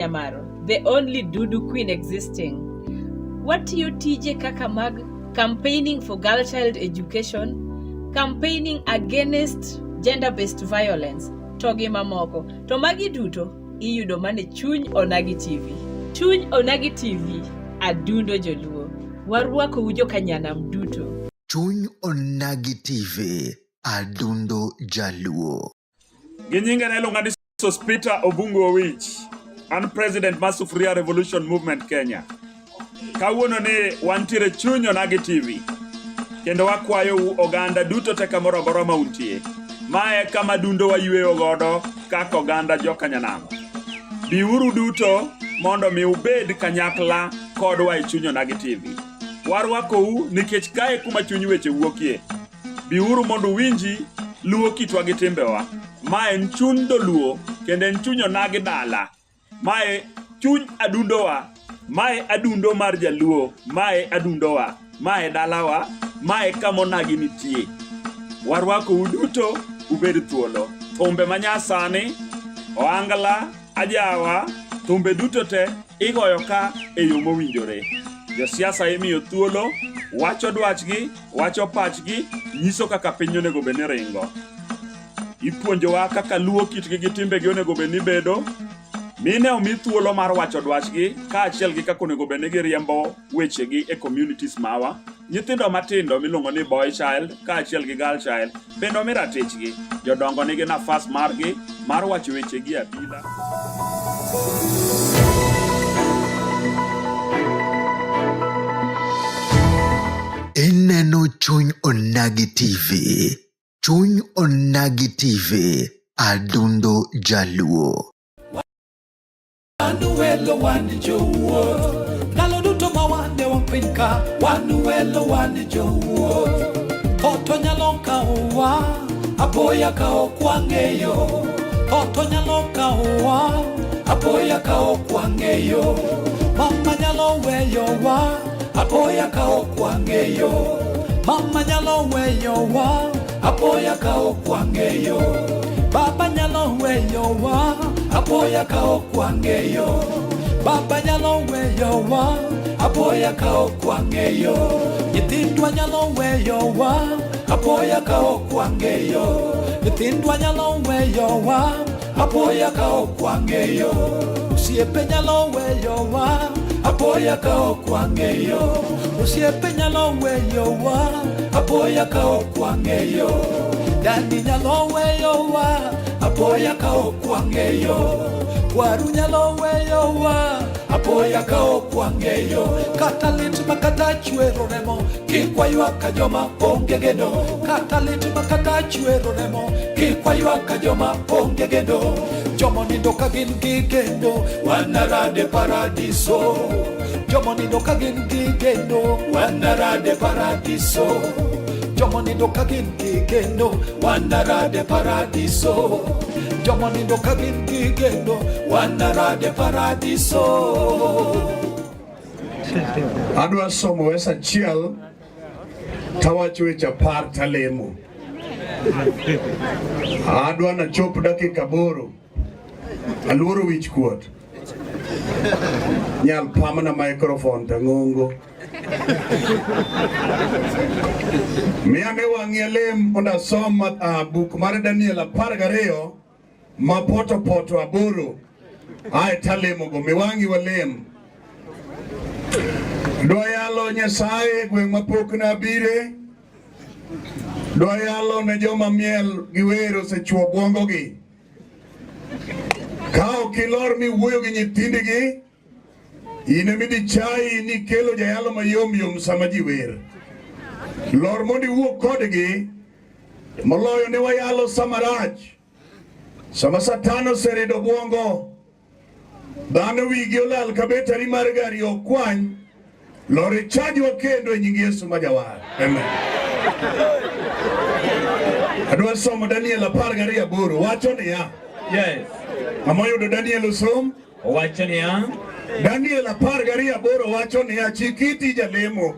Nyamaro, the only Dudu queen existing. Watiyo tije kaka mag campaigning for girl child education, campaigning against gender-based violence, to gi mamoko. To magi duto iyudo mana e Chuny Onagi TV. Chuny Onagi TV, adundo joluo. Warwakou jokanyanam duto. Chuny Onagi TV, adundo jaluo. Gi nyinga ne iluonga ni Sospita Obungu Owich. An president mar Sufuria Revolution Movement Kenya. Kawuono ni wantiere chuny Onagi TV. Kendo wakwayou oganda duto te kamoro amora ma untie. Mae kama dundo wayweyo godo kaka oganda jokanyanam. Biuru duto mondo mi ubed kanyakla kodwa e chuny Onagi TV. Warwakou nikech kae kuma chuny weche wuokie. Biuru mondo uwinji luo kitwa gi timbewa. Ma en chuny dholuo kendo en chuny onagi dala. Mae chuny adundowa. Mae adundo mar jaluo. Mae adundowa. Mae dalawa. Mae kama onagi nitie. Warwakou duto ubed thuolo. Thumbe manyasani, ohangla, ajawa, thumbe duto te igoyo ka e yo mowinjore. Josiasa imiyo thuolo wacho dwachgi, wacho pachgi, nyiso kaka piny onego bed ni ringo. Ipuonjowa kaka luo kitgi gi timbegi onego bed ni bedo. Mine omi thuolo mar wacho dwachgi kaachiel gi kaka onego bed ni giriembo wechegi e communities mawa. Nyithindo matindo miluongo ni boy child kaachiel gi girl child bende omi ratichgi. Jodongo nigi nafas margi mar wacho wechegi e abila. Ineno Chuny Onagi TV. Chuny Onagi TV. Adundo Jaluo. Wan welo wan jowuoth ndalo duto ma wan e wang' piny ka wan welo wan jowuoth tho to nyalo kawowa apoya ka ok wang'eyo tho to nyalo kawowa apoya ka ok wang'eyo mama nyalo weyowa apoya ka ok wang'eyo mama nyalo weyowa apoya ka ok wang'eyo baba nyalo weyowa apoya ka ok wang'eyo baba nyalo weyowa apoya ka ok wang'eyo nyithindwa nyalo weyowa apoya ka ok wang'eyo nyithindwa nyalo weyowa apoya ka ok wang'eyo osiepe nyalo weyowa apoya ka ok wang'eyo osiepe nyalo weyowa apoya ka ok wang'eyo dani nyalo weyowa apoya ka ok wang'eyo kwaru nyalo weyowa apoya ka ok wang'eyo kata lit ma kata chwero remo kik waywak ka joma onge geno kata lit ma kata chwero remo kik waywak ka joma onge geno joma nindo ka gin gi geno wanarade paradiso joma nindo ka gin gi geno wanarade paradiso joma nindo ka gin gi geno wanarade paradiso joma nindo ka gin gi geno wanarade paradiso Adwa somo wes achiel tawacho weche apar talemo. Adwa nachop dakika aboro. Aluoro wich kuot. Nyal pamna microphone tang'ongo. Miya ne wang'i alem mondo asom uh, buk mar Daniel 12 ma poto poto aboro ae talemogo mi wang'i walem. Dwa yalo Nyasaye e gweng' ma pok nabire. Dwa yalo ne joma miel gi wer osechuo bwongogi. Ka ok ilor mi wuoyo gi nyithindigi, in ema idhi chayi ni kelo jayalo mayom yom sama ji wer. Lor mondo iwuo kodgi, moloyo ne wayalo sama rach. Sama Satan oserido bwongo, dhano wigi olal ka betari mar gari ok kwany. Lor ichajwa kendo e nying Yesu ma jawar. Amen. Adwa somo Daniel 12 wacho niya. Yes. Ng'ama oyudo Daniel osom. Owacho niya. Daniel 12 wacho niya, chik iti jalemo.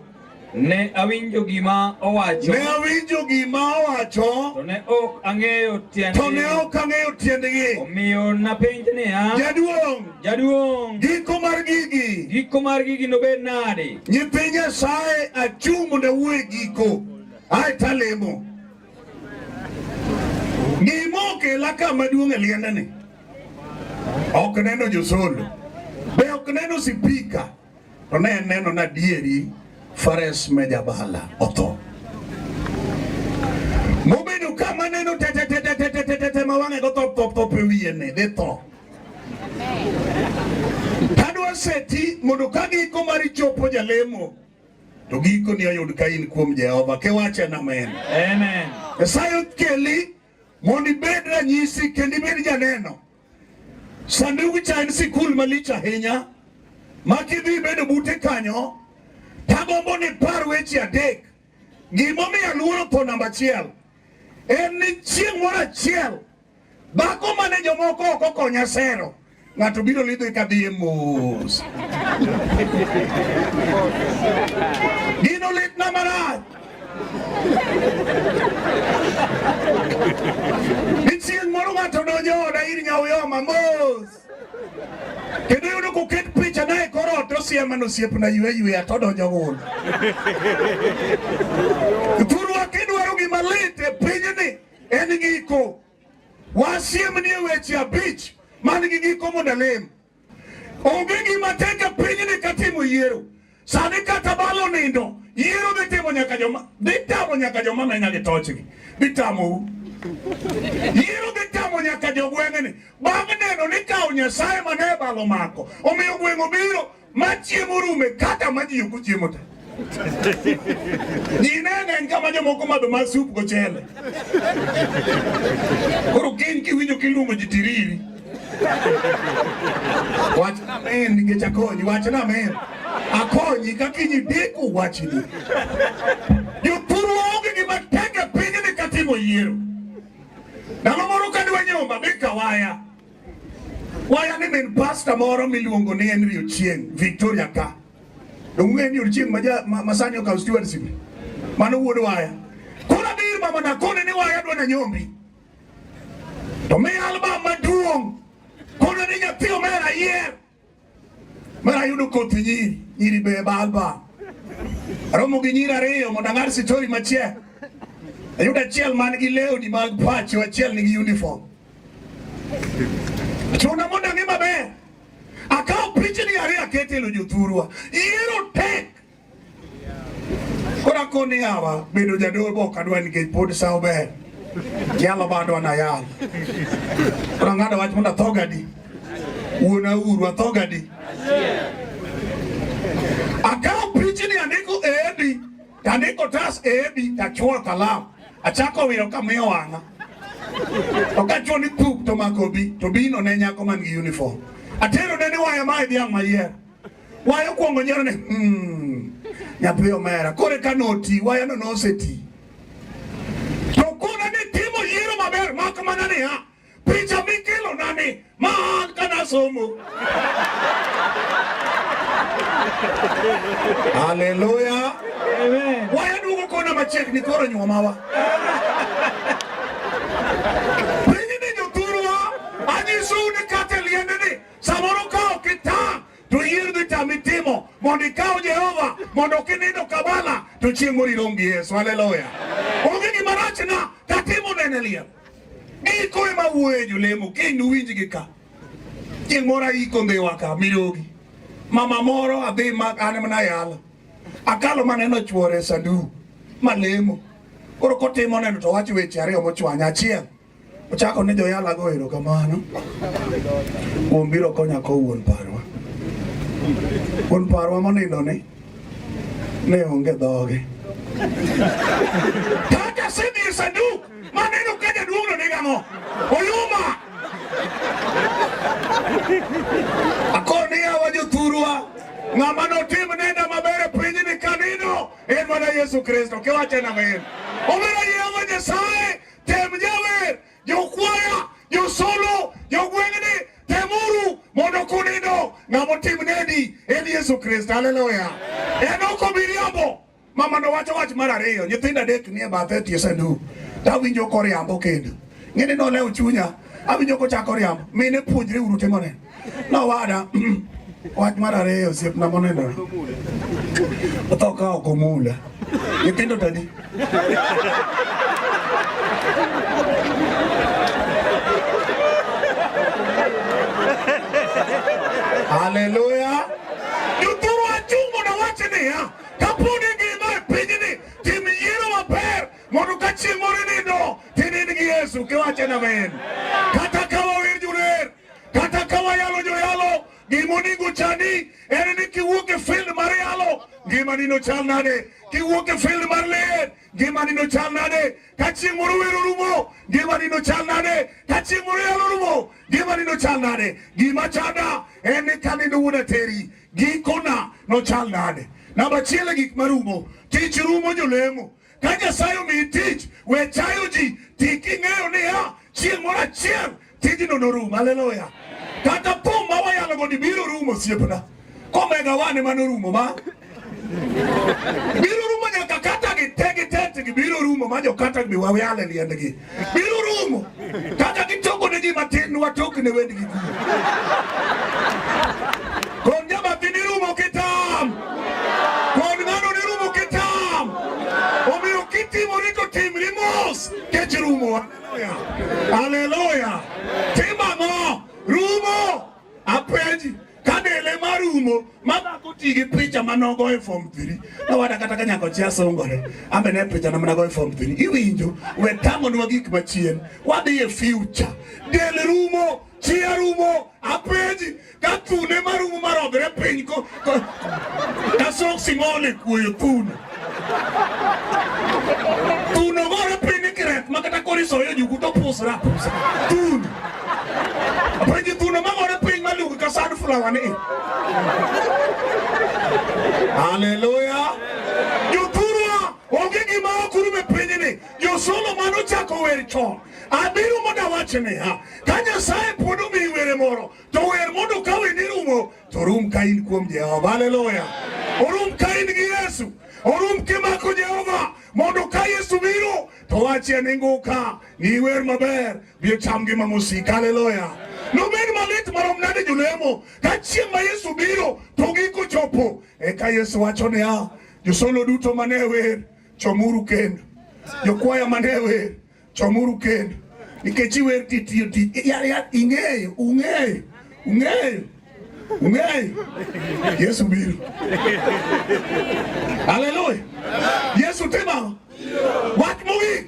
Ne awinjo gima owacho. Ne awinjo gima owacho. To ne ok ang'eyo tiendgi. To ne ok ang'eyo tiendgi. Omiyo napenj niya. Jaduong'. Jaduong'. Giko mar gigi. Giko mar gigi nobed nade? Nyithi Nyasaye achung' mondo awuo e giko. Ae talemo. Gima okela ka maduong' e liendeni. Ok neno josolo. Be ok neno sipika. To ne en neno na adieri Fares Mejabala otho. Mobedo ka maneno te te te te te te te te te ma wang'e go top top top e wiye ni dhi tho. Kadwa seti mondo ka giko mari chopo jalemo to giko ni oyud ka in kuom Jehova. Kiwache na amen. Amen. Nyasaye okeli mondo ibed ranyisi kendo ibed janeno. Sandug cha en sikul malich ahinya ma kidhi bedo bute kanyo tagombo ni par weche adek. Gimomiyo aluoro tho namba achiel en ni chieng' moro achiel dhako mane jomoko ok okonya sero ng'ato biro lidho ka dhiye mos. Gino litna marach. Ni chieng' moro ng'ato donjo oda ir nyauyoma mos. Kendo yudo koket picha na e kor ot osiema ni osiepna ywe yweya to odonjo wuon. Thurwa kidwaro gima lit e pinyni en giko. Wasiemni e weche abich man gi giko mondo alem. Onge gima tek e pinyni ka timo yiero. Sani kata balo nindo, yiero dhi timo nyaka joma dhi tamo nyaka joma menya gi tochgi. Dhi tamou. Yiero dhi tamo nyaka jogweng'ni. Bang' neno ni kawo Nyasaye mane balo mako, omiyo gweng' obiro ma chiemo rume kata ma ji ok ochiemo te. Ji ne ng'eny kama jomoko madho ma sup gochele. Koro kiny kiwinjo kiluongo ji tiriri. Wach na amen nikech akonyi, wach na amen. Akonyi ka kiny ideko wachni. Jothurwa onge gima tek e pinyni katimo yiero. Ndalo moro kadwa nyomba dhi kawaya. Waya ni min pasta moro miluongo ni Henry Ochieng, Victoria ka. Donge ung'eyo ni Ochieng ma, ja, ma, ma sani okawo stewardship. Mano wuod waya. Koro adhi ir mama nakone ni waya dwa na nyombi. To mi albam maduong'. Koro ni nyathi omera yier. Mara ayudo koth nyiri, nyiri be ba albam. Aromo gi nyiri ariyo mondo ang'ad sitori machiek. Ayudo achiel man gi lewni mag pacho, achiel nigi uniform. Chuna mondo ang'e maber. Akawo pichni ariyo aketo e lo jothurwa. Yiero tek. Koro akoni yawa, bedo jadolo ok adwa nikech pod sa ober. Yalo ba adwa nayal. Koro ang'ado wach mondo atho gadi. Wuon auru atho gadi. Akawo pichni andiko e edi, tandiko tas e edi, tachuoyo kalam. Achako wiro kamiyo wang'a. To kachuo ni thup to mako bi, to bino ne nyako man gi uniform. Atero ne ni waya mae dhiang' mayier. Waya okwongo nyiero ni nyathi omera. Koro eka noti, waya no noseti. To kona ni timo yiero maber mak mana niya, picha mikelo na ni ma an kana somo. Haleluya. Amen. Waya duogo kona machiegni koro nyuomawa. Pinyni jothurwa, anyisou ni kata e liendni samoro ka ok itang' to yier dhi tami timo mondo ikaw Jehova mondo kinindo kabala to chieng' moro irom gi Yesu. Haleluya. Onge gima rachna katimo nene liel. Giko ema wuoye jolemo kiny uwinjgi ka. Chieng' moro aiko ndhiwa ka mirogi. Mama moro adhi ma an mana yalo. Akalo maneno chuore e sanduk malemo. Koro kotimo neno to wacho weche ariyo mochwanya. Achiel, ochako ne joyala go erokamano kuom biro konya ko wuon parwa. Wuon parwa monindo ni ne onge dhoge. Kaka asedhi e sanduk maneno ka jaduong'no nigi ang'o? Oyuma! Akoni yawa jothurwa, ng'ama notim nenda maber e pinyni kanino en mana Yesu Kristo. Kiwache na amen. Omera Jehova Nyasaye, tem jawer, jokwaya, josolo, jogweng'ni, temuru mondo kunindo ng'ama otim nedi en Yesu Kristo. Haleluya. En ok obiriambo. Mama no wacho wach mar ariyo, nyithindo adek nie bathe e tie sanduk. To awinjo koriambo kendo. Ng'eni nolewo chunya, awinjo kochako riambo. Mine puonjre uru timo neno. Nowada, wach mar ariyo osiepna monindore. Otho ka ok omula. Nyithindo to adi? Haleluya. Jothurwa achung' mondo awach niya, kapo ni ngima e pinyni, tim yiero maber mondo ka chieng' moro inindo tinind gi Yesu. Kiwacho ni amen. Kata ka wawer jower, kata ka wayalo joyalo, gima onego chandi en ni kiwuok e field mar yalo, ngimani nochal nade? Kiwuok e field mar ler, ngimani nochal nade? Ka chieng' moro wer orumo, ngimani nochal nade? Ka chieng' moro yalo orumo, ngimani nochal nade? Gima chanda en ni kanindo wuon ateri, gikona nochal nade? Namba achiel e gik marumo, tich rumo jolemo. Ka Nyasaye omiyi tich, we chayo ji, ti king'eyo niya, chieng' moro achiel tijno norum. Haleluya! Kata thum ma wayalogo ni biro rumo osiepna. Komega wane mano rumo ma biro rumo nyaka kata gi te gi tent gi biro rumo ma jokata bi wayale liendgi biro rumo kata gitoko ne ji matin watok ne wendgi kuo kon jabathi ni rumo kitam kon ng'ano ni rumo kitam omiyo kitimori to timri mos kech rumo. Haleluya. Tim ang'o? Rumo. Apenji ka dele marumo ma dhako ti gi picha manogo e form 3 nowada kata ka nyako chia sungore ambe ne picha na manago e form 3 iwinjo we tang'onwa gik machien wadhi e future del rumo chia rumo apenji ka thune marumo marodhre piny ko ka soksi ng'ol e kuoyo thuno thuno gore piny kiret ma kata koro isoyo jugu to pusre apusa thuno apenji thuno magore piny malug ka sunflower ni haleluya jothurwa onge gima ok rum e pinyni josolo manochako wer chon abiro mondo awach niya ka nyasaye pod omiyi were moro To wer mondo ka wendi rumo to rum ka in kuom Jehova. Haleluya. Orum ka in gi Yesu. Orum kimako Jehova mondo ka Yesu biro to wachie ni nguka ni wer maber bi ocham ngima mosik. Haleluya. Nobed malit marom nade jolemo ka chieng' ma Yesu biro to giko chopo. Eka Yesu wacho niya, josolo duto mane wer chomuru kendo. Jokwaya mane wer chomuru kendo nikech iwer titiyo tich ya ya ing'eyo ung'eyo ung'eyo ung'eyo Yesu biro haleluya Yesu timo wach mogik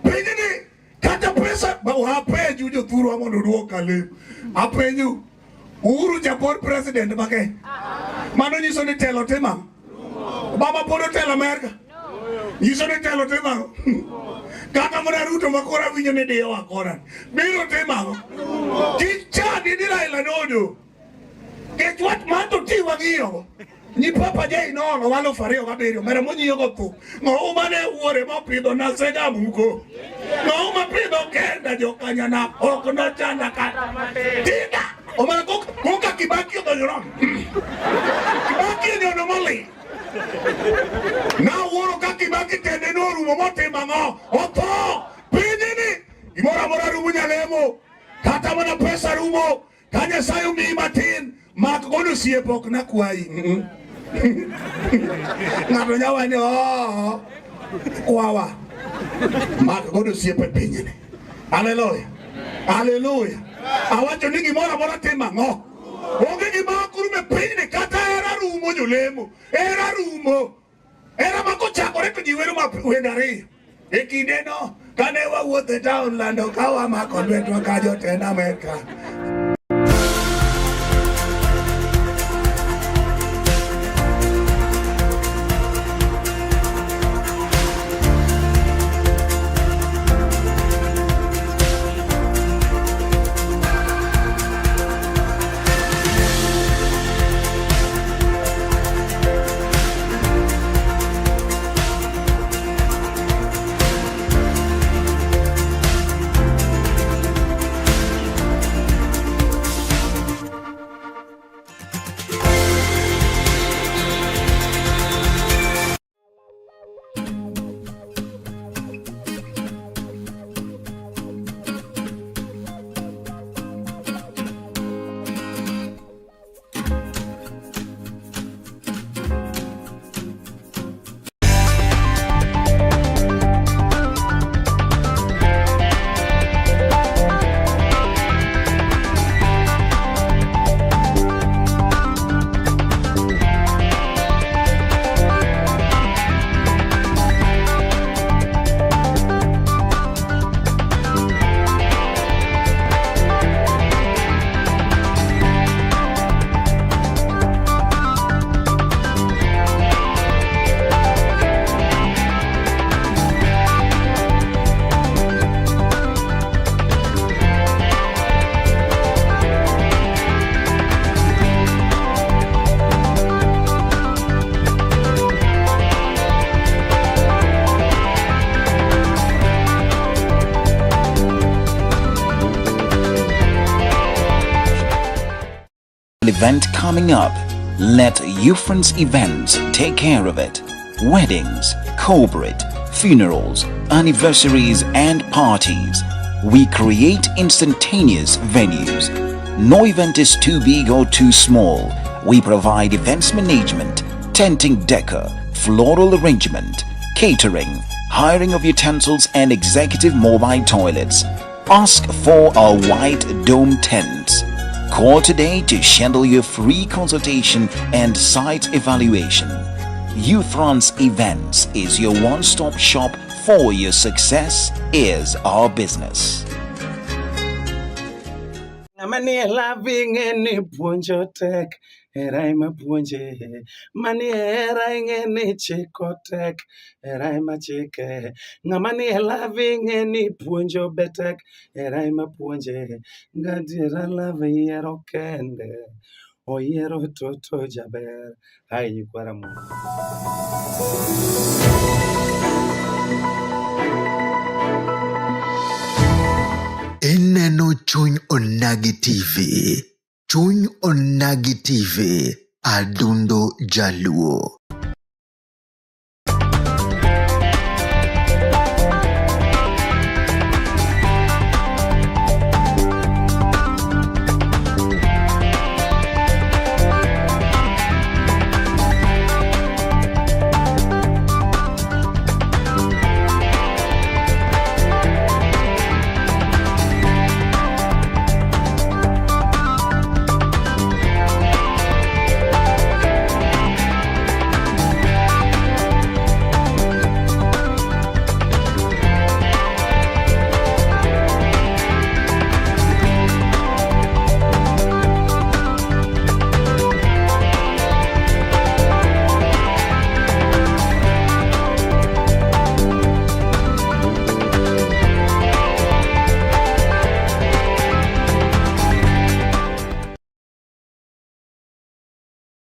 pinyni kata pesa apenju jothurwa mondo uduok alem apenju Uhuru japod president ma Kenya. Mano nyiso ni telo timo ang'o? Obama pod otelo Amerka. Nyiso ni telo timo ang'o? Kata mana Ruto ma koro awinjo ni diyowa kona. Biro timo ang'o? Kik chandi ni Raila nodo. Kech wach man to ti wang'iyogo. Nyi Papa Jay noolo 2007 mera monyiewo thum. Ng'owu mane wuore mopidho nasega muko. Ng'owu mapidho kenda jokanyana ok nochanda kata matin. Tinda! Omana koka Kibaki odonjo rom. Kibaki onyono moli. Nawuoro ka Kibaki tende norumo motimo ang'o? Otho! Pinyni! Gimoro amora rumo nyalemo. Kata mana pesa rumo. Ka Nyasaye omiyi matin, mak godo osiep ok nakwayi. Ng'ato nyalo wacho ni oo kwawa. Mak godo osiep e pinyni. Haleluya. Haleluya. Awacho ni gimoro amora timo ang'o? Onge gima ok rum e pinyni kata hera rumo jolemo. Hera rumo. Hera ma kochakore to ji wero ma wende ariyo. E kindeno kane wawuotho e taon lando ka wamako lwetwa ka jotend Amerka. event coming up? Let Ufrance Events take care of it. Weddings, corporate, funerals, anniversaries, and parties. We create instantaneous venues. No event is too big or too small. We provide events management, tenting decor, floral arrangement, catering, hiring of utensils, and executive mobile toilets. Ask for our white dome tents. Call today to schedule your free consultation and site evaluation. Ufrance Events is your one-stop shop for your success is our business. Ng'ama nie love ing'e ni puonjo tek, hera ema puonje. Manie hera ing'e ni chiko tek, hera ema chike. Ng'ama nie love ing'e ni puonjo be tek, hera ema puonje. Gadiera love yiero kende, oyiero toto jaber. Hai nyikwa Ramogi. Ineno Chuny Onagi TV. Chuny Onagi TV. Adundo Jaluo.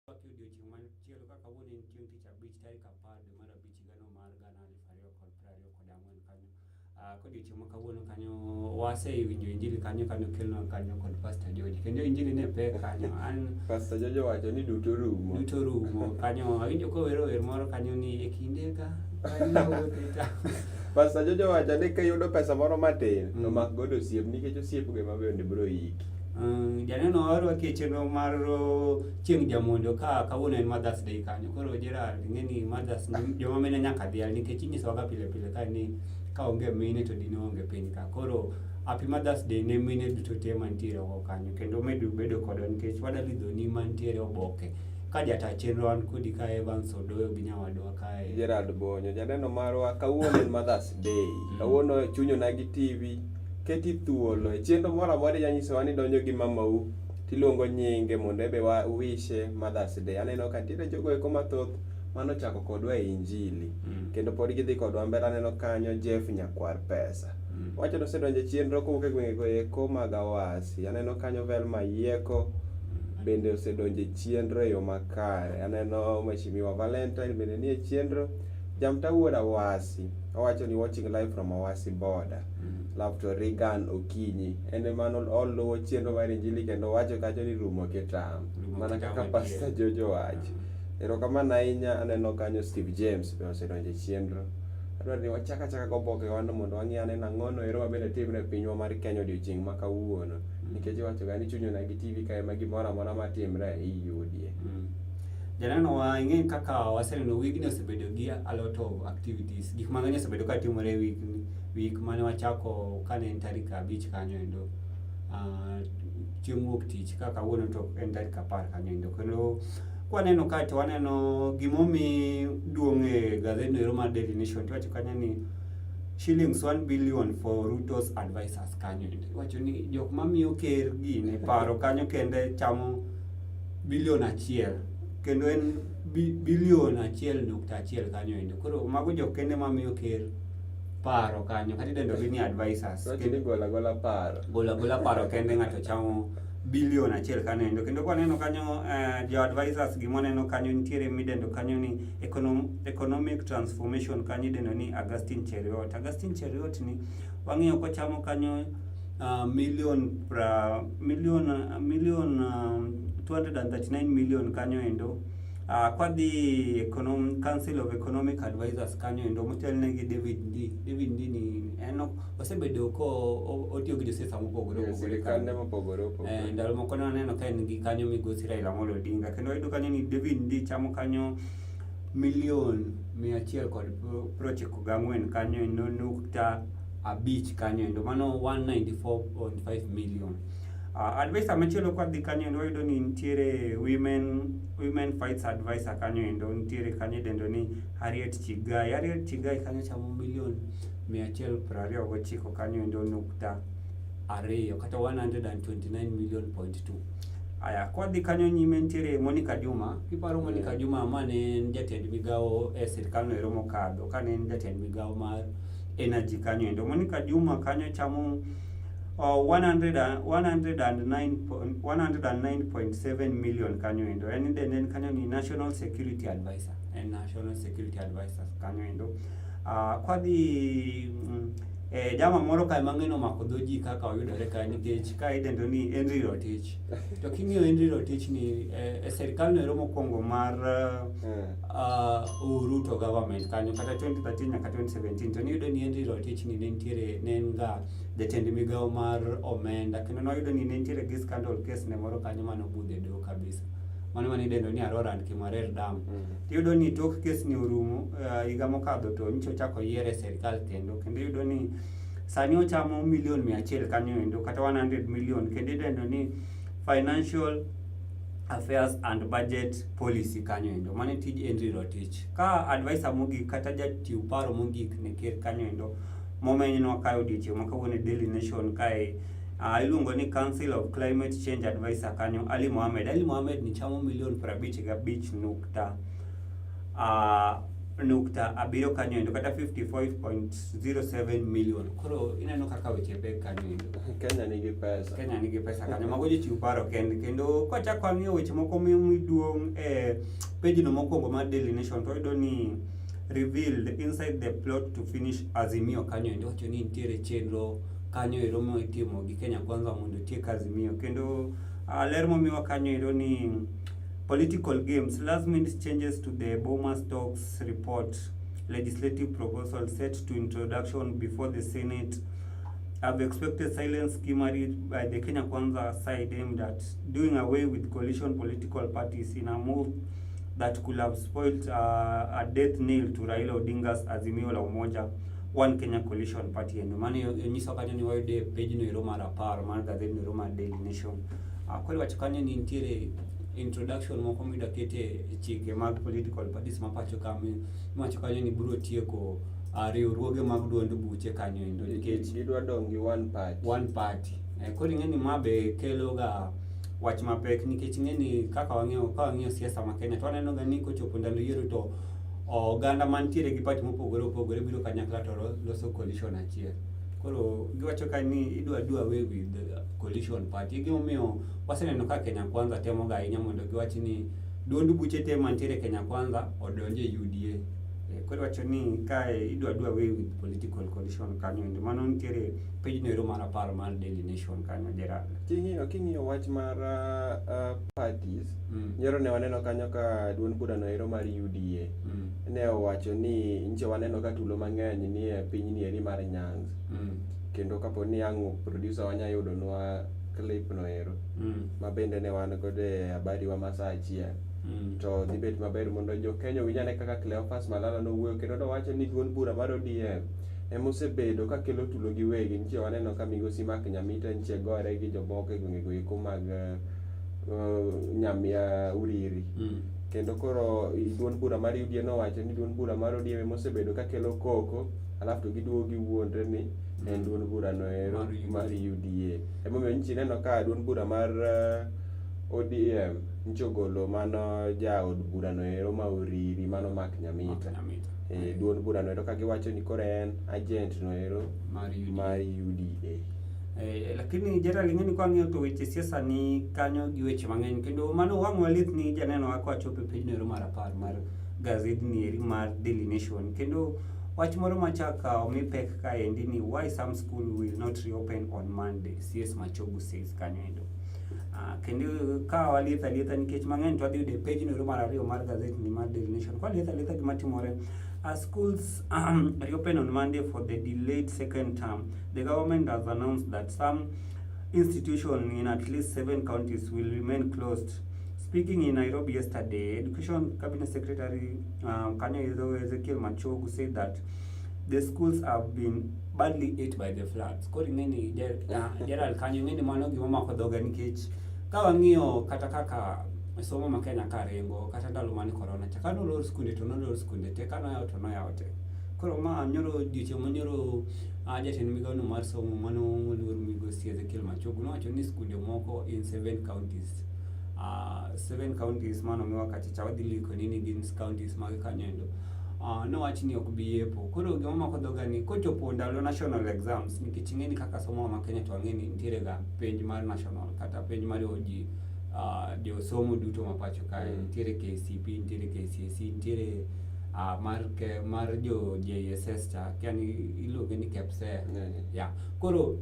Twak e odiochieng' machielo ka kawuono en chieng' tich abich tarik apar dwe mar abich higano mar gana aluf ariyo kod piero ariyo kod ang'wen kanyo. Ah, kodiochieng' ma kawuono kanyo wasewinjo injili kanyo kane okelnwa kanyo kod Pastor George. Kendo injili ne pek kanyo. An Pastor George owacho ni duto rumo. Duto rumo kanyo. Awinjo kowero wer moro kanyo ni e kinde ka kanyo wuothe ta. Pastor George owacho ni kiyudo pesa moro matin to mak godo osiep nikech osiepgo ema bende biro yiki. Janeno warwaki e chenro mar chieng' jamondo ka kawuono en Mother's Day kanyo. Koro Gerald ing'e ni Mother's joma mine nyaka dhial nikech inyisowaga pile pile ka ni ka onge mine to dine onge piny ka. Koro happy Mother's Day ne mine duto te mantiere oko kanyo kendo medu bedo kodwa nikech wadwa lidhoni mantiere oboke. Ka jata chenro an kodi ka Evans Odoyo gi nyawadwa kae. Gerald Bonyo, janeno marwa kawuono en Mother's Day. Kawuono chuny onagi TV Keti thuolo e chenro moro amora inya nyisowa ni donjo gi mamau tiluongo nyinge mondo ebe wa wishe Mother's Day. Aneno ka nitiere jogo eko mathoth manochako kodwa e injili mm. kendo pod gidhi kodwa mbele. Aneno kanyo Jeff Nyakwar Pesa mm. wacho ni osedonjo e chenro kowuok e gwengego eko mag Awasi. Aneno kanyo Velma Yieko mm. bende osedonjo e chenro e yo makare. Aneno Mheshimiwa Valentine bende nie chenro. Jamta wuod Awasi owacho ni watching live from Awasi border. Love to Regan Okinyi. En ema oluwo chenro mar Injili kendo owacho kacho ni rumo kitam. Mana kaka Pastor Jojo wacho. Erokamano ahinya aneno kanyo Steve James be osedonjo e chenro. Adwaro ni wachak achaka goboke wano mondo wang'i ane nang'ono ero mabende timre e pinywa mar Kenya odiochieng' ma kawuono. Nikech iwacho ga ni chuny onagi TV ka ema gimoro amora matimre iyudie. Janeno wa ing'e kaka waseneno wigni osebedo gi a lot of activities. Gik mang'eny osebedo ka timore e wigni. Week mane wachako kane en tarik abich kanyo endo uh, chieng' wuok tich ka kawuono to en tarik apar kanyo endo. Kendo kwaneno ka to waneno gimomi duong' e gazet ero mar Daily Nation to iwacho kanyo ni shillings 1 billion for Ruto's advisors kanyo endo. Iwacho ni jok mamiyo ker gine paro kanyo kende chamo bilion achiel kendo en bilion achiel nukta achiel kanyo endo. Koro mago jok kende mamiyo ker paro kanyo kata idendo gi ni advisors. Wacho ni gola gola paro. Gola gola paro kende ng'ato chamo bilion achiel kanyo endo. Kendo kwaneno kanyo eh, jo advisors gima waneno kanyo nitiere midendo kanyo ni econom, economic transformation kanyo idendo ni Augustine Cheruiyot. Augustine Cheruiyot ni wang'iyo kochamo kanyo uh, million pra, million million um, 239 million kanyo endo. Kwadhi Econom Council of Economic Advisors kanyo endo motelne gi David Ndii. David Ndii ni en osebedo ko otiyo gi josiasa mopogore E opogore sirikande kanyo. mopogore opogore. Ndalo moko ne waneno ka en gi kanyo migosi Raila Amolo Odinga kendo wayudo kanyo ni David Ndii chamo kanyo milion 194 kanyo endo nukta abich kanyo endo mano 194.5 million. Advisor machielo kwadhi kanyo endo wayudo ni nitiere women fights advisor kanyo endo nitiere kanyo idendo ni Harriet Chigai. Harriet Chigai kanyo chamo milion 129 kanyo endo nukta ariyo kata 129 million point two. Aya, kwadhi kanyo nyime nitiere Monica Juma. Kiparo Monica Juma mane en jatend migawo e sirkal no ero mokadho, kane en jatend migawo mar energy kanyo endo. Monica Juma kanyo chamo 109.7 million kanyo endo. En idende en kanyo ni National Security Advisor. En National Security Advisor kanyo endo. Kwadhi jama moro kae mang'eny omako dho ji kaka oyudore ka nikech ka idendo ni Henry Rotich. To king'iyo Henry Rotich ni e sirkal no ero mokwongo mar Ruto government kanyo kata 2013 nyaka 2017 to niyudo ni Henry Rotich ni ne nitiere ne en ga jatend migawo mar omenda kendo noyudo ni ne nitiere gi scandal case ne moro kanyo mane obudho e doho kabisa. Mano mane idendo ni Arror and Kimwarer Dam. Tiyudo ni tok kes ni orumo higa mokadho to nyocha ochako oyiere e sirkal kendo kendo iyudo ni sani ochamo milion 100 kanyo endo kata 100 million kendo idendo ni financial affairs and budget policy kanyo endo. Mano e tij Henry Rotich. Ka advisor mogik kata jachiw paro mogik ne ker kanyo endo momenynwa kae odiochieng' ma kawuono e Daily Nation kae iluongo ni Council of Climate Change Advisor kanyo Ali Mohamed. Ali Mohamed ni chamo milion 55 nukta nukta abiriyo kanyo endo kata 55.07 million. Koro ineno kaka weche pek kanyo endo. Kenya nigi pesa. Kenya nigi pesa kanyo. Mago jochiw paro kende. Kendo kwachako wang'iyo weche moko miduong' e page no mokwongo mar Daily Nation to wayudo ni revealed inside the plot to finish Azimio kanyo endo wacho ni nitiere chenro kanyo ero mitimo gi Kenya Kwanza mondo otiek Azimio. Kendo ler momiwa kanyo ero ni political games, last minute changes to the Bomas Talks report, legislative proposal set to introduction before the Senate have expected silent schemery by the Kenya Kwanza side aimed at doing away with coalition political parties in a move that could have spoiled a death nail to Raila Odinga's Azimio la Umoja One Kenya Coalition Party. Endo mano nyiso kanyo ni wayude e page no ero mar 10 mar gazet no ero mar Daily Nation. Koro iwacho kanyo ni nitiere introduction moko midwa kete e chike mag political parties ma pacho ka miwacho kanyo ni biro tieko riwruoge mag duond buche kanyo endo nikech gidwa dong' gi one party. One party. Koro ing'e ni ma be kelo ga wach mapek nikech ing'e ni kaka wang'eyo ka wang'iyo siasa ma Kenya to waneno ga ni kochopo ndalo yiero to oganda mantiere gi party mopogore opogore biro kanyakla to loso coalition achiel. Koro giwacho ka ni idwa do away with the coalition party. Gimomiyo waseneno ka Kenya Kwanza temo ga ahinya mondo giwach ni duond buche te mantiere Kenya Kwanza odonje e UDA. Koro iwacho ni kae idwa do away with political coalition kanyo endo. Mano nitiere page no ero mar 10 mar Daily Nation kanyo Gerald. King'iyo wach mar parties, nyoro ne waneno kanyo ka duond bura no ero mar UDA ne owacho ni nche waneno ka tulo mang'eny ni e piny ni eri mar Nyanza. Kendo kapo ni ang' producer wanya yudonwa clip no ero ma bende ne wan godo e habari wa ma saa achiel. To dhi bet maber mondo jo Kenya owinj ane kaka Cleophas Malala nowuoyo kendo nowacho ni duond bura mar ODM ema osebedo ka kelo tulo giwegi. Nitie waneno ka migosi Mark Nyamita nitie gore gi jomoko e gwengego eko mag Uriri. Kendo koro duond bura mar UDA nowacho ni duond bura mar ODM ema osebedo ka kelo koko alafu to giduogo giwuondre ni en duond bura no ero mar UDA. Emomiyo nyicha ineno ka duond bura mar ODM nyicha ogolo mano jaod bura no ero ma Uriri mano Mark Nyamita. Duond bura no ero ka giwacho ni koro en agent no ero mar UDA. Lakini Gerald ing'e ni kwang'iyo to weche siasa ni kanyo gi weche mang'eny kendo mano wang' walit ni janeno wa kwachopo e page no ero mar 10 mar gazedni eri mar Daily Nation. Kendo wach moro machak omi pek kaendi ni why some school will not reopen on Monday, CS Machogu says kanyo endo. Kendo ka walietho alietha nikech mang'eny to wadhi yudo e page no mar ariyo mar gazet ni mar Daily Nation. Kwa lietho alietha gima timore as schools reopen on Monday for the delayed second term, the government has announced that some institutions in at least 7 counties will remain closed. Speaking in Nairobi yesterday, Education Cabinet Secretary Kanyo Ezekiel Machogu said that the schools have been badly hit by the floods. Koro ing'e ni Gerald kanyo ing'e ni mano gima omako dhoga nikech ka wang'iyo kata kaka somo ma Kenya ka ringo kata ndalo mane corona cha ka nolor skunde to nolor skunde te ka noyaw to noyaw te. Koro ma nyoro odiochieng' ma nyoro jatend migawo no mar somo mano moluor migosi Ezekiel Machogu nowacho ni skunde moko in 7 counties 7 counties mano miwa kacha cha wadhi liko ni gin counties mag kanyo endo. Nowach ni ok bi yepo. Koro gima mako dhoga ni kochopo ndalo national exams nikech ing'e ni kaka somo ma Kenya to wang'e ni nitiere ga penj mar national kata penj mariwo ji josomo duto ma pacho kae. Nitiere KCP, nitiere KCSE, nitiere mar jo JSS cha yani iluonge ni KPSEA. Yeah. Koro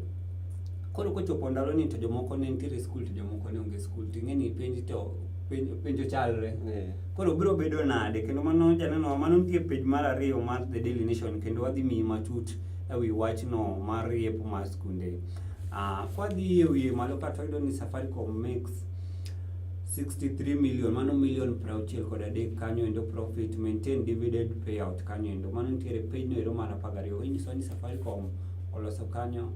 kochopo ndalo ni to jomoko ne nitiere skul to jomoko ne onge skul to ing'e ni penj to penjo chalre. Koro biro bedo nade kendo mano janeno mano nitie page mar ariyo mar The Daily Nation kendo wadhi miyi matut ewi wachno mar yepo mar skunde. Kwadhi e wiye malo ka to wayudo ni Safaricom makes 63 million mano million 63 kanyo endo profit maintain dividend payout kanyo endo mano nitiere page no ero mar 12 inyiso ni Safaricom oloso kanyo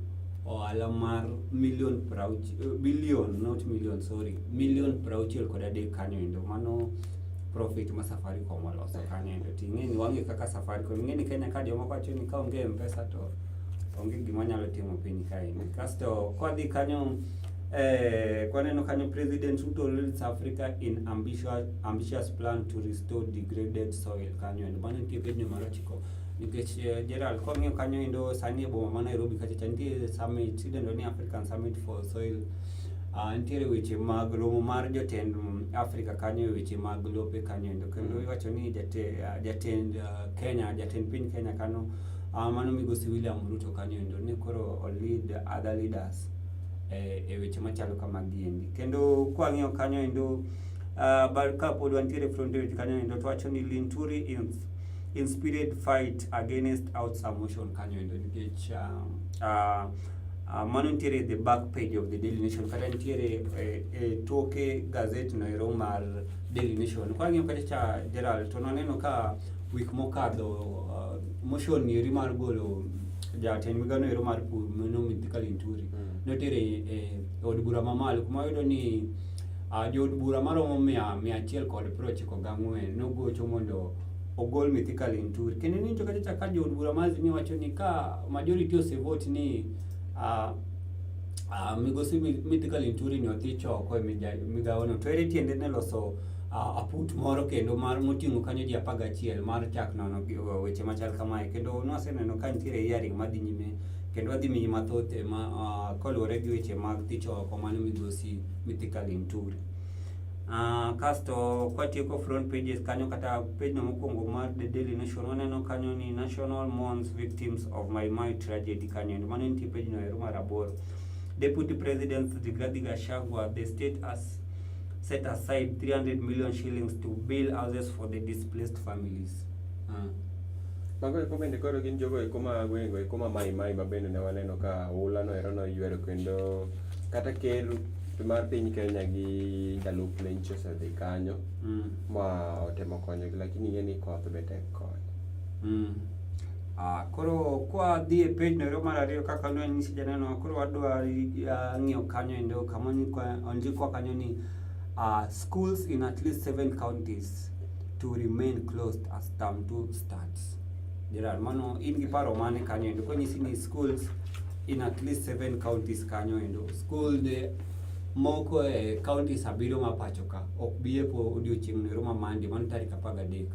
ohala mar million billion not million sorry million 63 kanyo endo mano profit ma Safaricom oloso kanyo endo ting'e ni wang'e kaka Safaricom ing'e ni Kenya ka jomoko wacho ni ka onge M-Pesa to onge gima nyalo timo piny kaendi. Kasto kwadhi kanyo kwaneno kanyo President Ruto leads Africa in ambitious plan to restore degraded soil kanyo endo mano nitie page mar 9 nikech Gerald kwang'iyo kanyo endo sani e boma ma Nairobi kacha cha nitie summit idendo ni African Summit for Soil. Nitiere weche mag romo mar jotend Afrika kanyo e weche mag lope kanyo endo kendo iwacho ni jatend Kenya jatend piny Kenya kanyo mano migosi William Ruto kanyo endo ni koro o lead other leaders e weche machalo kamagi endi. Kendo kwang'iyo kanyo endo kapod wantiere front page kanyo endo to wacho ni Linturi inspired fight against outside motion kanyo endo nikech mano nitiere the back page of the Daily Nation kata nitiere e toke gazet no ero mar Daily Nation. Kwang'iyo kacha cha Gerald to naneno ka wik mokadho motion eri mar golo jatend migawo no ero mar pur mano Mithika Linturi notere e od bura mamalo kuma wayudo ni jood bura maromo 194 nogocho mondo ogol Mithika Linturi. Kendo niwinjo kacha cha ka jood bura mar Azimio wacho ni ka majority osevote ni migosi Mithika Linturi ni odhi choko e migawo no to ere tiende ne loso aput moro kendo mar moting'o kanyo ji 11 mar chak nono weche machal kamae kendo nwaseneno ka nitiere hearing madhi nyime kendo wadhi miyi mathoth ma koluwore gi weche mag thicho oko mano migosi Mithika Linturi. Kasto kwatieko front pages kanyo kata page no mokwongo mar The Daily Nation waneno kanyo ni National mourns victims of Mai Mai tragedy kanyo endo mano nitie page no ero mar 8. Deputy President Rigathi Gachagua, the state has set aside 300 million shillings to build houses for the displaced families. Mago eko bende koro gin jogo eko ma gweng'go eko ma Mai Mai ma bende ne waneno ka oula no ero noywero kendo kata ker mar piny Kenya gi jalupne nyicha osedhi kanyo ma otemo konyogi lakini ing'e ni koth be tek konyo. Koro kwadhi e page no ero mar 2 kaka ne anyisi janeno koro wadwa ng'iyo kanyo endo kama ondikwa kanyo ni schools in at least 7 counties to remain closed as term 2 starts. Gerald, mano in gi paro mane kanyo endo konyisi ni schools in at least 7 counties kanyo endo school de moko e counties 7 ma pacho ka ok bi yepo odiochieng' no ero ma Monday mano tarik 13.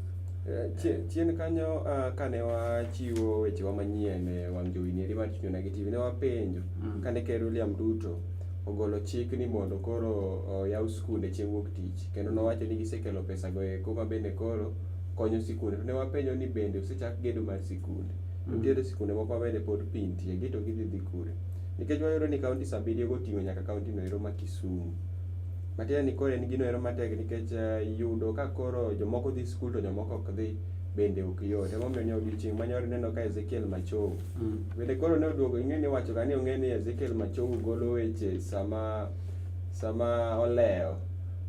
Chien kanyo kane wachiwo wechewa manyien e wang' jowi ni eri mar Chuny Onagi TV ne wapenjo kane Ker William Ruto ogolo chik ni mondo koro oyaw skunde chieng' wuok tich kendo nowacho ni gisekelo pesa go eko ma bende koro konyo sikunde to ne wapenjo ni bende osechak gedo mar sikunde. Nitiere sikunde moko ma bende pod pi nitie gi to gidhi dhi kure nikech wayudo ni counties 7 go oting'o nyaka county no ero ma Kisumu. Matiende ni koro en gino ero matek nikech eh, yudo ka koro jomoko dhi skul to jomoko ok dhi bende ok yot. Emomiyo ne odiochieng' ma nyoro ineno ka Ezekiel Machogu. Mm. Bende koro ne oduogo ing'e ni iwacho ga ni ong'e ni Ezekiel Machogu golo weche sama sama olewo.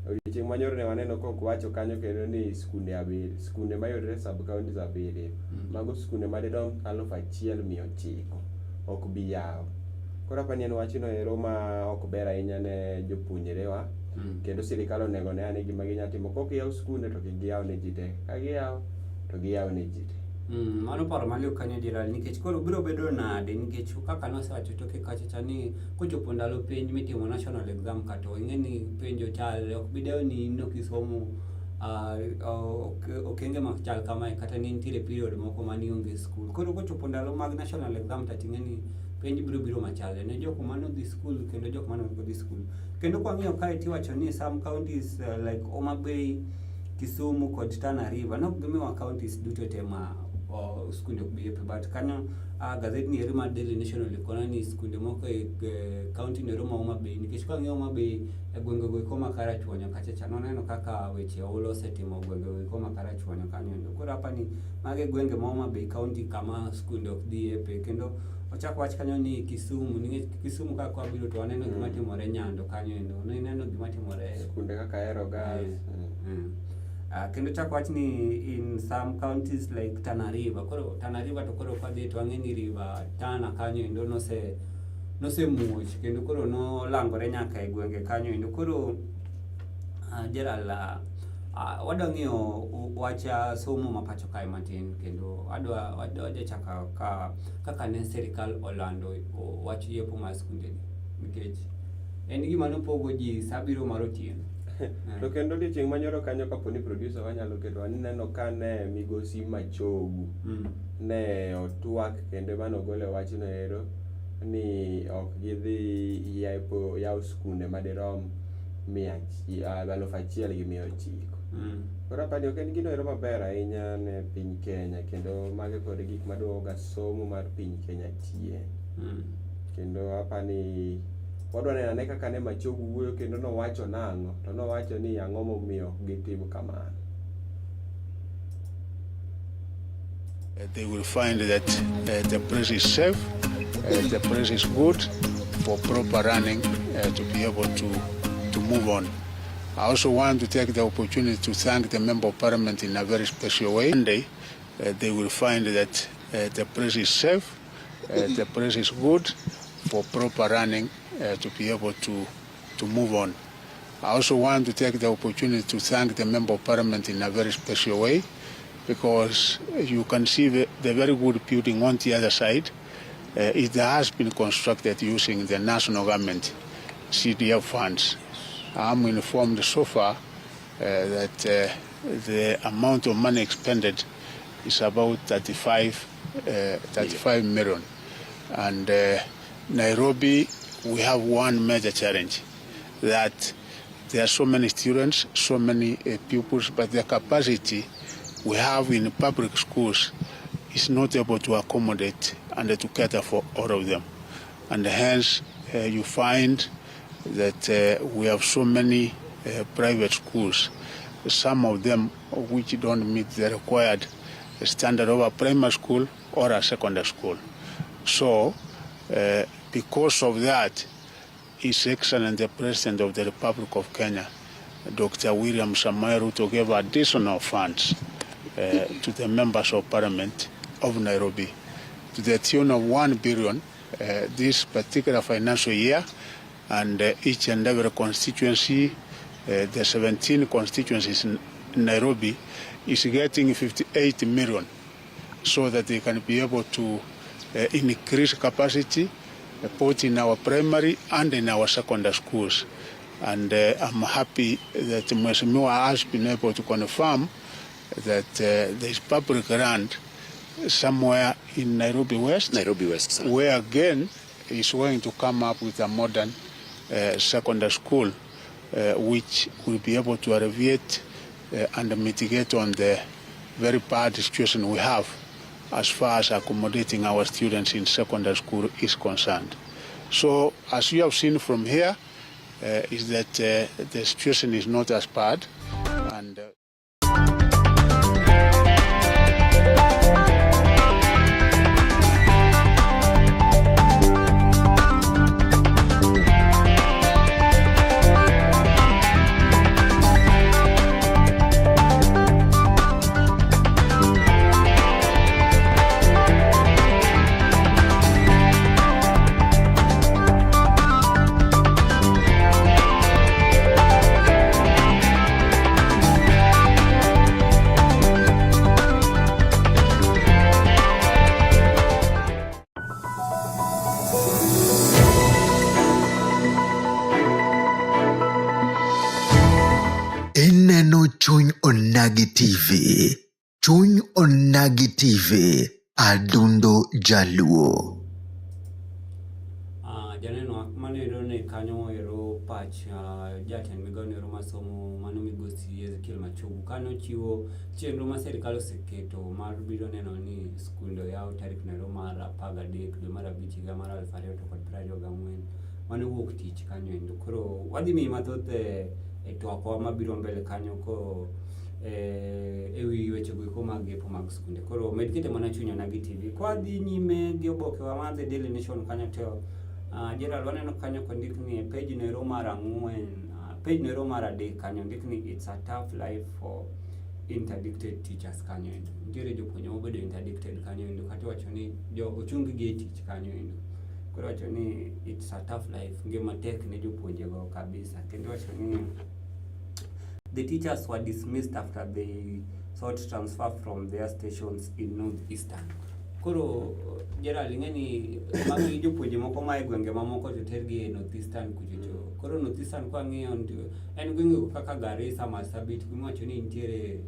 Odiochieng' ma nyoro ne waneno kok wacho kanyo kendo ni skunde abiriyo, skunde mayudore sub counties abiriyo. Mm. Mago skunde madirom 1900 ok bi yaw. Koro apani en wachno ero ma ok ber ahinya ne jopuonjrewa mm. kendo sirikal onego ne ane gima ginyalo timo. Kok yaw skunde to kik giyaw ne ji te. Ka giyaw to giyaw ne ji te. Mm, mano paro maliw kanyo Gerald nikech koro biro bedo nade nikech kaka nosewacho toke kacha cha ni kochopo ndalo penj mitimo national exam kata ing'e ni penjo chal ok bi dewo ni in ok isomo uh, okenge machal kamae kata ni nitiere period moko ma nionge skul koro kochopo ndalo mag national exam to ting'e ni penj biro biro machalre ne jok mane odhi skul kendo jok mane ok odhi skul. Kendo kwang'iyo kae tiwacho ni some counties uh, like Homa Bay, Kisumu kod Tana River nok gimiwa counties duto te ma uh, skunde ok bi yepe but kanyo uh, gazet ni eri mar Daily National ikona ni skunde moko e uh, county no ero ma Homa Bay nikech kwang'iyo Homa Bay e gwenge go eko ma Karachuonyo kacha cha noneno kaka weche oula osetimo gwenge go eko ma Karachuonyo kanyo endo. Koro apani mago e gwenge ma Homa Bay county kama skunde ok dhi yepe kendo ochak wach kanyo ni Kisumu nikech Kisumu ka kwabiro to waneno gima timore Nyando kanyo endo ineno gima timore skunde kaka Ahero Girls mm. Uh, kendo chak wach ni in some counties like Tana River koro Tana River to koro kwadhi to wang'e ni river Tana kanyo endo nose nosemuoch kendo koro nolangore nyaka e gwenge kanyo endo koro uh, Gerald uh, uh, wadwa ng'iyo wach somo ma pacho kae matin kendo adwa wadwa chako ka kaka ne sirikal olando wach yepo mar skunde gi nikech en gima nopogo ji sa abiriyo mar otieno. To kendo odiochieng' manyoro kanyo kapo ni producer wanyalo keto nineno ka ne migosi Machogu mm. ne otwak kendo mane ogole wachno ero ni ok gidhi yepo yawo skunde madirom mia 1900. Mm. Koro apani ok en gino ero maber ahinya ne piny Kenya kendo mago kod gik maduogo ga somo mar piny Kenya chien. Mm. Kendo apani wadwa neno ane kaka ne Machogu wuoyo kendo nowacho nang'o to nowacho ni ang'o momiyo ok gitim kamano. They will find that the place is safe, the place is good for proper running to be able to, to move on. I also want to take the opportunity to thank the Member of Parliament in a very special way. Monday, they will find that the place is safe, the place is good for proper running to be able to, to move on. I also want to take the opportunity to thank the Member of Parliament in a very special way because you can see the, the very good building on the other side. It has been constructed using the national government CDF funds. I'm informed so far that the amount of money expended is about 35, 35 million. And Nairobi, we have one major challenge that there are so many students, so many pupils, but the capacity we have in public schools is not able to accommodate and to cater for all of them. And hence, you find that we have so many private schools, some of them which don't meet the required standard of a primary school or a secondary school. So, because of that, His Excellency the President of the Republic of Kenya, Dr. William Samoei Ruto, gave additional funds to the members of Parliament of Nairobi to the tune of 1 billion this particular financial year, and each and every constituency, the 17 constituencies in Nairobi, is getting 58 million so that they can be able to increase capacity both in our primary and in our secondary schools. And I'm happy that Mheshimiwa has been able to confirm that there is public land somewhere in Nairobi West. Nairobi West, sir. Where again is going to come up with a modern secondary school which will be able to alleviate and mitigate on the very bad situation we have as far as accommodating our students in secondary school is concerned. So, as you have seen from here, is that the situation is not as bad and Ineno Chuny Onagi TV. Chuny Onagi TV. Adundo Jaluo. Ah, janeno mano ero ne kanyo ero pach ah, jatend migao no ero mar somo mano migosi Ezekiel Machogu kane ochiwo chenro ma sirikal oseketo mar biro neno ni skunde oyaw tarik no ero mar 13 dwe mar abich higa mar 2024 mano wuok tich kanyo endo. Koro wadhi miyi mathoth e, e twakwa mabiro mbele kanyo ko e, e wi wechego eko mag gepo mag skunde. Koro med kete mana chuny Onagi TV. Kwadhi nyime gi obokewa mar The Daily Nation kanyo to Gerald waneno kanyo kondik ni e page no ero mar ang'wen, page no ero mar adek kanyo ondik ni it's a tough life for interdicted teachers kanyo endo. Nitiere jopuonje mobedo interdicted kanyo endo kata iwacho ni jo ochung gi e tich kanyo endo. Koro iwacho ni it's a tough life, ngima tek ne jopuonjego kabisa. Kendo iwacho ni the teachers were dismissed after they sought transfer from their stations in North Eastern. Koro Gerald ing'e ni magi jopuonje moko ma e gwenge mamoko to tergi e North Eastern kuchocho. Koro North Eastern kwang'iyo en gwenge kaka Garissa, Marsabit kumiwacho ni nitiere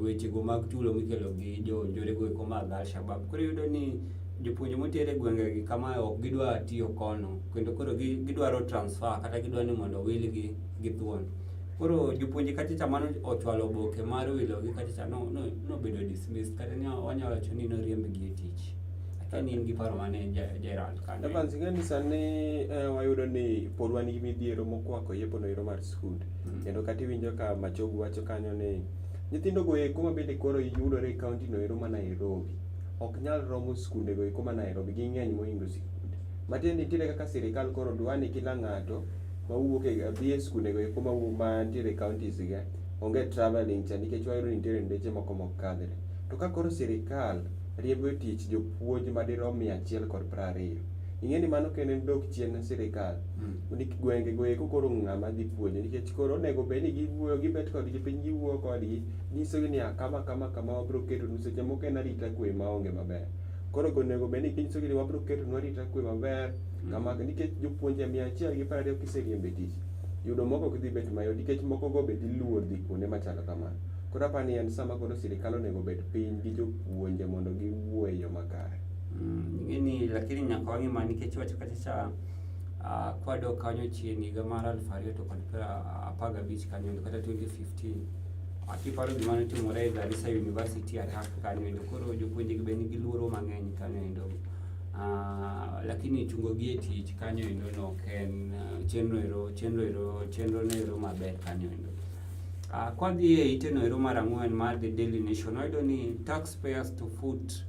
wechego mag tulo mikelo gi jo njorego eko mag Al-Shabaab. Koro iyudo ni jopuonje moter e gwengegi kamae ok gidwa tiyo kono kendo koro gidwaro transfer kata gidwa ni mondo owilgi gi thuon. Koro jopuonje kachacha mano ochwalo oboke mar wilogi kachacha no, no, nobedo dismissed kata ni wanyalo wacho ni noriembgi e tich. Akia ni in gi paro mane Gerald kanyo. Evans, ing'e ni sani wayudo ni pod wan gi midhiero mokwako yepo no ero mar skunde. Kendo kata iwinjo ka Machogu wacho kanyo ni nyithindo go eko ma bende koro yudore e kaunti no ero ma Nairobi ok nyal romo skunde go eko ma Nairobi, ging'eny mohingo sikunde. Matiende ni nitiere kaka sirikal koro dwa ni kila ng'ato mawuok e dhi e skunde go eko mantiere e counties ge onge travelling cha nikech wayudo ni nitiere ndeche moko mok kadhre. To ka koro sirikal riembo e tich jopuonj madirom 120, ing'e ni mano kendo en dok chien ne sirikal. Ni gwenge go eko koro ng'ama dhi puonjo nikech koro onego bed ni giwuoyo gibet kodgi piny giwuoyo kodgi nyisogi ni kama kama kama wabiro ketonu seche moko en arita kwe maonge maber. Koro onego bed ni kinyisogi ni wabiro ketonu arita kwe maber kama nikech jopuonje 120 kiseriembo e tich yudo moko ok dhi bet mayot nikech moko go be dhi luor dhi kuonde machalo kamano. Koro aparo ni en sama koro sirikal onego bed piny gi jopuonje mondo giwuo e yo makare. Ing'e ni lakini nyaka wang'i ma nikech iwacho kachacha kwadok kanyo chien higa mar 2015 kanyo kata 2015 kiparo gima notimore e Garissa University attack kanyo endo koro jopuonje gi be nigi luoro mang'eny kanyo endo lakini chungo gi e tich kanyo endo no ok en chenro ero chenro ero chenro no ero maber kanyo endo. Kwadhi e ite no ero mar ang'wen mar The Daily Nation wayudo ni taxpayers to foot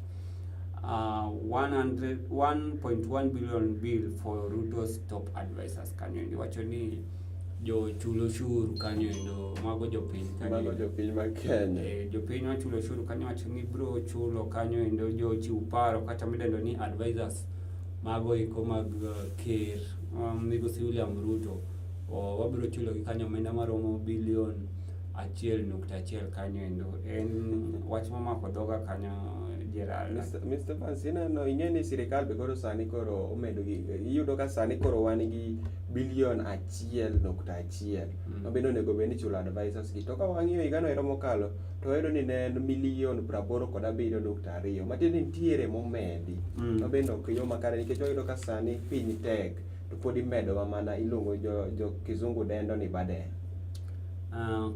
1.1 billion bill for Ruto's top advisors kanyo endo iwacho ni jochul osuru kanyo endo mago jopiny kanyo Mago jopiny ma Kenya. Jopiny machulo osuru kanyo wacho ni biro chulo kanyo endo jochiw paro kata midendo ni advisors mago eko mag ker migosi William Ruto wabiro chulo gi kanyo omenda maromo bilion 1.1 kanyo endo en wach mamako dhoga kanyo Gerald. Mr. Vance, ineno ing'e ni sirikal be koro sani koro omedo gi iyudo ka sani koro wan gi bilion 1.1 ma bende onego bed ni ichulo advisors gi to ka wang'iyo higano ero mokalo to wayudo ni ne en milion 87.2 matiende ni nitiere momedi ma bende ok yo makare nikech wayudo ka sani piny tek to pod imedowa mana iluongo jo kizungu dendo ni burden.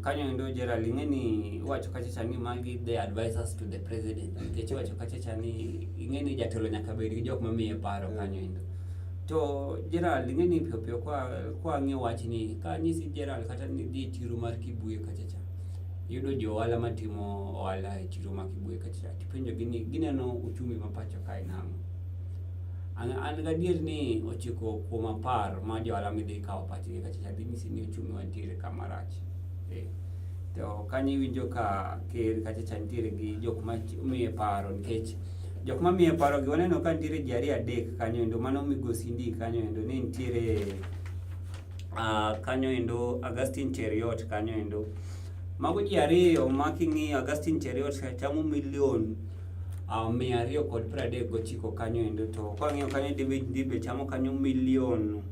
Kanyo endo Gerald ing'e ni iwacho kachacha ni magi the advisors to the president nikech iwacho kachacha ni ing'e ni jatelo nyaka bed gi jok mamiye paro kanyo endo. To Gerald, ing'e ni piyo piyo kwa kwa ang'iyo wachni, ka anyisi Gerald kata ni dhi e chiro mar Kibuye kacha cha, iyudo jo ohala matimo ohala e chiro ma Kibuye kacha cha, tipenjogi ni gineno uchumi ma pacho kae nang'o. An gadier ni 9 kuom 10 ma jo ohala midhi kawo pachgi kacha cha dhi nyisi ni uchumi wantiere kama rach. To kanyo iwinjo ka ker kacha cha nitiere gi jok ma miye paro nikech jok mamiye paro gi waneno ka nitiere ji ariyo adek kanyo endo mano migosi Ndii kanyo endo ni nitiere kanyo endo Augustine Cheruiyot kanyo endo. Mago ji ariyo ma king'iyo Augustine Cheruiyot chamo milion 239 kanyo endo to kwang'iyo kanyo David Ndii be chamo kanyo milion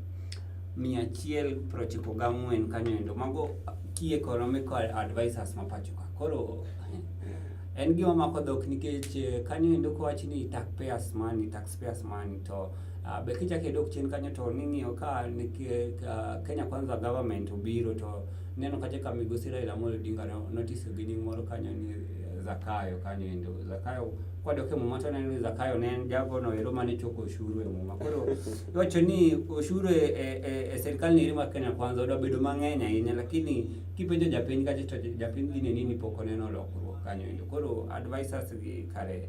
194 kanyo endo. Mago key economic advisors ma pacho ka. Koro en gima mako dhok nikech kanyo endo kowach ni taxpayers money, taxpayers money to be kichako idok chien kanyo to ning'iyo ka Kenya Kwanza government obiro to neno kacha ka migosi Raila Amolo Odinga notiso gi nying moro kanyo ni Zakayo kanyo endo. Zakayo kwadok e muma to waneno ni Zakayo ne en jago no ero mane choko oshuru e muma. Koro iwacho ni oshuru e sirkal ni eri mar Kenya Kwanza odwa bedo mang'eny ahinya lakini kipenjo japiny kacha to japiny dhi neni ni pok oneno lokruok kanyo endo. Koro advisors gi kare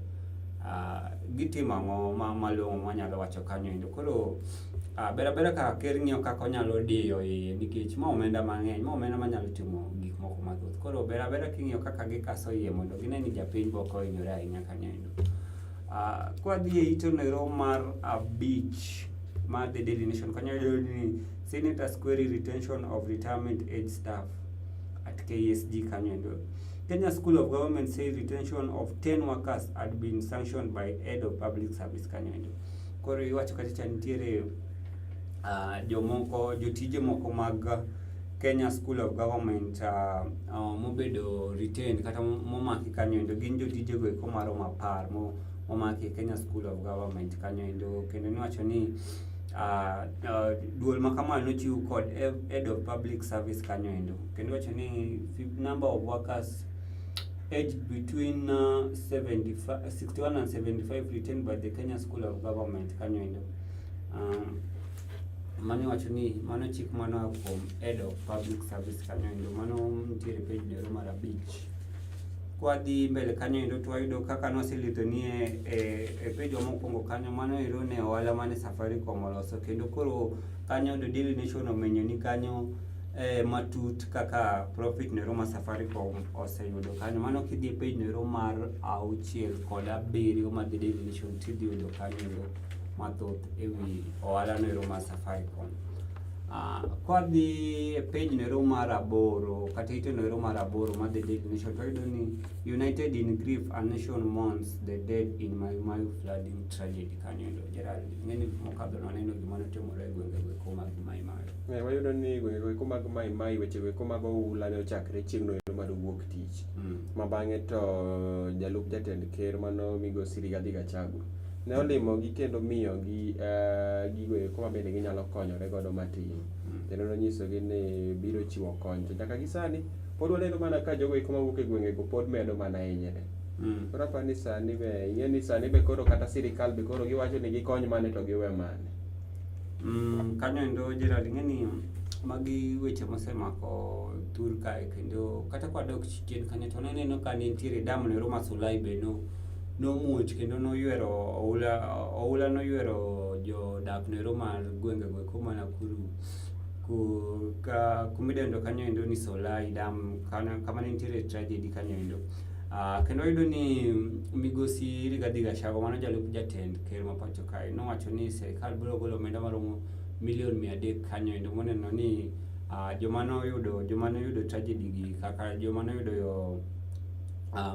gitimo ang'o malong'o mwanyalo wacho kanyo endo. Koro ber abera ka ker ng'iyo kaka onyalo diyo iye nikech ma omenda mang'eny, ma omenda manyalo timo gik moko mathoth. Koro ber abera king'iyo kaka gikaso iye mondo gine ni japiny be ok ohinyore ahinya kanyo endo. Kwadhi e ite noero mar 5 mar The Daily Nation kanyo wayudo ni Senators query retention of retirement age staff at KSG kanyo endo. Kenya School of Government say retention of 10 workers had been sanctioned by head of public service kanyo endo. Koro iwacho kacha cha nitiere jomoko jotije moko mag Kenya School of Government mobedo retained kata momaki kanyo endo gin jotije go eko maromo 10 momaki e Kenya School of Government kanyo endo kendo niwacho ni duol ma kama nochiw kod head of public service kanyo endo kendo iwacho ni number of workers aged between 75, 61 and 75 retained by the Kenya School of Government kanyo endo. Mano iwacho ni mano chik manoa kuom head of public service kanyo endo mano nitiere page noero mar 5. Kwadhi mbele kanyo endo to wayudo kaka noselithoni e page wa mokwongo kanyo mano ero ne ohala mane Safaricom oloso kendo koro kanyo The Daily Nation omenyo ni kanyo matut kaka profit noero ma Safaricom oseyudo kanyo. Mano kidhi e page noero mar 6 kod 7 mar The Daily Nation tidhi yudo kanyo endo mathoth ewi ohala noero mar Safaricom. Kwadhi e page noero mar 8 kata ite noero mar 8 mar The Daily Nation to wayudo ni United in grief a nation mourns the dead in Mai Mahiu flooding tragedy kanyo endo. Gerald, ing'e ni mokadho nwaneno gima notimore e gwenge go eko mag Mai Mahiu. Wayudo ni gwenge go eko mag Mai Mahiu weche go eko mag oula ne ochakre chieng' no ero mar wuok tich. Ma bang'e to jalup jatend ker mano migosi Rigathi Gachagua ne olimogi kendo miyogi gigo eko ma bende ginyalo konyore godo matin. Kendo nonyisogi ni biro chiwo kony. To nyaka gi sani pod waneno mana ka jogo eko mawuok e gwengego pod medo mana hinyre. Koro aparo ni sani be ing'e ni sani be koro kata sirikal be koro giwacho ni gikony mane to giwe mane. Kanyo endo Gerald ing'e ni magi weche mosemako thur kae kendo kata kwadok chien kanyo to naneno ka ne nitiere dam noero ma Sulai be no nomuoch kendo noywero oula oula noywero jodak noero mar gwenge go eko ma Nakuru kumidendo kanyo endo ni Solai dam kama ne nitiere tragedy kanyo endo. Kendo wayudo ni migosi Rigathi Gachagua mano jalup jatend ker ma pacho kae nowacho ni sirikal biro golo omenda maromo milion 300 kanyo endo moneno ni joma noyudo tragedy gi kaka joma noyudo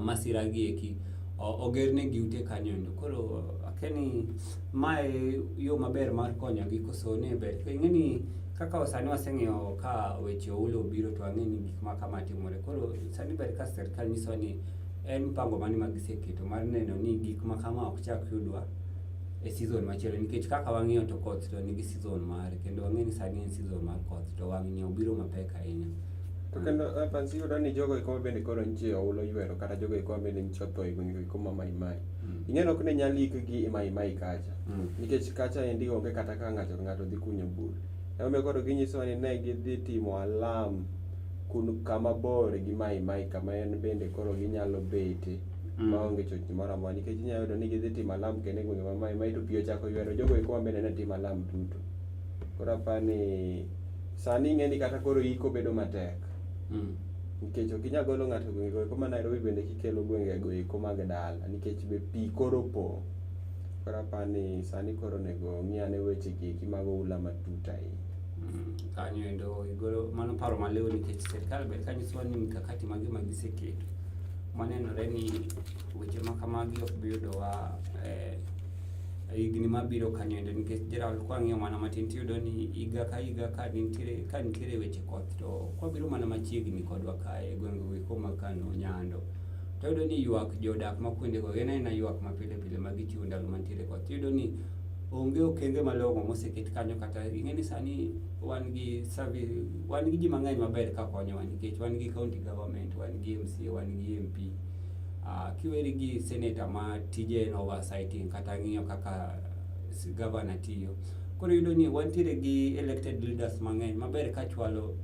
masira gi eki ogernegi ute kanyo endo. Koro akia ni mae yo maber mar konyogi koso ne ber. Ing'e ni kaka sani waseng'iyo ka weche oula obiro to wang'e ni gik ma kama timore. Koro sani ber ka sirikal nyisowa ni en mpango mane ma giseketo mar neno ni gik ma kama ok chak yudwa e season machielo nikech kaka wang'iyo to koth to nigi season mare kendo wang'e ni sani en season mar koth to wang' ni obiro mapek ahinya. To kendo Evans iyudo ni jogo eko ma bende koro nitie oula oywero kata jogo eko ma bende nyicha otho e gwenge eko ma Mai Mai. Ing'e ni ok ne nyal ikgi e Mai Mai kacha. Nikech kacha endi onge kata ka ng'ato ka ng'ato dhi kunyo bur. Emomiyo koro ginyisowa ni ne gidhi timo alam kun kama bor gi Mai Mai kama en bende koro ginyalo bete maonge chochni moro amora nikech inyalo yudo ni gidhi timo alam kendo e gwenge ma Mai Mai to pi ochako ywero jogo eko ma bende ne timo alam duto. Koro apani sani ing'e ni kata koro iko bedo matek. Nikech ok inyal golo ng'ato e gwenge eko ma Nairobi bende kikelo gwenge go eko mag dala nikech be pi koro opong'. Koro apani sani koro onego ong'i ane weche gi eki mag oula matut ahinya. Kanyo endo igolo mano paro maliw nikech sirkal ber kanyisowa ni mikakati mage ma giseketo manenore ni weche ma kamagi ok bi yudowa eh, higni mabiro kanyo endo nikech Gerald kwang'iyo mana matin tiyudo ni higa ka higa ka nitiere ka nitiere weche koth to kwabiro mana machiegni kodwa kae e gwenge go eko ma Kano Nyando to iyudo ni ywak jodak ma kuondego en aena ywak ma pile pile ma gichiwo ndalo mantiere koth iyudo ni onge okenge malong'o moseket kanyo kata ing'e ni sani wan gi service wan gi ji mang'eny maber ka konyowa nikech wan gi county government wan gi MCA wan gi MP kiweri gi senator ma tije en oversighting kata ng'iyo kaka governor tiyo koro iyudo ni wantiere gi elected leaders mang'eny maber ka chwalo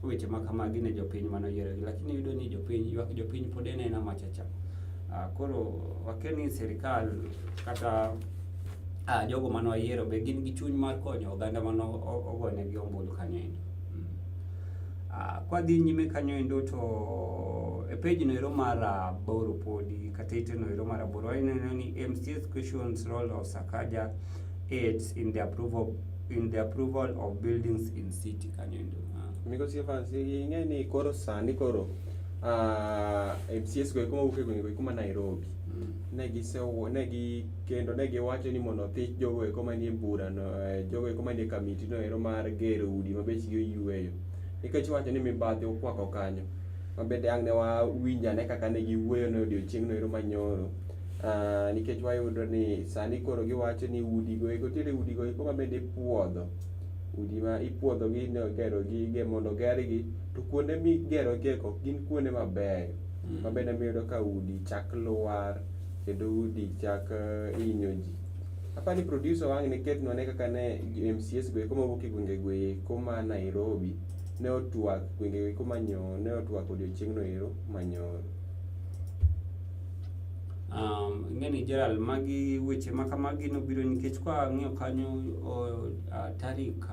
weche ma kamagi ne jopiny manoyierogi lakini iyudo ni jopiny ywak jopiny pod en aena machacha koro wakia ni sirikal kata jogo mane wayiero be gin gi chuny mar konyo oganda mane ogonegi ombulu kanyo endo. Kwadhi nyime kanyo endo to e page no ero mar aboro podi kata ite no ero mar aboro waneno ni MCS questions role of Sakaja aides in the approval of buildings in city kanyo endo. Migosi Evans, ing'e ni koro sani koro MCAs go eko mawuok e gwenge go eko ma Nairobi ne gise ne gi kendo ne giwacho ni mondo othich jogo eko manie bura no jogo eko manie kamiti no ero mar gero udi ma bechgi oyweyo nikech iwacho ni mibadhi okwako kanyo ma bende ang' ne wawinj ane kaka ne giwuoyo no odiochieng' no ero manyoro nikech wayudo ni sani koro giwacho ni udi go eko nitiere udi go eko ma bende ipuodho udi ma ipuodho gi gero gi mondo ogergi to kuonde migero gie ok gin kuonde mabeyo ma bende miyudo ka udi chak lwar kendo udi chak hinyo ji. Apani producer wang' ne ketnwa ne kaka ne MCAs go eko mawuok e gwenge go eko ma Nairobi ne otwak gwenge go eko manyoro ne otwak odiochieng' no ero manyoro. Ing'e ni Gerald, magi weche ma kamagi nobiro nikech kwa ng'iyo kanyo tarik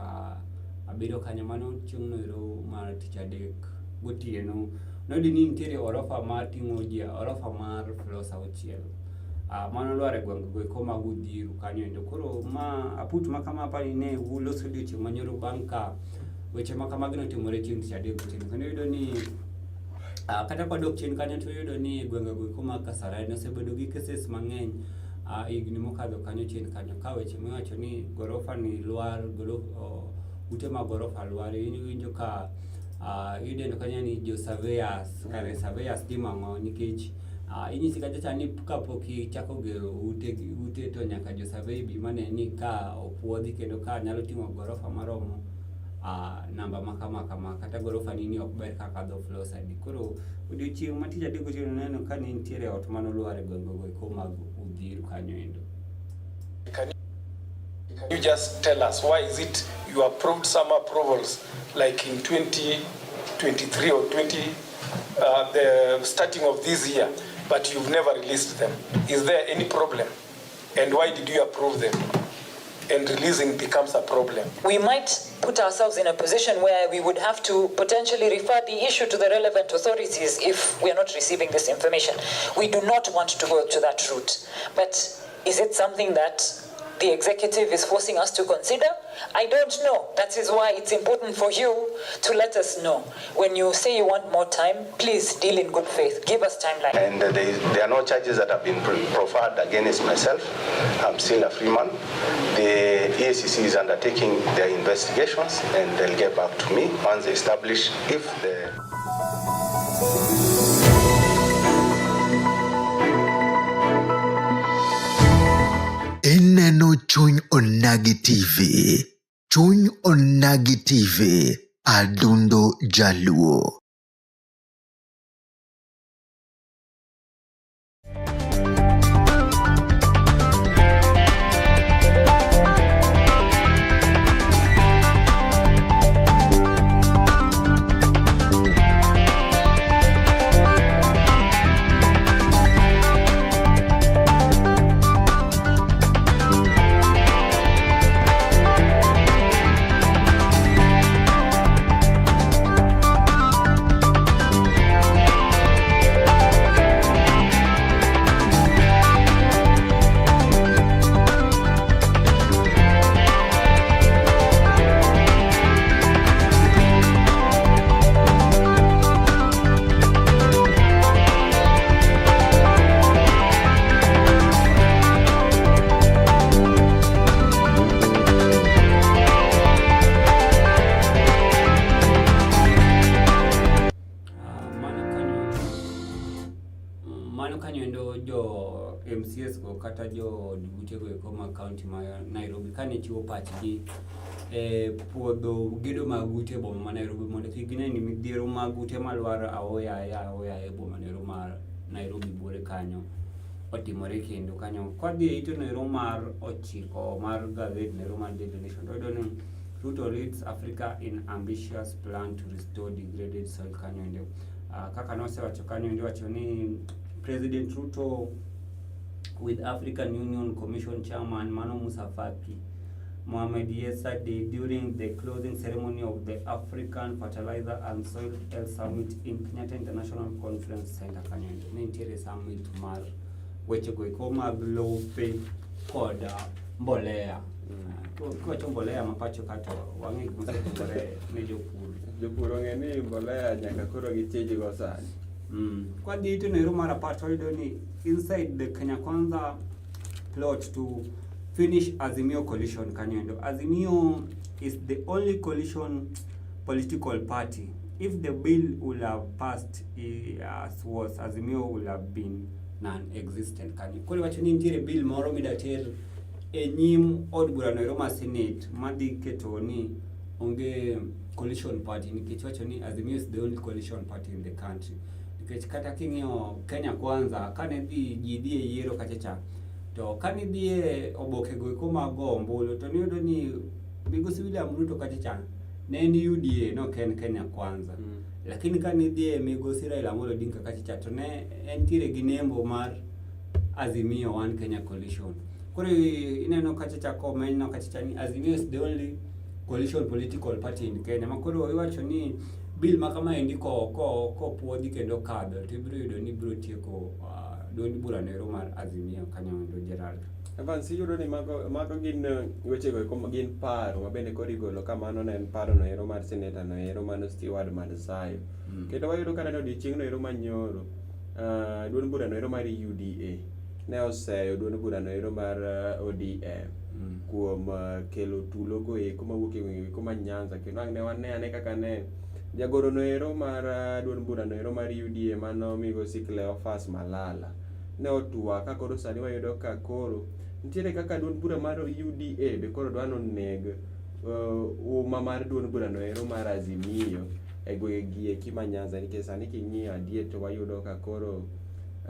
7 kanyo mano chieng' no ero mar tich adek gotieno noyudo ni nitiere orofa mar ting'o ji orofa mar floors 6 mano lwar e gwenge go eko mag Uthiru kanyo endo. Koro ma aput ma kama apani ne uloso odiochieng' manyoro bang' ka weche ma kamagi notimore chieng' tich adek gotieno kendo iyudo ni kata kwadok chien kanyo to iyudo ni e gwenge go eko mag Kasarani osebedo gi cases mang'eny higni mokadho kanyo chien kanyo ka weche miwacho ni gorofa ni lwar ute mag gorofa lwar iwinjo ka idendo kanyo ni jo surveyors kare surveyors timo ang'o nikech inyisi kacha cha ni kapok ichako gero ute ute to nyaka jo survey bi mane ni ka opuodhi kendo ka nyalo ting'o gorofa maromo namba ma kama kama kata gorofa ni ni ok ber ka kadho floors adi. Koro odiochieng' ma tich adek gotieno neno ka ne nitiere ot manolwar e gwenge go eko mag Uthiru kanyo endo. Can you just tell us why is it you approved some approvals like in 2023 or 20, the starting of this year, but you've never released them? Is there any problem? And why did you approve them? And releasing becomes a problem. We might put ourselves in a position where we would have to potentially refer the issue to the relevant authorities if we are not receiving this information. We do not want to go to that route. But is it something that the executive is forcing us to consider? I don't know. That is why it's important for you to let us know. When you say you want more time, please deal in good faith. Give us timeline. And there are no charges that have been proffered against myself. I'm still a free man. The EACC is undertaking their investigations and they'll get back to me once they establish if the Ineno Chuny Onagi TV. Chuny Onagi TV. Adundo Jaluo. Mano kanyo endo jo MCAs go kata jo od buche go eko mag kaunti ma Nairobi kane chiwo pachgi e puodho gedo mag ute e boma ma Nairobi mondo kik gine ni midhiero mag ute malwar aoyaye aoyaye e boma noero mar Nairobi buore kanyo otimore kendo kanyo. Kwadhi e ite noero mar ochiko mar gazet noero mar Daily Nation to wayudo ni Ruto leads Africa in ambitious plan to restore degraded soil kanyo endo. Kaka nosewacho kanyo endo iwacho ni President Ruto with African Union Commission Chairman Mano Musa Faki Mohamed yesterday during the closing ceremony of the African Fertilizer and Soil Health Summit in Kenyatta International Conference Center kanyo endo. Ne nitiere summit mar wechego eko mag lope kod mbolea. Kiwacho mbolea ma pacho ka to wang'e gima osetimore ne jopur. Jopur ong'e ni mbolea nyaka koro gichij go sani. Kwadhi to nero mar apar to wayudo ni inside the Kenya Kwanza plot to finish Azimio coalition kanyo endo. Azimio is the only coalition political party. If the bill would have passed as was, Azimio would have been non-existent kanyo. Koro iwacho ni nitiere bill moro mida ter e nyim od bura noero mar Senate madhi keto ni onge coalition party nikech wacho ni Azimio is the only coalition party in the country. Nikech kata king'iyo Kenya Kwanza kane dhi ji dhi e yiero kacha cha to kane dhi e oboke go eko mag go ombulu to niyudo ni Migosi William Ruto kacha cha ne en UDA no ok en Kenya Kwanza. Lakini kane idhi e Migosi Raila Amolo Odinga kacha cha to ne entiere gi nembo mar Azimio One Kenya Coalition. Koro ineno kacha cha komenyo kacha cha ni Azimio is the only coalition political party in Kenya. Ma koro iwacho ni bill ma kama endi ko ko kopuodhi kendo kadho to ibiro yudo ni ibiro tieko duond bura noero mar Azimio kanyo endo Gerald. Evans, iyudo ni mago, mago gin wechego eko gin paro ma bende koro igolo ka mano ne en paro no ero mar seneta no ero mano Stewart Madzayo. Kendo wayudo ka neno odiochieng' no ero manyoro, duond bura no ero mar UDA ne oseyo duond bura no ero mar ODM kuom kelo tulo go eko mawuok e gwenge eko ma Nyanza kendo ang' ne wane ane kaka ne jagoro no ero mar duond bura no ero mar UDA mano migosi Cleophas Malala ne otwak ka koro sani wayudo ka koro nitiere kaka duond bura mar UDA be koro dwa noneg uma mar duond bura no ero mar Azimio e gwenge gi eki ma Nyanza nikech sani king'iyo adier to wayudo ka koro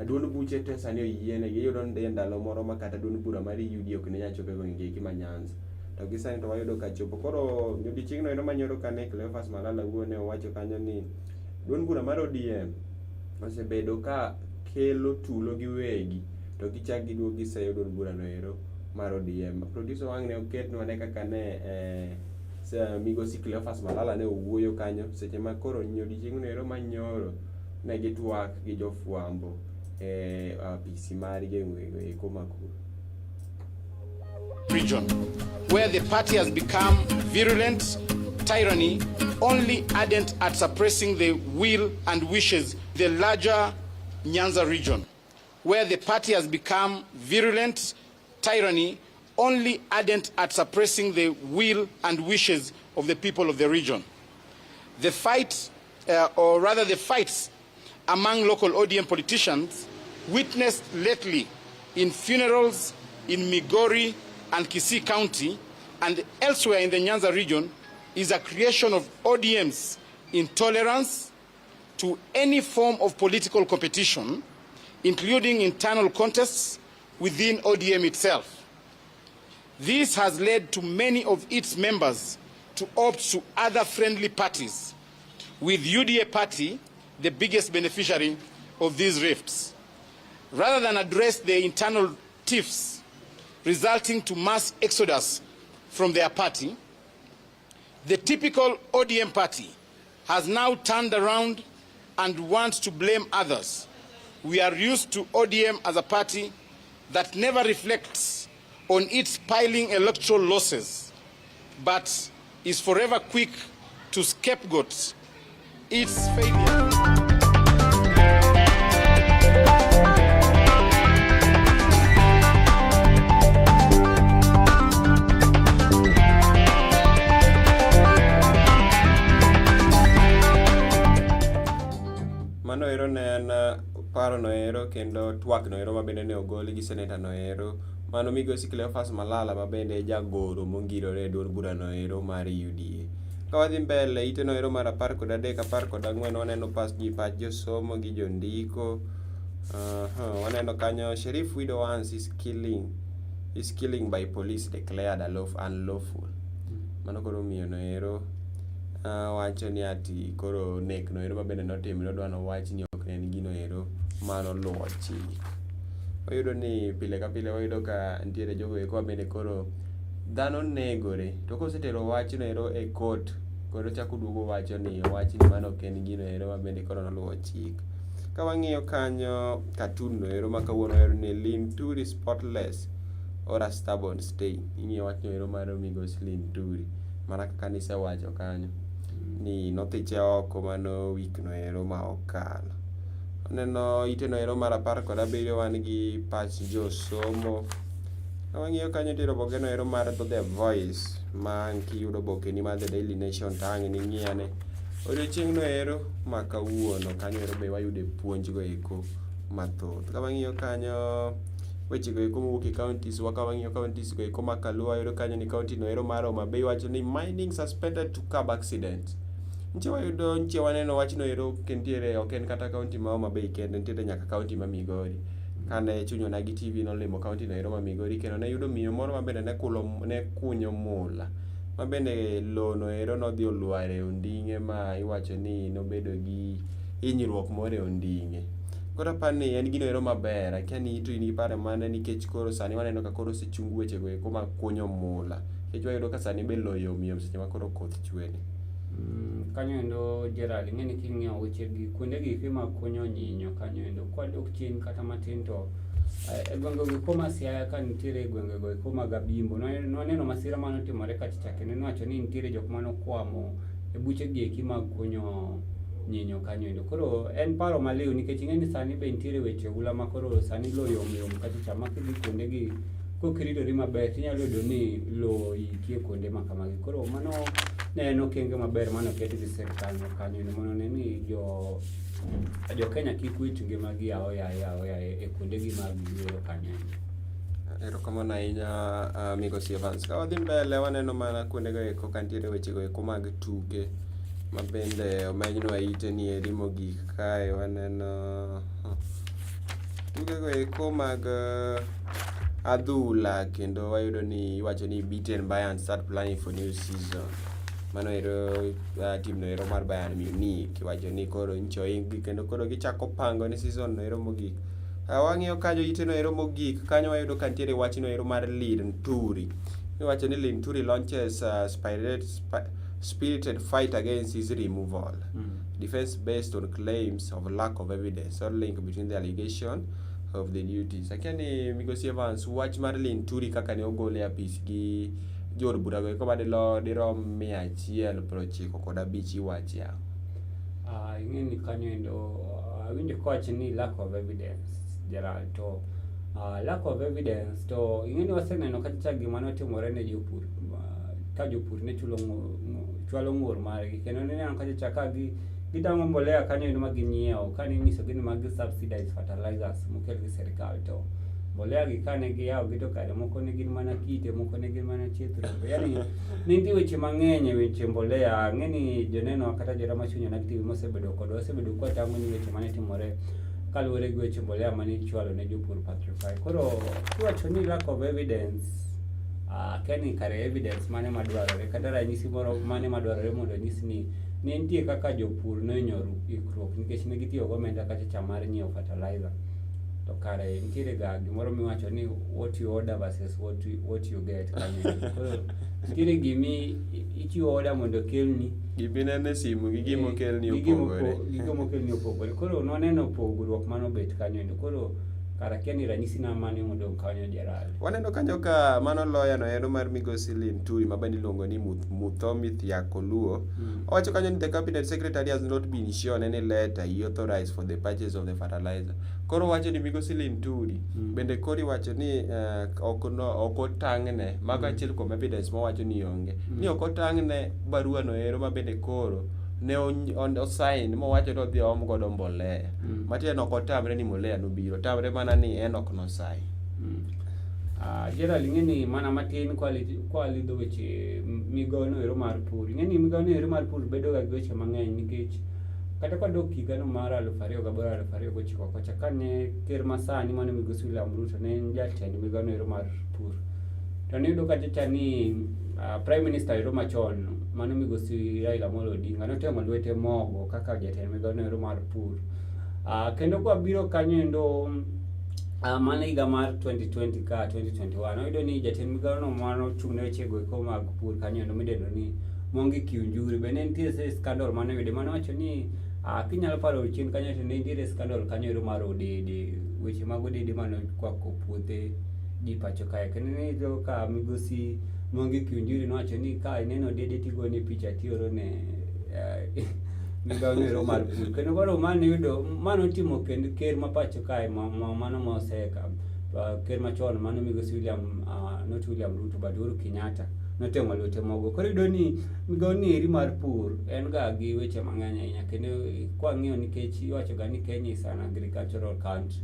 duond buche te sani oyienegi iyudo ni ndalo moro ma kata duond bura mar UDA ok ne nyal chopo e gwenge gi eki ma Nyanza to gi sani to wayudo ka chopo koro odiochieng'no ero manyoro kane Cleophas Malala wuo ne owacho kanyo ni duond bura mar ODM osebedo ka kelo tulo giwegi to gichak giduog giseyo duond bura no ero mar ODM. Producer wang' ne oketnwa ne kaka ne migosi Cleophas Malala ne owuoyo kanyo seche ma koro odiochieng'no ero manyoro ne gitwak gi jofwambo e apisi margi e gwenge eko ma kuro. Region where the party has become virulent tyranny, only ardent at suppressing the will and wishes the larger Nyanza region, where the party has become virulent tyranny, only ardent at suppressing the will and wishes of the people of the region. The fight, or rather the fights among local ODM politicians witnessed lately in funerals in Migori and Kisii County and elsewhere in the Nyanza region is a creation of ODM's intolerance to any form of political competition, including internal contests within ODM itself. This has led to many of its members to opt to other friendly parties, with UDA party the biggest beneficiary of these rifts. Rather than address the internal tiffs resulting to mass exodus from their party, the typical ODM party has now turned around and wants to blame others. We are used to ODM as a party that never reflects on its piling electoral losses, but is forever quick to scapegoat its failure. Mano ero ne en paro paro noero kendo twak noero ma bende ne ogol gi seneta noero mano migosi Cleophas Malala ma bende e jagoro mongirore e duond bura noero mar UDA. Ka wadhi mbele ite noero mar 13 14 waneno pas ji pach josomo gi jondiko. Waneno kanyo Sheriff Widow once is killing by police declared unlawful. Mano koro miyo noero wacho ni ati koro nek noero ma bende notimre odwa nowach ni ok ne en gino ero manoluwo chik. Wayudo ni pile ka pile wayudo ka nitiere jogo eko mabende koro dhano negore to kosetero wachno ero e court koro chako duogo wacho ni owach ni mano ok en gino ero mabende koro noluwo chik. Ka wang'iyo kanyo cartoon no ero ma kawuono wayudo ni Linturi spotless or a stubborn stain. Ing'iyo wachno ero mar migosi Linturi mana kaka nisewacho kanyo ni nothiche oko mano wik no ero ma okalo. Aneno ite no ero mar 17 wan gi pach josomo. Ka wang'iyo kanyo nitiere oboke no ero mar The Voice ma ang' kiyudo obokeni mar The Daily Nation to ang' ning'i ane odiochieng' no ero ma kawuono kanyo ero be wayude puonj go eko mathoth. Ka wang'iyo kanyo weche go eko mowuok e counties wa ka wang'iyo counties go eko ma kaluo wayudo kanyo ni county no ero mar Homa Bay wacho ni mining suspended to curb accident. Nche wayudo nche waneno wachno ero kentiere ok en kata county ma Homa Bay kende nitiere nyaka county ma Migori. Kane chuny Onagi TV nolimo county no ero ma Migori kendo ne yudo miyo moro ma bende ne kulo ne kunyo mula ma bende lowo no ero nodhi olwar e onding'e ma iwacho ni nobedo gi hinyruok moro e onding'e. Koro aparo ni en gino ero maber akia ni to in gi paro mane nikech koro sani waneno ka koro osechung weche go eko mag kunyo mula nikech wayudo ka sani be lowo yom yom seche ma koro koth chwe ni. Kanyo endo Gerald, ing'e ni king'iyo weche gi kuonde gi eki mag kunyo nyinyo kanyo endo kwadok chien kata matin to e gwenge go eko ma Siaya ka nitiere e gwenge go eko mag Abimbo nwaneno masira manotimore kacha cha kendo niwacho ni nitiere jok manokwamo e buche gi eki mag kunyo nyinyo kanyo endo. Koro en paro maliw nikech ing'e ni sani be nitiere weche oula ma koro sani lowo yom yom kacha cha ma kidhi kuonde gi kokiridori maber tinyalo yudo ni lowo oiki e kuonde ma kamagi. Koro mano ne en okenge maber mane oket gi sirkal no kanyo endo mondo one ni jo Kenya kik wit ngimagi aoyaye aoyaye e kuonde gi mag yueyo kanyo endo. Erokamano ahinya migosi Evans. Ka wadhi mbele waneno mana kuonde go eko ka nitiere weche go eko mag tuke ma bende omenynwa ite ni eri mogik kae waneno tuke go eko mag adhula kendo wayudo ni iwacho ni beaten Bayern start planning for new season. Mano ero team no ero mar Bayern Munich iwacho ni koro nyocha oing gi kendo koro gichako pango ne season no ero mogik. Wang'iyo kanyo ite no ero mogik kanyo wayudo ka nitiere wach no ero mar Linturi. Iwacho ni Linturi launches spirited fight against his removal. Defense based on claims of lack of evidence or link between the allegation of the duties. Akia ni migosi Evans wach mar Linturi kaka ne ogole e apis gi jood bura go eko madilo dirom 195 iwache ang'o? Ing'e ni kanyo endo awinjo kowacho ni lack of evidence Gerald to lack of evidence to ing'e ni waseneno kacha cha gima notimore ne jopur ka jopur ne chulo chwalo ng'ur margi kendo nineno kacha cha ka gitang'o mbolea kanyo endo ma ginyiewo kane inyisogi ni magi subsidized fertilizers mokel gi sirikal to mbolea gi kane giyawo gi to kare moko ne gin mana kite moko ne gin mana chieth rombe yani ne nitie weche mang'eny e weche mbolea ang'e ni joneno kata johera machunyo Onagi TV mosebedo kodwa wasebedo kwatang'o ni weche mane timore kaluwore gi weche mbolea mane ichwalo ne jopur Patrify. Koro kiwacho ni lack of evidence akia ni kare evidence mane madwarore kata ranyisi moro mane madwarore mondo onyis ni ne nitie kaka jopur nohinyo ikruok nikech ne gitiyo gomenda kacha cha mar nyiewo fertilizer to kare nitiere ga gimoro miwacho ni what you order versus what you get kanyo. Koro nitiere gimi ichiwo order mondo okelni Gimineno e simu gi gima okelni opogore. Gi gima okelni opogore. Koro nwaneno pogruok manobet kanyo endo. Koro kara akia ni ranyisi na mane modong' kanyo Gerald. Waneno kanyo ka mano lawyer no ero mar migosi Linturi ma bende iluongo ni Muthomi Thiakoluo. Owacho kanyo ni the cabinet secretary has not been shown any letter he authorized for the purchase of the fertilizer. Koro owacho ni migosi Linturi bende koro iwacho ni ok no ok otang'ne mago achiel kuom evidence mowacho ni onge. Ni ok otang'ne barua no ero ma bende koro Ne osign mowacho ni odhi oom godo mbolea. Matiende ni ok otamre ni mbolea nobiro, otamre mana ni en ok nosign. Gerald, ing'e ni mana matin kwalidho weche migawo no ero mar pur. Ing'e ni migawo no ero mar pur bedo ga gi weche mang'eny nikech kata kwadok higano mar 2008 2009 kocha kane ker masani mano migosi William Ruto ne en jatend migawo no ero mar pur. To niyudo kacha cha ni Prime Minister ero machon mano migosi Raila Amolo Odinga notemo lwete mogo kaka jatend migawo no ero mar pur. Kendo kwabiro kanyo endo mana higa mar 2020 ka 2021 wayudo ni jatend migawo no manochung' ne wechego eko mag pur kanyo endo midendo ni Mwangi Kiunjuri be ne nitie scandal mane oyude mane owacho ni kinyalo paro chien kanyo to ne nitiere scandal kanyo ero mar odede weche mag odede mane okwako puothe ji pacho kae kendo ne iyudo ka migosi Mwangi Kiunjuri nowacho ni ka ineno odede tigone picha tioro ne migawo no ero mar pur kendo koro mano yudo mano otimo kendo ker ma pacho kae mano moseka ker machon mano migosi William not William Ruto but Uhuru Kenyatta notemo lwete mogo. Koro iyudo ni migawo ni eri mar pur en ga gi weche mang'eny ahinya kendo kwang'iyo nikech iwacho ga ni Kenya is an agricultural country.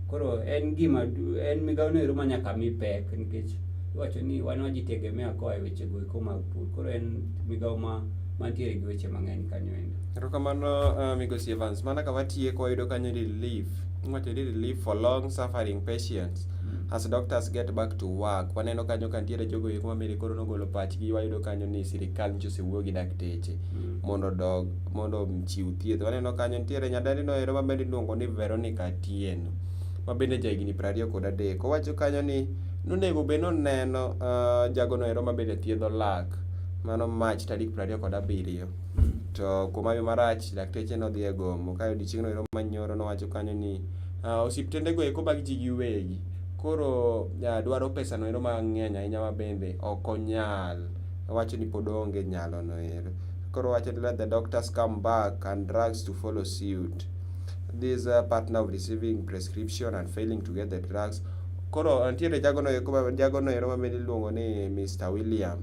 Koro en gima en migawo no ero ma nyaka mi pek nikech iwacho ni wan wajitegemea koa e weche go eko mag pur. Koro en migawo ma mantiere gi weche mang'eny kanyo endo. Erokamano migosi Evans. Mana ka watieko wayudo kanyo relief. Iwacho ni relief for long suffering patients as doctors get back to work. Waneno kanyo ka nitiere jogo eko ma bende koro nogolo pachgi. Wayudo kanyo ni sirikal nyocha osewuoyo gi dakteche mondo odog mondo ochiw thieth. Waneno kanyo nitiere nyadendi no ero ma bende iluongo ni Veronica Atieno ma bende ja higni 23. Owacho kanyo ni nonego bed ni oneno jagono ero ma bende thiedho lak mano Mach tarik 27. To kuom hawi marach dakteche nodhi e gomo ka odiochieng'no ero manyoro nowacho kanyo ni osiptende go eko mag ji giwegi koro dwaro pesa no ero mang'eny ahinya ma bende ok onyal. Owacho ni pod oonge nyalo no ero. Koro owacho ni let the doctors come back and drugs to follow suit. This partner of receiving prescription and failing to get the drugs. Koro nitiere jagono eko jagono ero ma bende iluongo ni Mr. William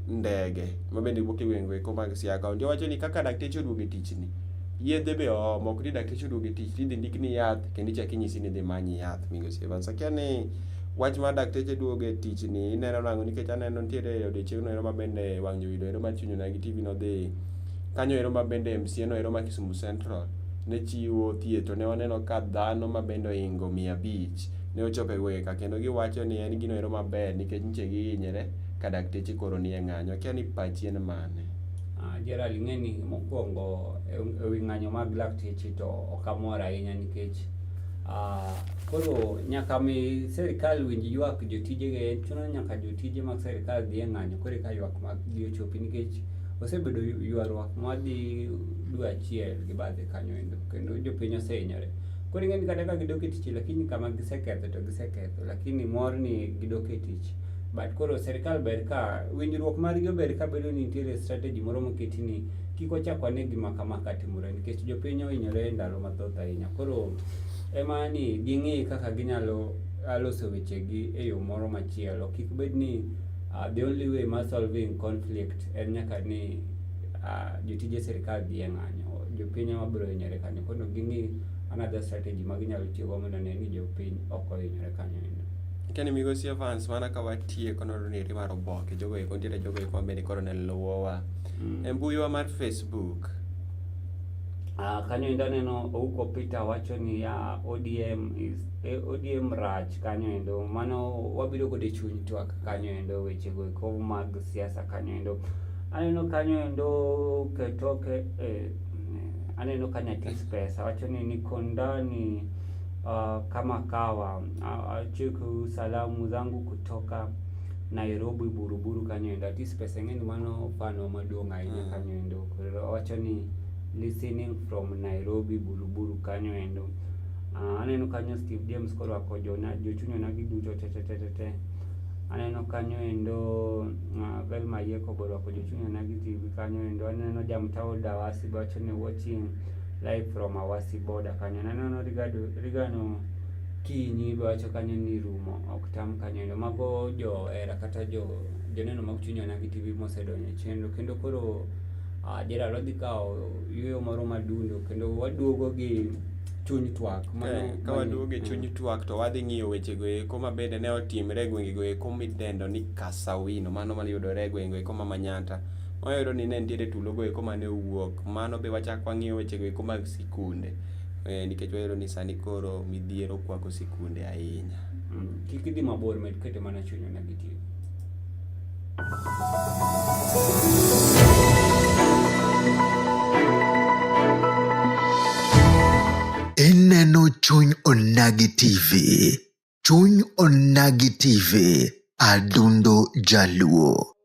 Ndege ma bende wuok e gwenge eko mag Siaya County. Owacho ni kaka dakteche oduogo e tich ni, yedhe be oomo, ok ni dakteche oduogo e tich tidhi ndikni yath kendo ichak inyisi ni idhi many yath migosi Evans. Akia ni wach mar dakteche duogo e tich ni ineno nang'o nikech aneno nitiere odiochieng'no ero ma bende wang' jowi ero mar Chuny Onagi TV nodhi kanyo ero ma bende MCA no ero ma Kisumu Central ne chiwo thieth to ne waneno ka dhano ma bende ohingo 500 ne ochopo e gwenge ka kendo giwacho ni en gino ero maber nikech nyiche gihinyre ka dakteche koro nie ng'anyo. Akia ni pachi en mane? Gerald, ing'e ni mokwongo e wi ng'anyo mag lakteche to ok amor ahinya nikech koro nyaka mi sirikal winj ywak jotijege chuno nyaka jotije mag sirikal dhi e ng'anyo koro eka ywak mag gi ochopi nikech osebedo ywaruok madhi dwe achiel gi bathe kanyo endo kendo jopiny osehinyore. Koro ing'e ni kata ka gidok e tich lakini kama giseketho to giseketho lakini mor ni gidok e tich. But koro sirikal ber ka winjruok margi ober ka bedo ni nitiere strategy moro moketi ni kik wachak wane gima kama ka timore nikech jopiny ohinyore e ndalo mathoth ahinya. Koro ema ni ging'i kaka ginyalo loso wechegi e yo moro machielo. Kik bed ni the only way mar solving conflict en nyaka ni jotije sirikal dhi e ng'anyo. Jopiny ema biro hinyore kanyo. Koro ging'i another strategy ma ginyalo tiyogo mondo one ni jopiny ok ohinyore kanyo endo. Akia ni migosi Evans mana ka watieko nonro ni eri mar oboke jogo eko nitiere jogo eko ma bende koro ne luwowa e mbuiwa mar Facebook. Kanyo endo aneno Ouko Peter wacho ni ya ODM is ODM rach kanyo endo mano wabiro godo e chuny twak kanyo endo weche go eko mag siasa kanyo endo aneno kanyo endo ketoke aneno ka Nyatis Pesa wacho ni niko ndani kama kawa achiku salamu zangu kutoka Nairobi Buruburu kanyo endo Atis Pesa ing'e ni mano fan wa maduong' ahinya kanyo endo koro owacho ni listening from Nairobi Buruburu kanyo endo. Aneno kanyo Steve James korwako jochuny onagi duto te te te te te. Aneno kanyo endo Velma Yieko borwako jochuny onagi TV kanyo endo. Aneno Jamtao Dawasi wacho ni watching live from Awasi border kanyo. Aneno Rigano Kinyi be wacho kanyo ni rumo ok tam kanyo endo. Mago johera kata joneno mag chuny onagi TV mosedonjo e chenro kendo koro Gerald wadhi kawo yueyo moro madundo kendo waduogo gi chuny twak. Mano, ka waduogo e chuny twak to wadhi ng'iyo wechego eko ma bende ne otimre e gwengego eko midendo ni Kasawino, mano mayudore e gwengego eko ma Manyatta. Wayudo ni ne nitiere tulogo eko mane owuok, mano be wachak wang'iyo wechego eko mag sikunde nikech wayudo ni sani koro midhiero okwako sikunde ahinya. Kik idhi mabor, med kete mana chuny Onagi TV. Ineno Chuny Onagi TV. Chuny Onagi TV. Adundo Jaluo.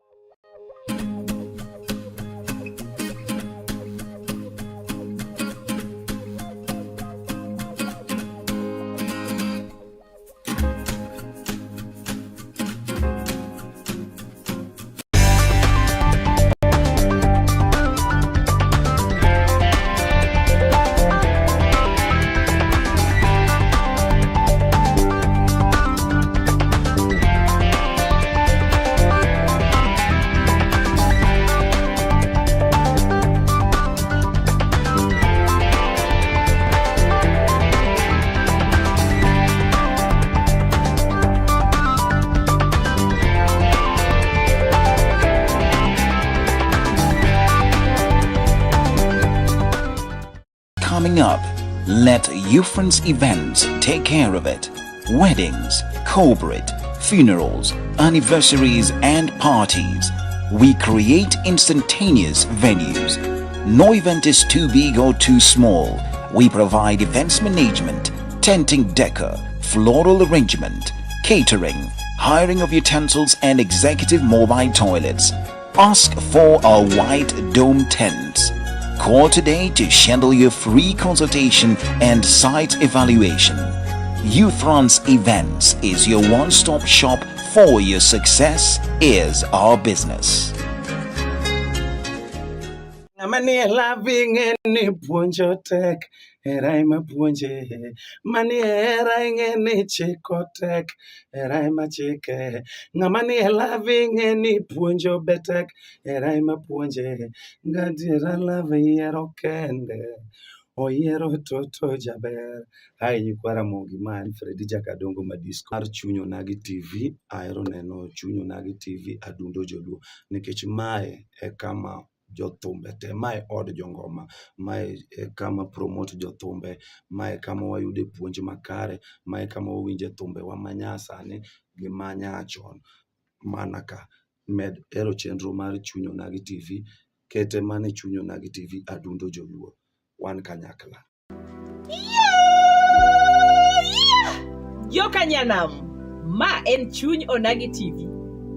Coming up, let Ufrance Events take care of it. Weddings, corporate, funerals, anniversaries, and parties. We create instantaneous venues. No event is too big or too small. We provide events management, tenting decor, floral arrangement, catering, hiring of utensils, and executive mobile toilets. Ask for our white dome tents. Call today to schedule your free consultation and site evaluation. Ufrance Events is your one-stop shop for your success is our business. Ng'ama nie love ing'e ni puonjo tek, hera ema puonje. Manie hera ing'e ni chiko tek, hera ema chike. Ng'ama nie love ing'e ni puonjo be tek, hera ema puonje. Gadiera love yiero kende, oyiero toto jaber. Hi nyikwa Ramogi, ma en Fredi Jakadongo Madisco mar Chuny Onagi TV. Ahero neno Chuny Onagi TV Adundo Joluo nikech mae e kama jothumbe te, mae od jongoma, mae e kama promote jothumbe, mae e kama wayude puonj makare, mae e kama wawinje thumbewa manyasani gi manyachon. Mana ka med hero chenro mar Chuny Onagi TV, kete mana e Chuny Onagi TV Adundo Joluo. Wan kanyakla. Joka Nyanam, ma en Chuny Onagi TV,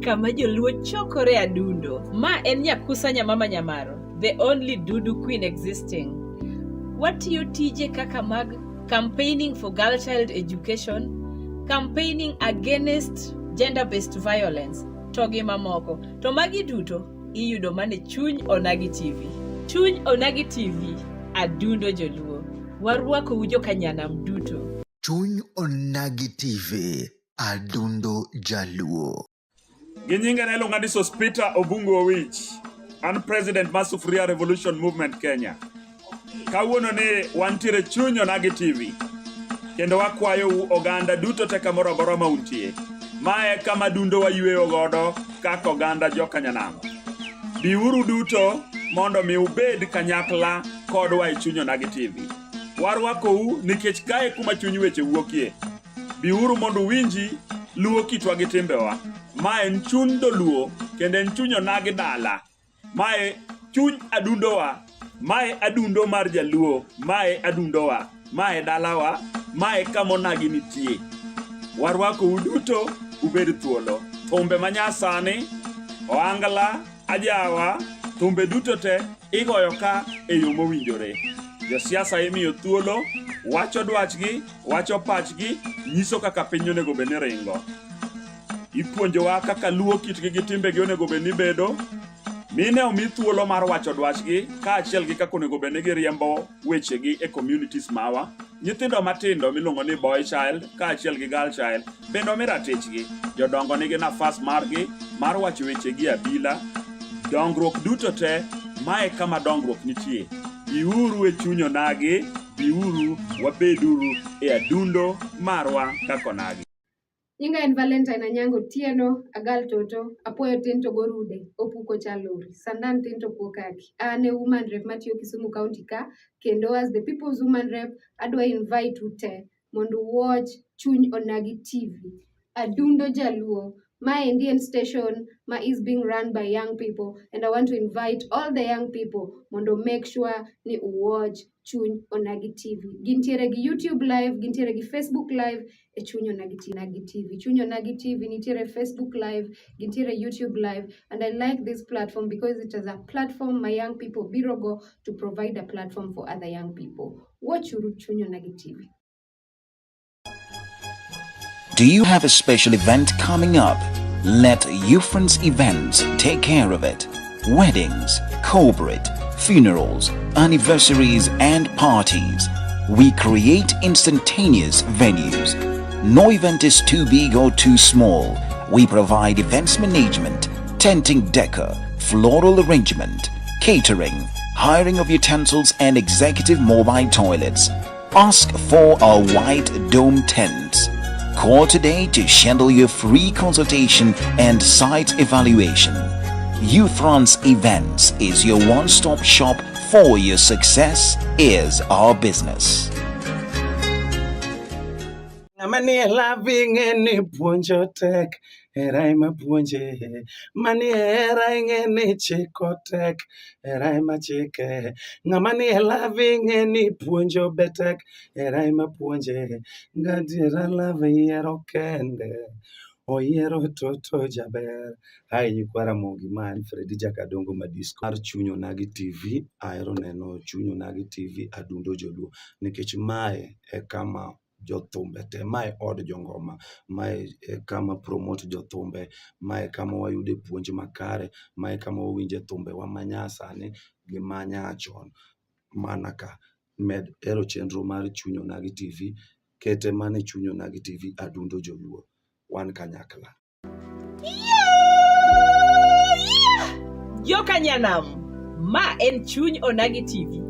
kama joluo chokore adundo. Ma en Nyakusa Nyamama Nyamaro, the only Dudu queen existing. Watiyo tije kaka mag campaigning for girl child education, campaigning against gender-based violence, to gi mamoko. To magi duto iyudo mana e Chuny Onagi TV. Chuny Onagi TV, adundo joluo. Warwakou joka Nyanam duto. Chuny Onagi TV. Adundo Jaluo. Gi nyinga ne iluonga ni Sospeter Obungu Owich. An president mar Sufuria Revolution Movement Kenya. Kawuono ni wantiere Chuny Onagi TV. Kendo wakwayou oganda duto te kamoro amora ma untie. Mae kama dundo wayweyo godo kaka oganda joka Nyanam. Biuru duto mondo mi ubed kanyakla kodwa e Chuny Onagi TV. Warwakou nikech kae kuma chuny weche wuokie. Biuru mondo uwinji luo kitwa gi timbewa. Ma en chuny dholuo kendo en chuny onagi dala. Mae chuny adundowa. Mae adundo mar jaluo. Mae adundowa. Mae dalawa. Mae kama onagi nitie. Warwakou duto ubed thuolo. Thumbe manyasani, ohangla, ajawa, thumbe duto te igoyo ka e yo mowinjore. Josiasa imiyo thuolo, wacho dwachgi, wacho pachgi, nyiso kaka piny onego bed ni ringo. Ipuonjowa kaka luo kitgi gi timbegi onego bed ni bedo. Mine omi thuolo mar wacho dwachgi kaachiel gi kaka onego bed ni giriembo wechegi e communities mawa. Nyithindo matindo miluongo ni boy child kaachiel gi girl child bende omi ratichgi. Jodongo nigi nafas margi mar wacho wechegi e abila. Dongruok duto te Mae kama dongruok nitie. Biuru e chuny onagi, biuru wabeduru e adundo marwa kaka onagi. Nyinga en Valentine Anyango Otieno, Agal Toto, Apuoyo tin to gorude, Opuko chalori, Sandan tin to kuo kaki. An e woman rep matiyo Kisumu County ka, kendo as the people's woman rep, adwa invite u te mondo watch Chuny Onagi TV. Adundo Jaluo. Maendi en station ma is being run by young people and I want to invite all the young people mondo make sure ni watch Chuny Onagi TV. Gintiere gi YouTube live, gintiere gi Facebook live e Chuny Onagi TV. Chuny Onagi TV nitiere Facebook live, gintiere YouTube live and I like this platform because it is a platform my young people biro go to provide a platform for other young people. Watch uru Chuny Onagi TV. Do you have a special event coming up? Let Ufrance Events take care of it. Weddings, corporate, funerals, anniversaries, and parties. We create instantaneous venues. No event is too big or too small. We provide events management, tenting decor, floral arrangement, catering, hiring of utensils, and executive mobile toilets. Ask for our white dome tents. Call today to schedule your free consultation and site evaluation. Ufrance Events is your one-stop shop for your success is our business. Ng'ama nie love ing'e ni puonjo tek, hera ema puonje. Manie hera ing'e ni chiko tek, hera ema chike. Ng'ama nie love ing'e ni puonjo be tek, hera ema puonje. Gadiera love yiero kende, oyiero toto jaber. Hi nyikwa Ramogi, ma en Fredi Jakadongo Madisco mar Chuny Onagi TV. Ahero neno Chuny Onagi TV Adundo Joluo nikech mae e kama jothumbe te, mae od jongoma, mae e kama promote jothumbe, mae kama wayude puonj makare, mae kama wawinje thumbewa manyasani gi manyachon mana ka. Med hero chenro mar Chuny Onagi TV, kete mana e Chuny Onagi TV Adundo Joluo. Wan kanyakla. Joka nyanam, ma en Chuny Onagi TV,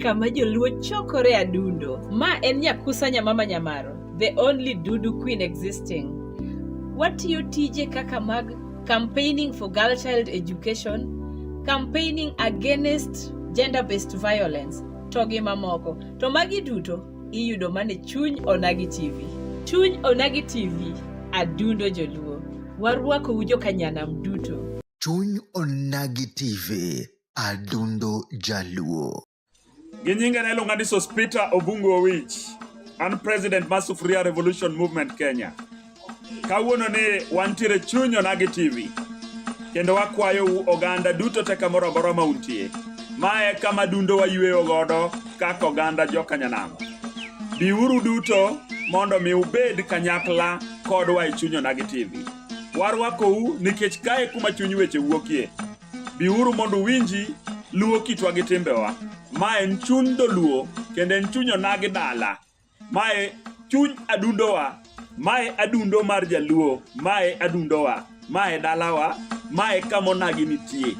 kama joluo chokore adundo. Ma en Nyakusa Nyamama Nyamaro, the only Dudu queen existing. Watiyo tije kaka mag campaigning for girl child education, campaigning against gender-based violence, to gi mamoko. To magi duto iyudo mana e Chuny Onagi TV. Chuny Onagi TV, adundo joluo. Warwakou joka nyanam duto. Chuny Onagi TV, Adundo Jaluo. Gi nyinga ne iluonga ni Sospeter Obungu Owich. An president mar Sufuria Revolution Movement Kenya. Kawuono ni wantiere chuny Onagi TV. Kendo wakwayou oganda duto te kamoro amora ma untie. Mae kama dundo wayweyo godo kaka oganda joka nyanam. Biuru duto mondo mi ubed kanyakla kodwa e chuny Onagi TV. Warwakou nikech kae kuma chuny weche wuokie. Biuru mondo uwinji luo kitwa gi timbewa. Ma en chuny dholuo kendo en chuny onagi dala. Mae chuny adundowa. Mae adundo mar jaluo. Mae adundowa. Mae dalawa. Mae kama onagi nitie.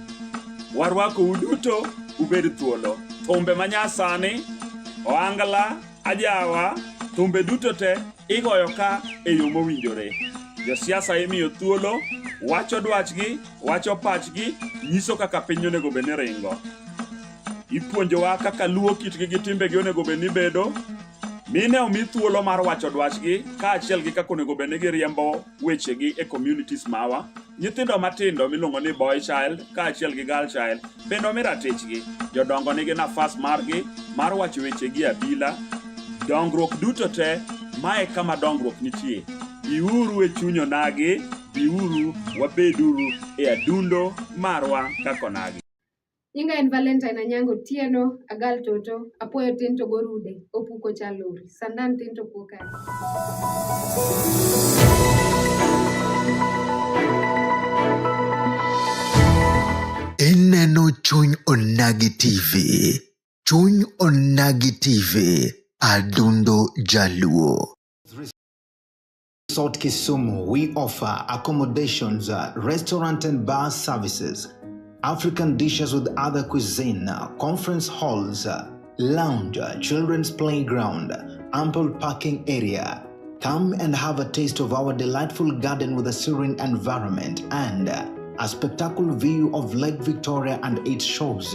Warwakou duto ubed thuolo. Thumbe manyasani, ohangla, ajawa, thumbe duto te igoyo ka e yo mowinjore. Josiasa imiyo thuolo, wacho dwachgi, wacho pachgi, nyiso kaka piny onego bed ni ringo. Ipuonjowa kaka luo kitgi gi timbegi onego bed ni bedo. Mine omi thuolo mar wacho dwachgi kaachiel gi kaka onego bed ni giriembo wechegi e communities mawa. Nyithindo matindo miluongo ni boy child kaachiel gi girl child bende omi ratichgi. Jodongo nigi nafas margi mar wacho wechegi e abila. Dongruok duto te, mae kama dongruok nitie. Biuru e chuny onagi, biuru wabeduru e adundo marwa kaka onagi. Nyinga en Valentine Anyango Otieno, Agal Toto, Apuoyo tin to gorude, Opuko chalori, Sandan tin to kuo kaki. Ineno Chuny Onagi TV. Chuny Onagi TV, Adundo Jaluo. Resort Kisumu, we offer accommodations, restaurant and bar services. African dishes with other cuisine, conference halls, lounge, children's playground, ample parking area. Come and have a taste of our delightful garden with a serene environment and a spectacular view of Lake Victoria and its shores.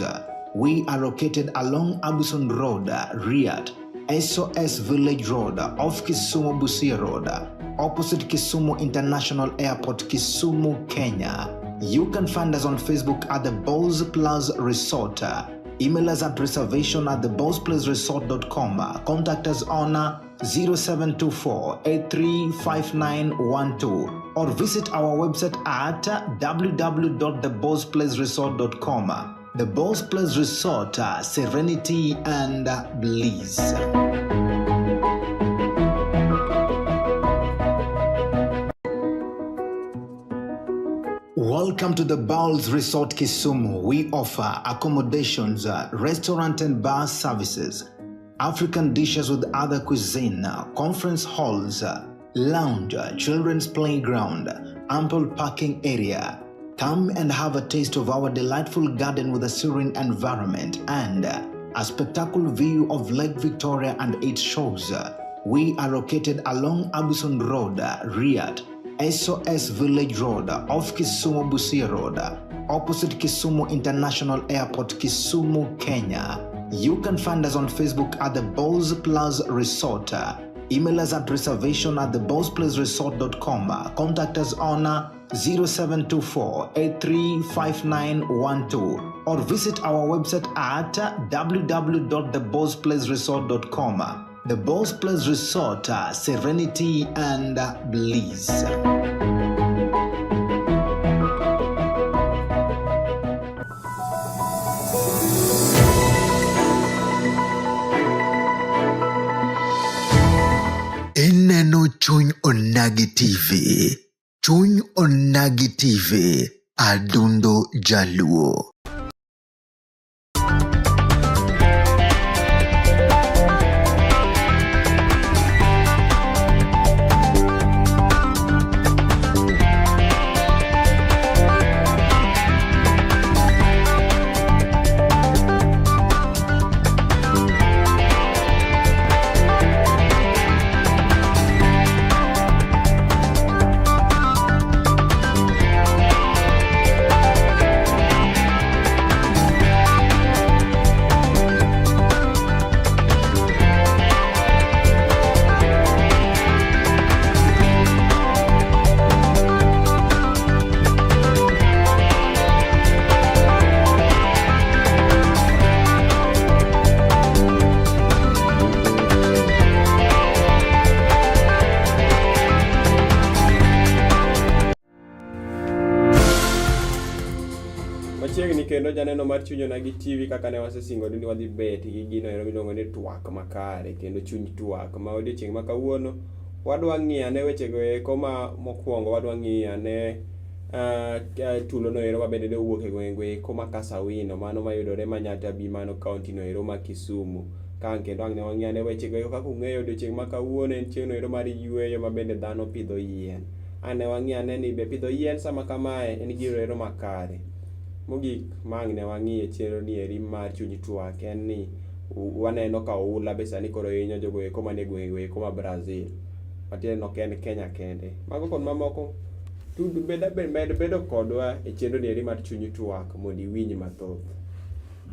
We are located along Abuson Road, Riyadh, SOS Village Road, off Kisumu Busia Road, opposite Kisumu International Airport, Kisumu, Kenya. You can find us on Facebook at the Bowls Plus Resort. Email us at reservation at thebowlsplaceresort.com. Contact us on 0724 835912 or visit our website at www.thebowlsplaceresort.com. The Bowls Place Resort, serenity and bliss. Welcome to the Bowls Resort Kisumu. We offer accommodations, restaurant and bar services, African dishes with other cuisine, conference halls, lounge, children's playground, ample parking area. Come and have a taste of our delightful garden with a serene environment and a spectacular view of Lake Victoria and its shores. We are located along Abuson Road, Riyadh, SOS Village Road, off Kisumu Busia Road, opposite Kisumu International Airport, Kisumu, Kenya. You can find us on Facebook at the Bowls Plus Resort. Email us at reservation at thebowlsplaceresort.com. Contact us on 0724 835912 or visit our website at www.thebowlsplaceresort.com. The Bowls Place Resort, serenity and bliss. Ineno Chuny Onagi TV. Chuny Onagi TV. Adundo Jaluo. Machiegni kendo janeno mar Chuny Onagi TV kaka ne wasesingore ni wadhi bet gi gino ero miluongo ni twak makare kendo chuny twak ma odiochieng' ma kawuono wadwa ng'iyo ane wechego eko ma mokwongo wadwa ng'iyo ane tulo no ero mabende ne owuok e gwenge eko ma Kasawino mano mayudore Manyata-Bi mano kaunti no ero ma Kisumu. Ka ang' kendo ang' ne wang'i ane wechego eko kaka ung'eyo odiochieng' ma kawuono en chieng' no ero mar yueyo ma bende dhano pidho yien. Ang' ne wang'i ane ni be pidho yien sama kamae en gino ero makare. Mogik ma ang' ne wang'i e chenro ni eri mar chuny twak en ni waneno ka oula be sani koro hinyo jogo eko manie gwenge go eko ma Brazil. Matiende ni ok en Kenya kende. Mago kod mamoko tud beda med bedo kodwa e chenro ni eri mar chuny twak mondo iwinj mathoth.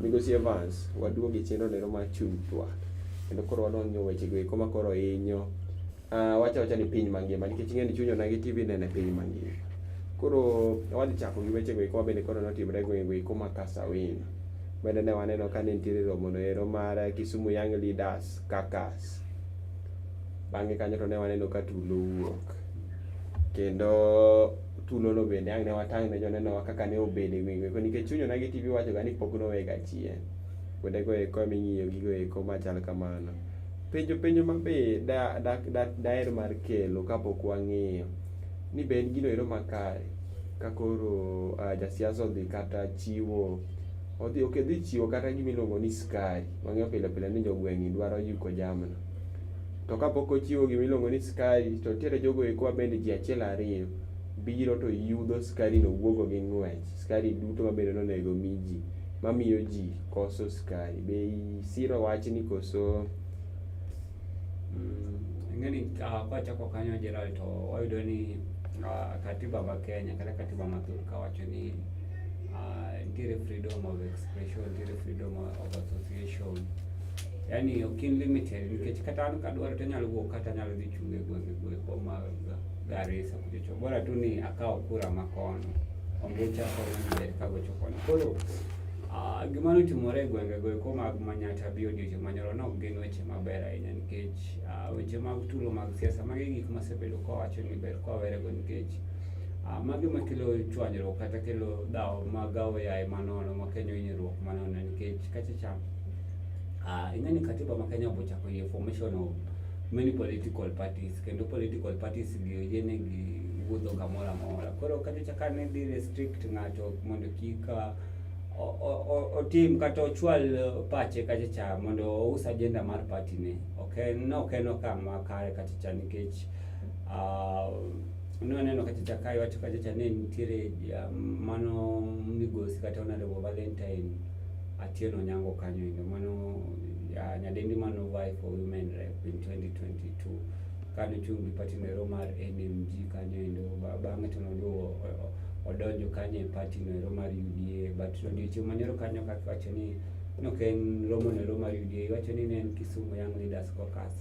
Migosi Evans, waduogo e chenro ni ero mar chuny twak. Kendo koro wadwa ng'iyo weche go eko ma koro hinyo wacha wacha ni piny mangima nikech ing'e ni chuny onagi TV neno e piny mangima. Koro wadhi chako gi weche go eko mabende koro notimre e gwenge go eko ma Kasawino. Bende ne waneno ka ne nitiere romo no ero mar Kisumu Young Leaders Caucus. Bang'e kanyo to ne waneno ka tulo wuok. Kendo tulo no bende ang' ne watang' ne joneno wa kaka ne obedo e gwenge go nikech chuny onagi TV wacho ga ni pok nowega chien. Kuonde go eko ming'iyo gigo eko machal kamano. Penjo penjo ma be da, da, da, daher mar kelo kapok wang'iyo ni be en gino ero makare ka koro jasiasa odhi kata chiwo odhi ok odhi chiwo kata gima iluongo ni skari wang'eyo pile pile ni jogweng'ni dwaro yuko jamna to kapok ochiwo gima iluongo ni skari to nitiere jogo eko ma bende ji achiel ariyo biro to yudho sukari no wuogo gi ng'wech. Sukari duto mabende nonego mi ji mamiyo ji koso sukari. Be isiro wachni koso? Ing'eni kwachako kanyo Gerald to wayudo ni katiba ma Kenya kata katiba ma thur ka wacho ni nitiere freedom of expression, nitiere freedom of association. Yani ok in limited nikech kata an kadwaro to anyalo wuok kata anyalo dhi chung' e gwenge go eko mag Garissa kuchocho. Bora tu ni akawo kura ma kono. Ombucha kono ber kagocho kono. Koro gima notimore e gwenge go eko mag Manyatta bi odiochieng' manyoro ne ok gin weche maber ahinya nikech weche mag tulo mag siasa magi gik masebedo kawacho ni ber kwawerego nikech magi makelo chwanyruok kata kelo dhawo mag aoyaye manono makenyo hinyruok manono nikech kacha cha ing'e ni katiba ma Kenya bochako yie formation of many political parties kendo political parties gi oyienegi wuotho kamoro amora. Koro kacha cha kane dhi restrict ng'ato mondo kik otim kata ochwal pache kacha cha mondo ous agenda mar party ne ok en ok en okang' makare kacha cha nikech nwaneno kacha cha ka iwacho kacha cha ne nitiere mano migosi kata Honorable Valentine Atieno Onyango kanyo endo mano nyadendi mano vie for women rep in 2022 kane ochung' gi party noero mar NMG kanyo endo bang'e to noduogo odonjo kanyo e party noero mar UDA but odiochieng' manyoro kanyo kaka iwacho ni nok en romo noero mar UDA iwacho ni ne en Kisumu Young Leaders Caucus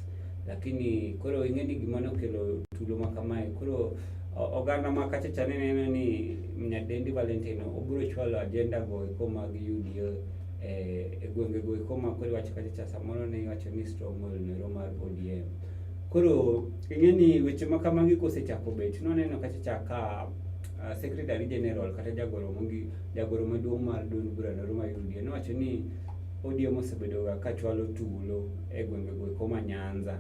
lakini koro ing'e ni gima nokelo tulo ma kamae koro oganda ma kacha cha ne neno ni nyadendi Valentine obiro chwalo agenda go eko mag UDA e gwenge go eko ma koro iwacho kacha cha samoro ne iwacho ni stronghold noero mar ODM. Koro ing'e ni weche ma kamagi kosechako bet nwaneno kacha cha ka Secretary General kata jagoro mongi jagoro maduong' mar duond bura noero mar UDA nowacho ni ODM osebedo ga kachwalo tulo e gwenge go eko ma Nyanza.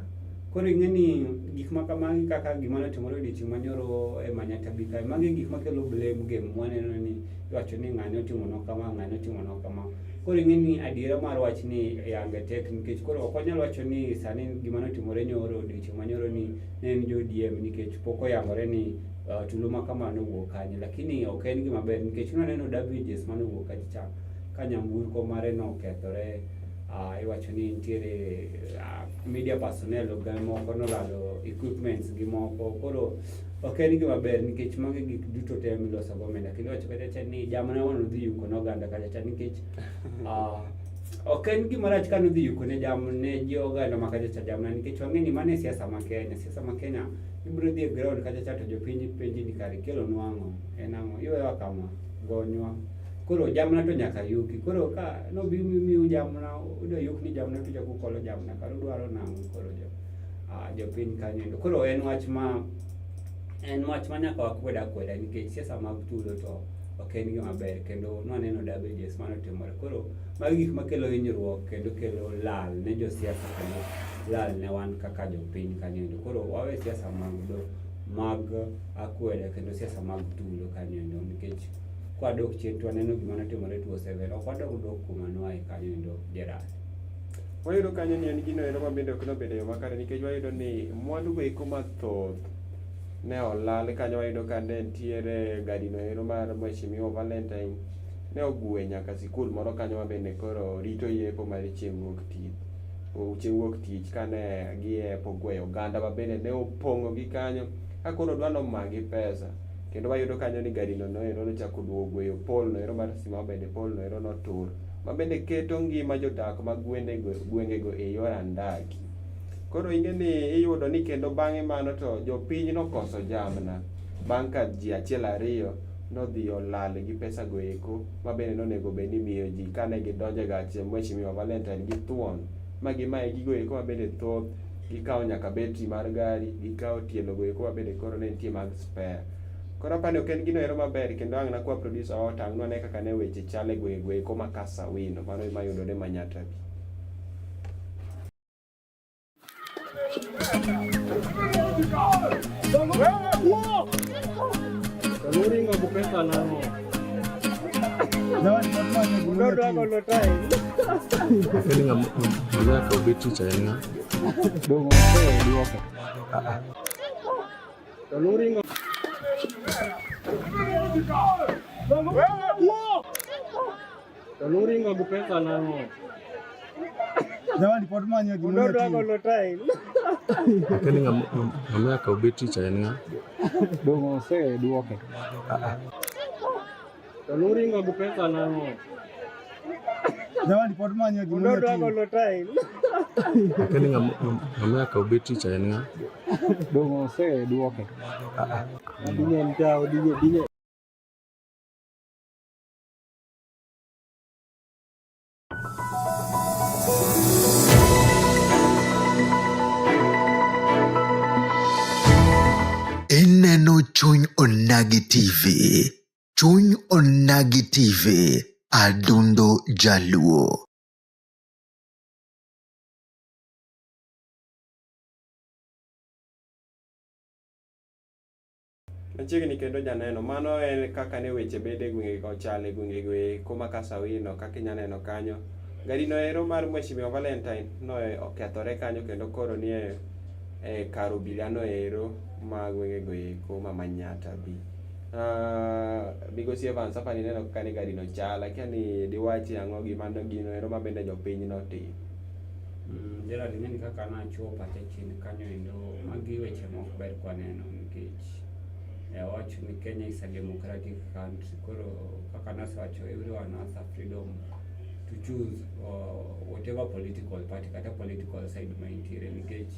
Koro ing'e ni gik ma kamagi kaka gima notimore odiochieng' manyoro e Manyatta bi kae, magi gik makelo blame game mwaneno ni iwacho ni ng'ane otimonwa kama, ng'ane otimonwa kama. Koro ing'e ni adiera mar wach ni yange tek nikech koro ok wanyal wacho ni sani gima notimore nyoro odiochieng' manyoro ni ne en jo ODM nikech pok oyangore ni tulo ma kama nowuok kanye. Lakini ok en gima ber nikech nwaneno damages manowuok kacha cha ka nyamburko mare nokethore. Iwacho ni nitiere media personnel moko nolalo equipments gi moko. Koro ok en gima ber nikech magi gik duto te miloso go omenda. Kendo iwacho kacha cha ni jamna nodhi yuko ne oganda kacha cha nikech ok en gima rach ka nodhi yuko ne ne ji oganda ma kacha cha jamna nikech wang'e ni mano e siasa ma Kenya. Siasa ma Kenya ibiro dhi e ground kacha cha to jopiny penji ni kare ikelonwa ang'o? En ang'o? Iwewa kama, gonywa. Koro jamna to nyaka yuki. Koro ka nobi miu jamna, udwa yuk ni jamna to chako ukolo jamna kare udwaro nang'o koro jo jopiny kanyo endo. Koro en wach ma nyaka wakwed akweda nikech siasa mag tulo to ok en gima ber kendo nwaneno damages manotimore. Koro magi gik makelo hinyruok kendo kelo lal ne josiasa kendo lal ne wan kaka jopiny kanyo endo. Koro wawe siasa mag akweda kendo siasa mag tulo kanyo endo nikech kwadok chien to waneno gima notimore 2007 ok wadog dok kuma nwae kanyo endo Gerald. Wayudo kanyo ni en gino ero ma bende ok nobedo e yo makare nikech wayudo ni mwandu go eko mathoth ne olal kanyo. Wayudo ka ne nitiere gari no ero mar Mheshimiwa Valentine ne ogwe nyaka sikul moro kanyo ma bende koro rito yepo mar chieng' wuok tich chieng' wuok tich kane giepo gweyo oganda ma bende ne opong'o gi kanyo ka koro dwa nomagi pesa. Kendo wayudo kanyo ni gari no noero nochako duogo gweyo pol no ero mar stima bende pol no ero notur ma bende keto ngima jodak mag gwengego e yor andaki. Koro ing'e ni iyudo ni kendo bang'e mano to jopiny nokoso jamna bang' ka ji achiel ariyo nodhi olal gi pesa go eko ma bende nonego bed ni imiyo ji kane gidonjo e gach Mheshimiwa Valentine gi thuon ma gimaye gigo eko ma bende thoth gikawo nyaka betri mar gari, gikawo tielo go eko ma bende koro ne nitie mag spare. Koro apani ok en gino ero maber kendo ang' nakwa producer wa otang'nwa ane kaka ne weche chal e gwenge go eko ma Kasawino mano ema yudore Manyatta bi. To nuringo gi pesa nang'o? Jamani pod manyo gima Odwa oting'o. golo tail. Lakini ng'ama nyaka obed teacher en ng'a? Dong' oseduoke. To nuringo gi pesa nang'o? Jamani pod manyo gima Odwa oting'o. golo tail. Lakini ng'ama nyaka obed teacher en ng'a? Dong' oseduoke. Dinye mtao, dinye dinye. Ineno Chuny Onagi TV. Chuny Onagi TV. Adundo Jaluo. Machiegni kendo janeno, mano en kaka ne weche bede e gwenge ochal e gwenge go eko ma Kasawino kaka inya neno kanyo. Gari no ero mar Mheshimiwa Valentine no okethore kanyo kendo koro nie e kar obila no ero ma gwenge go eko ma Manyatta bi. Migosi Evans apani ineno kaka ne gari no chal, akia ni diwachi ang'o gima gino ero ma bende jopiny notimo. Gerald, ing'eni kaka nachuo pacha chien kanyo endo, magi weche mok ber kwaneno nikech wacho ni Kenya is a democratic country. Koro kaka nasewacho, everyone has a freedom to choose whatever political party kata political side ma intiere nikech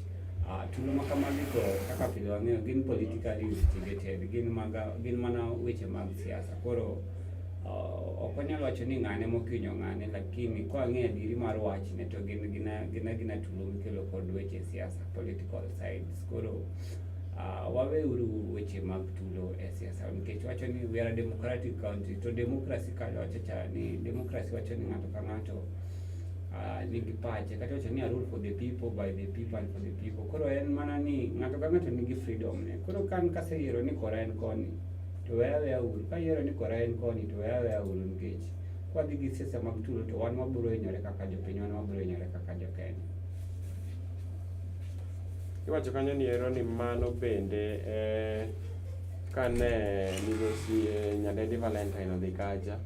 tulo ma kamagi go kaka pile wang'eyo gin politically instigated, gin maga, gin mana weche mag siasa. Koro ok wanyal wacho ni ng'ane mokinyo ng'ane, lakini kwang'iyo adieri mar wachne to gin gina gina gina tulo mikelo kod weche siasa, political sides. Koro waweuru weche mag tulo e siasa nikech wacho ni we are a democratic country to democracy kanyo wacho cha ni democracy wacho ni ng'ato ka ng'ato nigi pache kata wacho ni a rule for the people by the people and for the people. Koro en mana ni ng'ato ka ng'ato nigi freedom ne. Koro kan kaseyiero ni kora en koni to weya aweya uru, kayiero ni kora en koni to weya aweya uru nikech kwadhi gi siasa mag tulo to wan wabiro hinyore kaka jopiny, wan wabiro hinyore kaka jokenya. Iwacho kanyo ni ero ni mano bende kane migosi Nyadendi Valentine odhi kacha,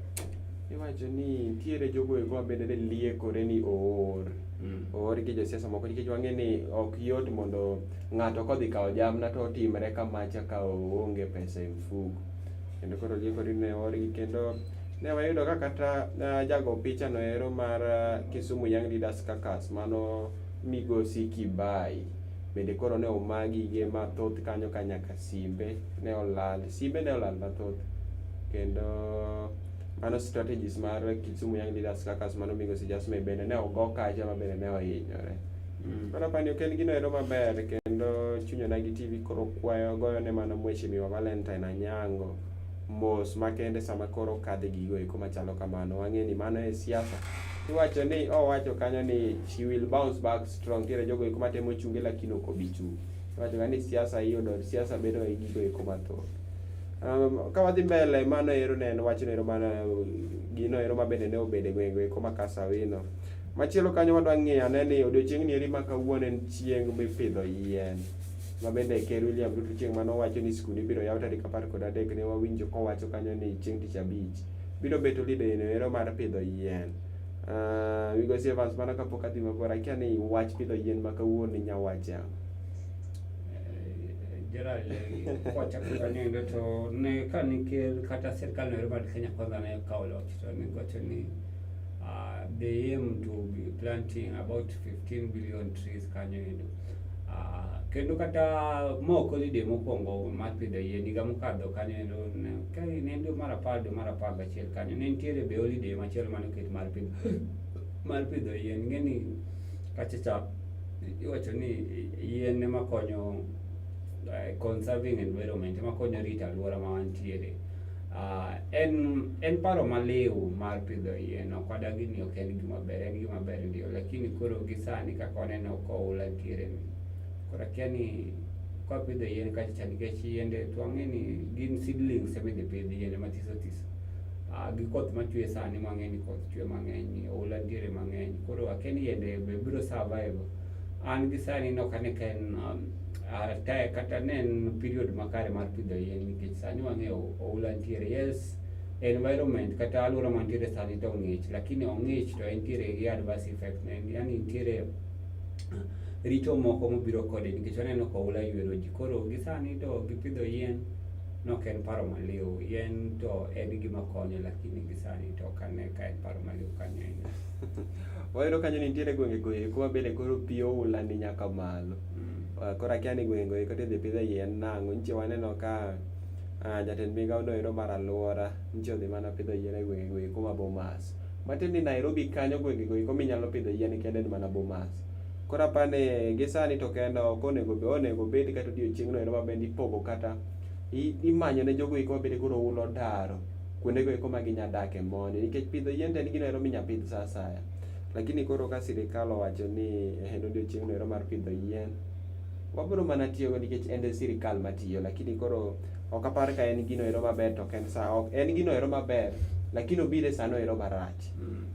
iwacho ni nitiere jogo eko ma bende ne liekore ni oor. Oor gi josiasa moko nikech wang'e ni ok yot mondo ng'ato kodhi kawo jamna to otimre kamacha ka oonge pesa e mfuko. Kendo koro liekore ni ne oorgi kendo ne wayudo ka kata jago picha no ero mar Kisumu Young Leaders Caucus mano migosi Kibai bende koro ne oma gige mathoth kanyo ka nyaka simbe ne olal, simbe ne olal mathoth kendo mano strategies mar Kisumu Young Leaders Caucus mano migosi Jasmine bende ne ogo kacha ma bende ne ohinyore. Koro apani ok en gino ero maber kendo Chuny Onagi TV koro kwayo goyo ne mana Mheshimiwa Valentine Anyango mos makende sama koro okadhe gigo eko machalo kamano. Wang'e ni mano e siasa. Iwacho ni owacho kanyo ni she will bounce back strong. Nitiere jogo eko matemo chunge lakini ok obi chung'. Iwacho ga ni siasa iyudo siasa bedo gi gigo eko mathoth. Ka wadhi mbele mano ero ne en wachno ero mana gino ero ma bende ne obedo e gwenge eko ma Kasawino. Machielo kanyo wadwa ng'iyo ane ni odiochieng'ni eri ma kawuono en chieng' mipidho yien. Ma bende Ker William Ruto chieng' mane owacho ni skunde ibiro yaw tarik 13 ne wawinjo kowacho kanyo ni chieng' tich abich biro bet holiday no ero mar pidho yien. Migosi Evans, mano kapok adhi mabor, akia ni wach pidho yien ma kawuono inya wache ang'o? Gerald, kwachako kanyo endo to ne ka ne ker kata sirkal no ero mar Kenya Kwanza ne okawo loch to ne giwacho ni they aim to be planting about 15 billion trees kanyo endo. Kendo kata mok holiday mokwongo mar pidho yien higa mokadho kanyo endo ka ne en dwe mar 10 dwe mar 11 kanyo ne nitiere be holiday machielo mane oket mar pidho yien. Ing'e ni kacha cha iwacho ni yien ema konyo conserving environment, ema konyo rito alwora ma wantiere. En paro maliw mar pidho yien, ok wadagi ni ok en gima ber, en gima ber ndio, lakini koro gi sani kaka waneno ka oula nitiere ni, koro akia ni kwapidho yien kacha cha nikech yiende to wang'e ni gin seedlings ema idhi pidhi, yiende mathiso thiso. Gi koth machwe sani wang'e ni koth chwe mang'eny, oula nitiere mang'eny, koro akia ni yiende be biro survive. An gi sani nok ane ka en Kata ne en period makare mar pidho yien nikech sani wang'eyo oula nitiere. Yes, environment kata alwora mantiere sani to ng'ich, lakini ong'ich to entiere gi adverse effect ne, yani nitiere richo moko mobiro kode nikech waneno ka oula ywero ji. Koro gi sani to gipidho yien nok en paro maliw. Yien to en gima konyo lakini gi sani to ok ane ka en paro maliw kanyo endo. Wayudo kanyo ni nitiere gwenge go eko ma bende koro pi oula ni nyaka malo. Koro akia ni gwenge go eko tidhi pidhe yien nang'o. Nyicha waneno ka jatend migao no ero mar aluora nyicha odhi mana pidho yien e gwenge go eko ma Bomas. Matiende ni Nairobi kanyo gwenge go eko minyalo pidho yien kende en mana Bomas. Koro apani gi sani to kendo ok onego onego bed kata odiochieng' no ero ma bende ipogo kata imanyo ne jogo eko ma bende koro oula odaro kuonde go eko ma ginya dake mondi nikech pidho yien to en gino ero minya pidh sa asaya. Lakini koro ka sirikal owacho ni en odiochieng' no ero mar pidho yien, wabiro mana tiyogo nikech en e sirikal matiyo lakini koro ok apar ka en gino ero maber to ok en sa ok en gino ero maber lakini obiro e sano ero marach.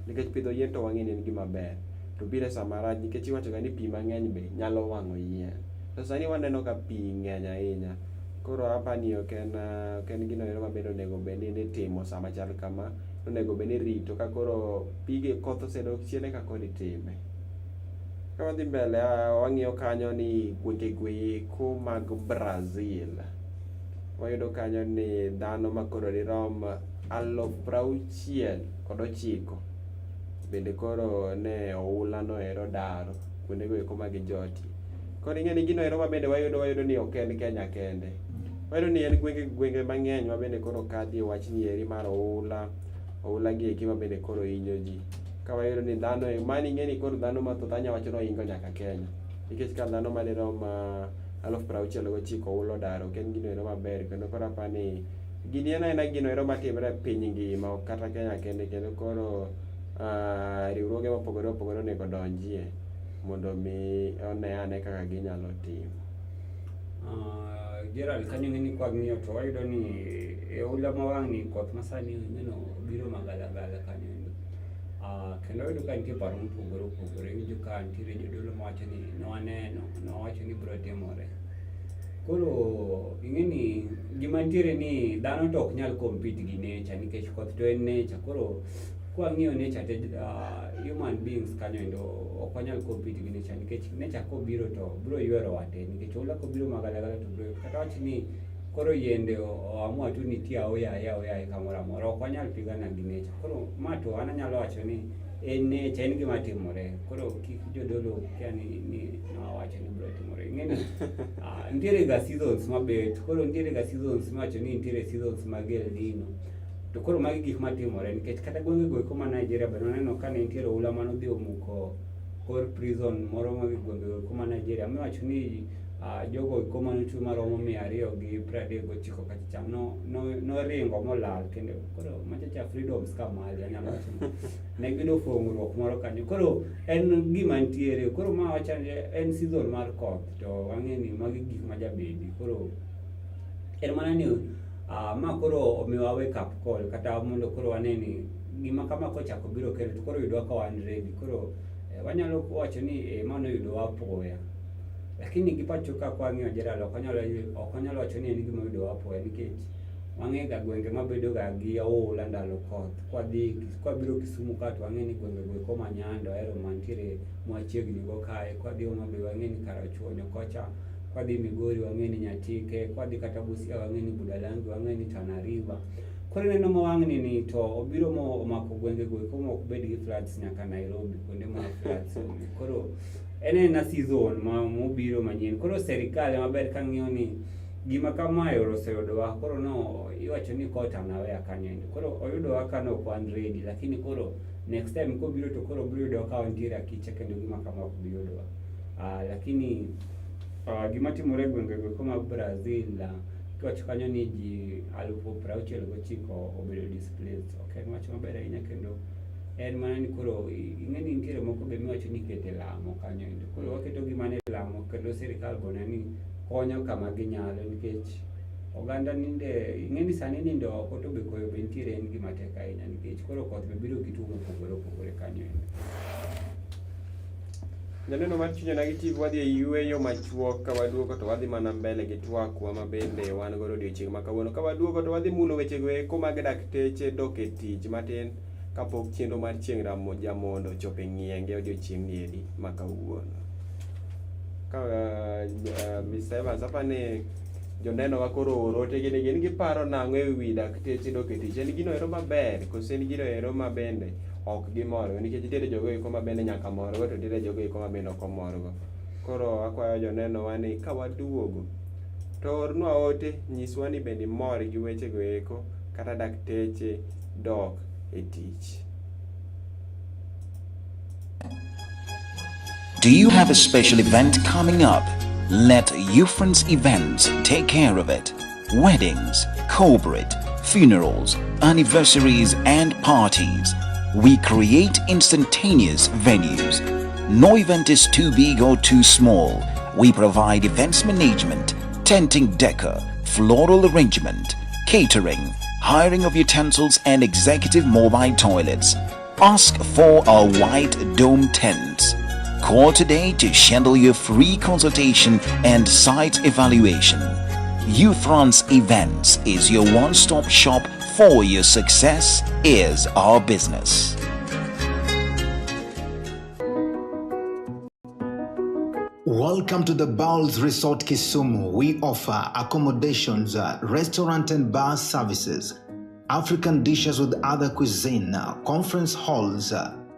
Nikech pidho yien to wang'e ni en gima ber to obiro e sama rach nikech iwacho ga ni pi mang'eny be nyalo wang'o yien. To sani waneno ka pi ng'eny ahinya. Koro apani ok en ok en gino ero maber onego bed ni itimo sama chal kama. Onego bed ni irito ka koro pige koth osedok chien eka koro itime. Ka wadhi mbele wang'iyo kanyo ni gwenge go eko mag Brazil. Wayudo kanyo ni dhano makoro dirom 69,000 bende koro ne oula no ero daro kuonde go eko ma gijotie. Koro ing'e ni gino ero ma bende wayudo wayudo ni ok en Kenya kende. Wayudo ni en gwenge gwenge mang'eny ma bende koro kadhie wachni eri mar oula, oula gi eki ma bende koro hinyo ji. Ka wayudo ni dhano mani ing'e ni koro dhano mathoth anya wacho ni ohingo nyaka Kenya. Nikech ka dhano madirom 69,000 oula odaro ok en gino ero maber kendo koro apani gini en aena gino ero matimre e piny ngima ok kata Kenya kende kendo koro riwruoge mopogore opogore onego odonjie mondo mi one ane kaka ginyalo timo. Gerald kanyo ing'e ni kwang'iyo to wayudo ni e oula ma wang'ni koth ma sani ing'eno biro magalagala kanyo endo. Kendo wayudo ka nitie paro mopogore opogore. Iwinjo ka nitiere jodolo mawacho ni nwaneno, nwawacho ni biro timore. Koro ing'e ni gima nitiere ni dhano to ok nyal compete gi nature nikech koth to en nature. Koro kwang'iyo nature te human beings kanyo endo ok wanyal compete gi nature nikech nature kobiro to biro ywerowa te nikech oula kobiro magalagala to biro kata wach ni koro yiende oamua tu nitie aoyaye aoyaye kamoro amora ok wanyal pigana gi nature. Koro ma to an anyalo wacho ni en nature en gima timore. Koro kik jodolo kia ni nowacho ni biro timore. Ing'e ni nitiere ga seasons mabet koro nitiere ga seasons miwacho ni nitiere seasons mag El Nino. To koro magi gik matimore nikech kata gwenge go eko ma Nigeria be nwaneno ka ne nitiere oula manodhi omuko kor prison moro mag gwenge go eko ma Nigeria miwacho ni jogo eko manotwe maromo 239 kacha cha noringo molal kendo koro machacha freedoms kamali anyalo wacho ne giyudo fong'ruok moro kanyo. Koro en gima nitiere koro ma wacho ni en season mar koth to wang'e ni magi gik ma jabedi koro en mana ni ma koro omiwa wake up call kata mondo koro wane ni gima kama kochako biro kendo to koro oyudwa ka wan ready. Koro wanyalo wacho ni ma noyudowa apoya. Lakini gi pacho ka kwang'iyo Gerald ok wanyal wacho ni en gima oyudowa apoya nikech wang'e ga gwenge mabedo ga gi oula ndalo koth. Kwadhi kwabiro Kisumu ka to wang'e ni gwenge go eko ma Nyando ahero mantiere machiegni go kae. Kwadhi Homa Bay wang'e ni Karachuonyo kocha. Kwadhi Migori wang'e ni Nyatike, kwadhi kata Busia wang'e ni Budalangi, wang'e ni Tana River. Koro ineno ma wang'ni ni to obiro mo omako gwenge go eko ma ok bed gi floods nyaka Nairobi kuonde ma floods onge. Koro en ena season ma mobiro manyien. Koro serikal ema ber ka ng'iyo ni gima kamae oseyudowa koro no iwacho ni caught unaware kanyo endo. Koro oyudowa ka ne ok wan ready lakini koro next time kobiro to koro obiro yudowa ka wantiere akicha kendo gima kama ok bi yudowa. Lakini gima timore e gwenge go eko mag Brazil kiwacho kanyo ni ji 69,000 obedo displaced. Ok en wach maber ahinya kendo en mana ni koro ing'e ni nitiere moko be miwacho ni ikete lamo kanyo endo. Koro waketo gi mana e lamo kendo sirikal be one ni konyo kama ginyalo nikech oganda ninde ing'e ni sani nindo oko to be koyo be nitiere en gima tek ahinya nikech koro koth be biro gi tuo mopogore opogore kanyo endo. Janeno mar Chuny Onagi TV wadhi e yueyo machuok ka waduogo to wadhi mana mbele gi twakwa ma bende wan godo odiochieng' ma kawuono. Ka waduogo to wadhi mulo wechego eko mag dakteche dok e tich matin kapok chenro mar chieng' ramo jamondo ochopo e ng'ienge odiochieng' ni eri ma kawuono. Ka Mr. Evans apa ni joneno wa koro ooro otegi ni gin giparo nang'o e wi dakteche dok e tich. En gino ero maber koso en gino ero ma bende ok gimorgo nikech nitiere jogo eko ma bende nyaka morgo to nitiere jogo eko ma bende ok omorgo. Koro akwayo jonenowa ni ka waduogo to ornwa ote nyiswa ni bende imor gi wechego eko kata dakteche dok e tich. Do you have a special event coming up? Let Ufrance Events take care of it. Weddings, corporate, funerals, anniversaries, and parties. We create instantaneous venues. No event is too big or too small. We provide events management, tenting decor, floral arrangement, catering, hiring of utensils, and executive mobile toilets. Ask for our white dome tents. Call today to schedule your free consultation and site evaluation. Ufrance Events is your one-stop shop for your success is our business. Welcome to the Bowls Resort Kisumu. We offer accommodations, restaurant and bar services, African dishes with other cuisine, conference halls,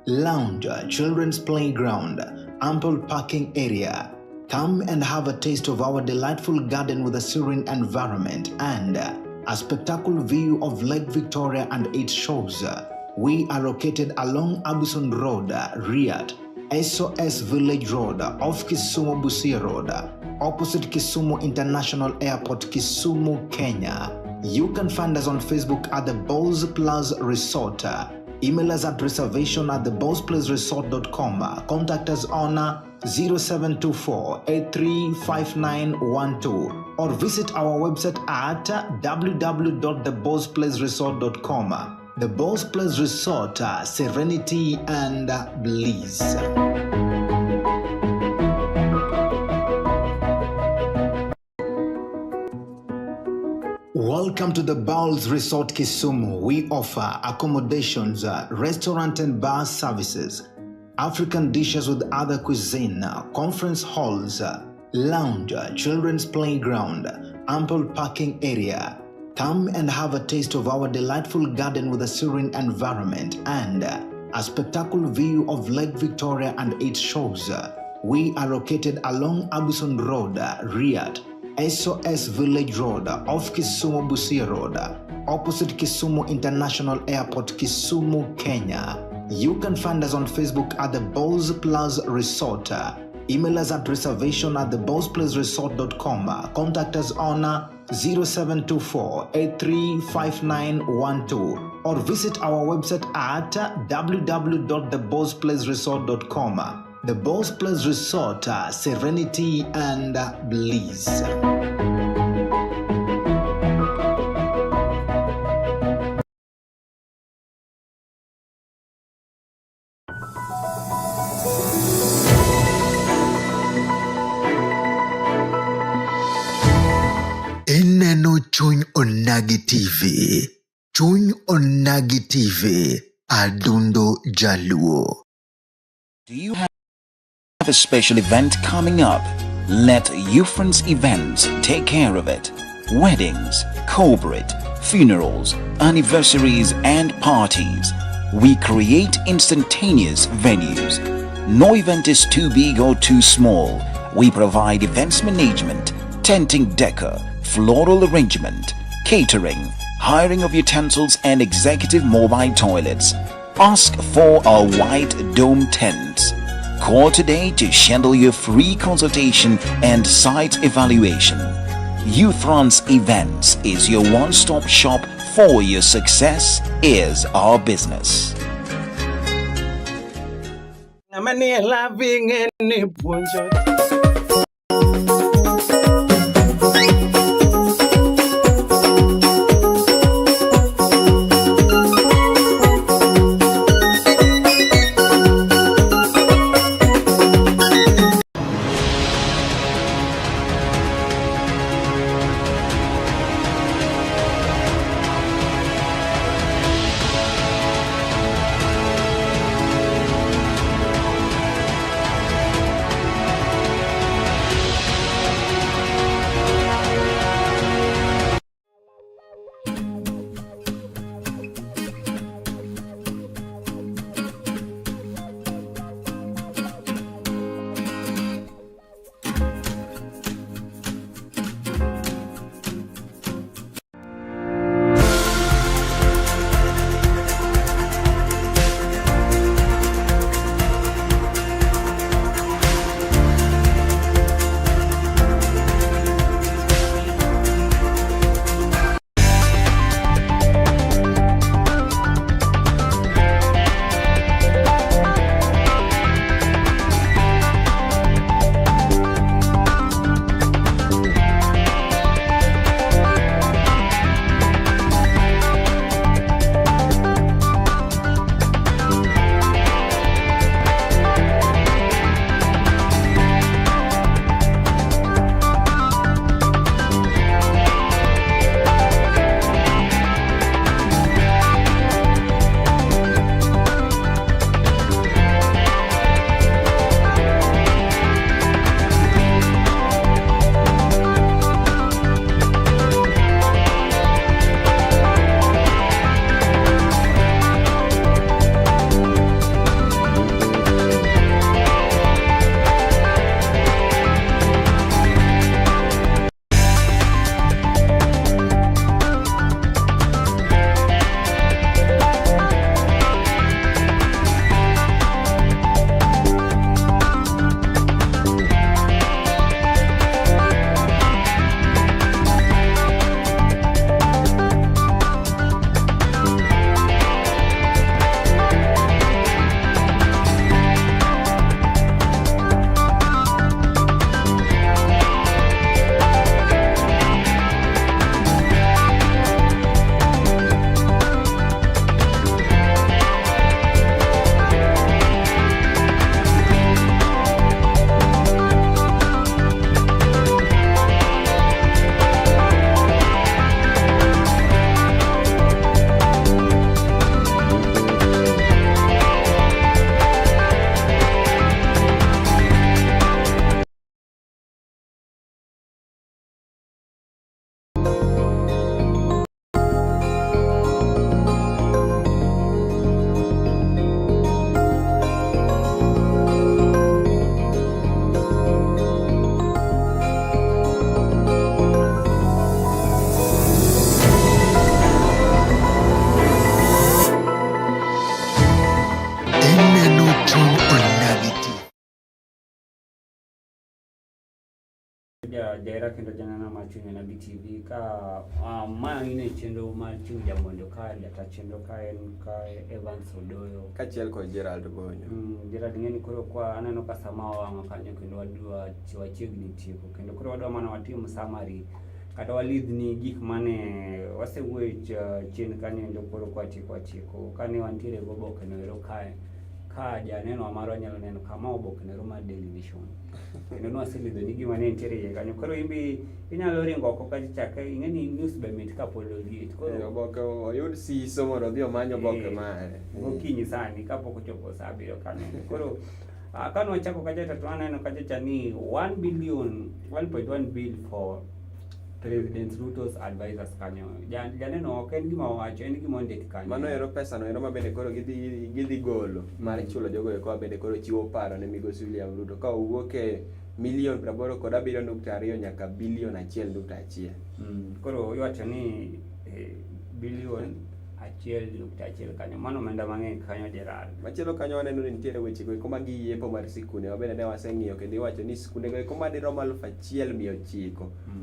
lounge, children's playground, ample parking area. Come and have a taste of our delightful garden with a serene environment and a spectacular view of Lake Victoria and its shores. We are located along Abison Road, Riyadh, SOS Village Road, off Kisumu Busia Road, opposite Kisumu International Airport, Kisumu, Kenya. You can find us on Facebook at the Bowls Plus Resort. Email us at reservation at thebowlsplaceresort.com. Contact us on 0724 835912 or visit our website at www.thebowlsplaceresort.com. The Bowls Place Resort, serenity and bliss. Welcome to the Bowls Resort Kisumu. We offer accommodations, restaurant and bar services, African dishes with other cuisine, conference halls, lounge, children's playground, ample parking area. Come and have a taste of our delightful garden with a serene environment and a spectacular view of Lake Victoria and its shores. We are located along Abison Road, Riyadh, SOS Village Road, off Kisumu Busia Road, opposite Kisumu International Airport, Kisumu, Kenya. You can find us on Facebook at the Bowls Plus Resort. Email us at reservation at thebowlsplaceresort.com. Contact us on 0724 835912 or visit our website at www.thebowlsplaceresort.com. The Bowls Place Resort, serenity and bliss. Ineno Chuny Onagi TV. Chuny Onagi TV. Adundo Jaluo. Do you have a special event coming up? Let Ufrance Events take care of it. Weddings, corporate, funerals, anniversaries, and parties. We create instantaneous venues. No event is too big or too small. We provide events management, tenting decor, floral arrangement, catering, hiring of utensils, and executive mobile toilets. Ask for our white dome tents. Call today to schedule your free consultation and site evaluation. Ufrance Events is your one-stop shop for your success is our business. Ng'ama nie loving en puonjo. Jaera kendo janeno mar Chuny Onagi TV ka ma in e chenro mar Chieng' Jamondo ka jata chenro ka en ka Evans Odoyo Kaachiel kod Gerald Bonyo. Gerald ing'e ni koro kwa aneno ka sama wawang'o kanyo kendo wadwa wachiegni tieko kendo koro wadwa mana watim summary kata walidhni gik mane wasewuoye chien kanyo endo koro kwatieko watieko kane wantiere gi oboke no ero kae ka janeno marwa nyalo neno kama oboke no ero mar Daily Nation kendo nwaselidho ni gima ne nitiere iye kanyo koro imbi inyalo ringo oko kacha chak ing'e ni news be mit kapod oliet koro Oboke oyud siso mondo odhi omany oboke mare. Gokinyi sani kapok ochopo saa abiriyo kanyo koro kane wachako kacha to aneno kacha cha ni 1 billion 1.1 bill for President Ruto's advisors kanyo. Janeno ok en gima owacho, en gima ondik kanyo. Mano ero pesa no ero ma bende koro gidhi golo mar chulo jogo eko ma bende koro chiwo paro ne migosi William Ruto ka owuok e milion 87.2 nyaka bilion 1.1. Koro iwacho ni bilion 1.1 kanyo, mano omenda mang'eny kanyo Gerald. Machielo kanyo waneno ni nitiere weche go eko mag yiepo mar sikunde ma bende ne waseng'iyo kendo iwacho ni sikunde go eko madirom 1900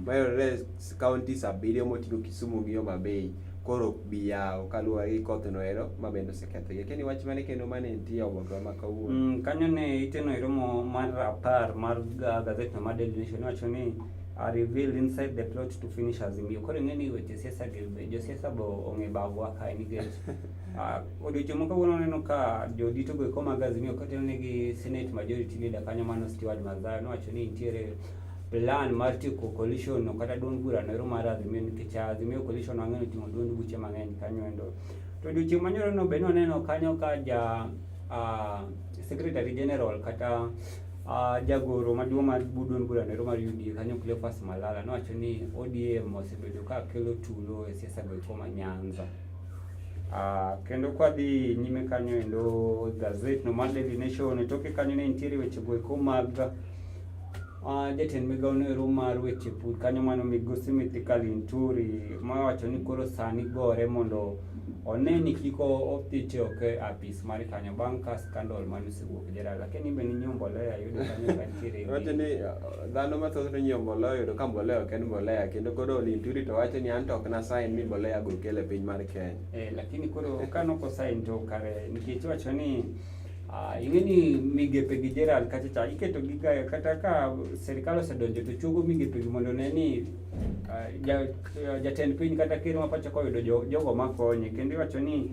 mayudore e counties 7 moting'o Kisumu gi Homa Bay koro ok bi yawo kaluwore gi koth no ero ma bende osekethogi. Akia ni wach mane kendo mane nitie e oboke ma kawuono. Kanyo ne iteno e romo mar 10 mar gazet no mar Daily Nation iwacho ni revealed inside the plot to finish Azimio. Koro ing'e ni weche siasa gi josiasa bo ong'e bagwa kae nikech odiochieng' ma kawuono waneno ka jodito go eko mag Azimio kotelnegi Senate Majority Leader kanyo mano Stewart Madzayo nowacho ni nitiere plan mar tieko coalition no kata duond bura no ero mar Azimio nikech Azimio coalition wang'eyo ni oting'o duond buche mang'eny kanyo endo. To odiochieng' manyoro no be nwaneno kanyo ka ja Secretary General kata jagoro maduong' mar duond bura no ero mar UDA kanyo Cleophas Malala nowacho ni ODM osebedo ka kelo tulo e siasa go eko ma Nyanza. Kendo kwadhi nyime kanyo endo gazet no mar Daily Nation toke kanyo ne nitiere weche go eko mag jatend migao no ero mar weche pur kanyo mano migosi Mithika Linturi mawacho ni koro sani gore mondo one ni kik othiche oko e apis mare kanyo bang' ka scandal mane osewuok Gerald. Lakini be ninyiewo mbolea yudo kanyo ka nitiere Wacho ni dhano mathoth nonyiewo mbolea oyudo ka mbolea ok en mbolea kendo koro Linturi to wacho ni an to ok nasign ni mbolea go kel e piny mar Kenya. Lakini koro ka nok osign to kare nikech iwacho ni ing'e ni migepe gi Gerald kacha cha iketo gi ga kata ka sirikal osedonjo to chuogo migepe gi mondo one ni jatend piny kata ker ma pacho ka oyudo jogo makonye kendo iwacho ni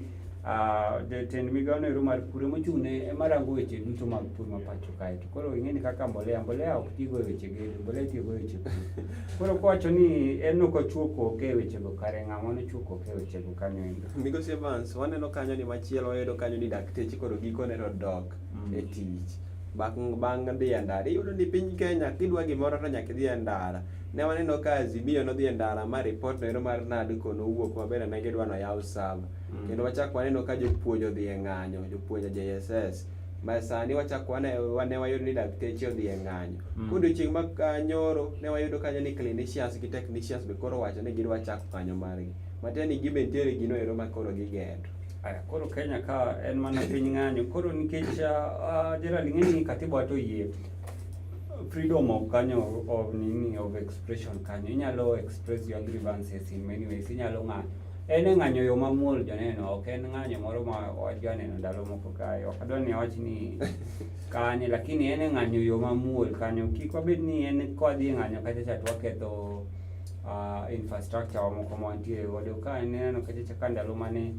jatend migao no ero mar pur emochung' ne ema rango weche duto mag pur ma pacho kae to koro ing'e ni kaka mbolea ok tigo e weche gedo mbolea itiyogo e weche pur koro kowacho ni en ok ochuo koke e wechego kare ng'ama nochuo koke e wechego kanyo endo. Migosi Evans, waneno kanyo ni machielo wayudo kanyo ni dakteche koro gikone to dok e tich. Bang' dhi e ndara, iyudo ni piny Kenya kidwa gimoro to nyaka idhi e ndara. Ne waneno ka Azimio nodhi e ndara ma report no ero mar NADCO nowuok maber ne gidwa noyaw server. Kendo wachak waneno ka jopuonj odhi e ng'anyo, jopuonj e JSS. Ma sani wachak wane wayudo ni dakteche odhi e ng'anyo. Kodiochieng' ma nyoro ne wayudo kanyo ni clinicians gi technicians be koro wacho ni gidwa chako ng'anyo margi. Matiende ni gibe nitiere gino ero ma koro gigedo. Aya, koro Kenya ka en mana piny ng'anyo koro nikech Gerald ing'e ni katiba to oyie freedom of kanyo of nini of expression kanyo inyalo express your grievances in many ways inyalo ng'anyo en e ng'anyo yo mamuol joneno ok en ng'anyo moro ma wajaneno ndalo moko kae ok adwa ni awach ni kanye lakini en e ng'anyo yo mamuol kanyo kik wabed ni en kwadhi e ng'anyo kacha cha to waketho infrastructure wa moko ma wantiere godo ka ineno kacha cha ka ndalo mane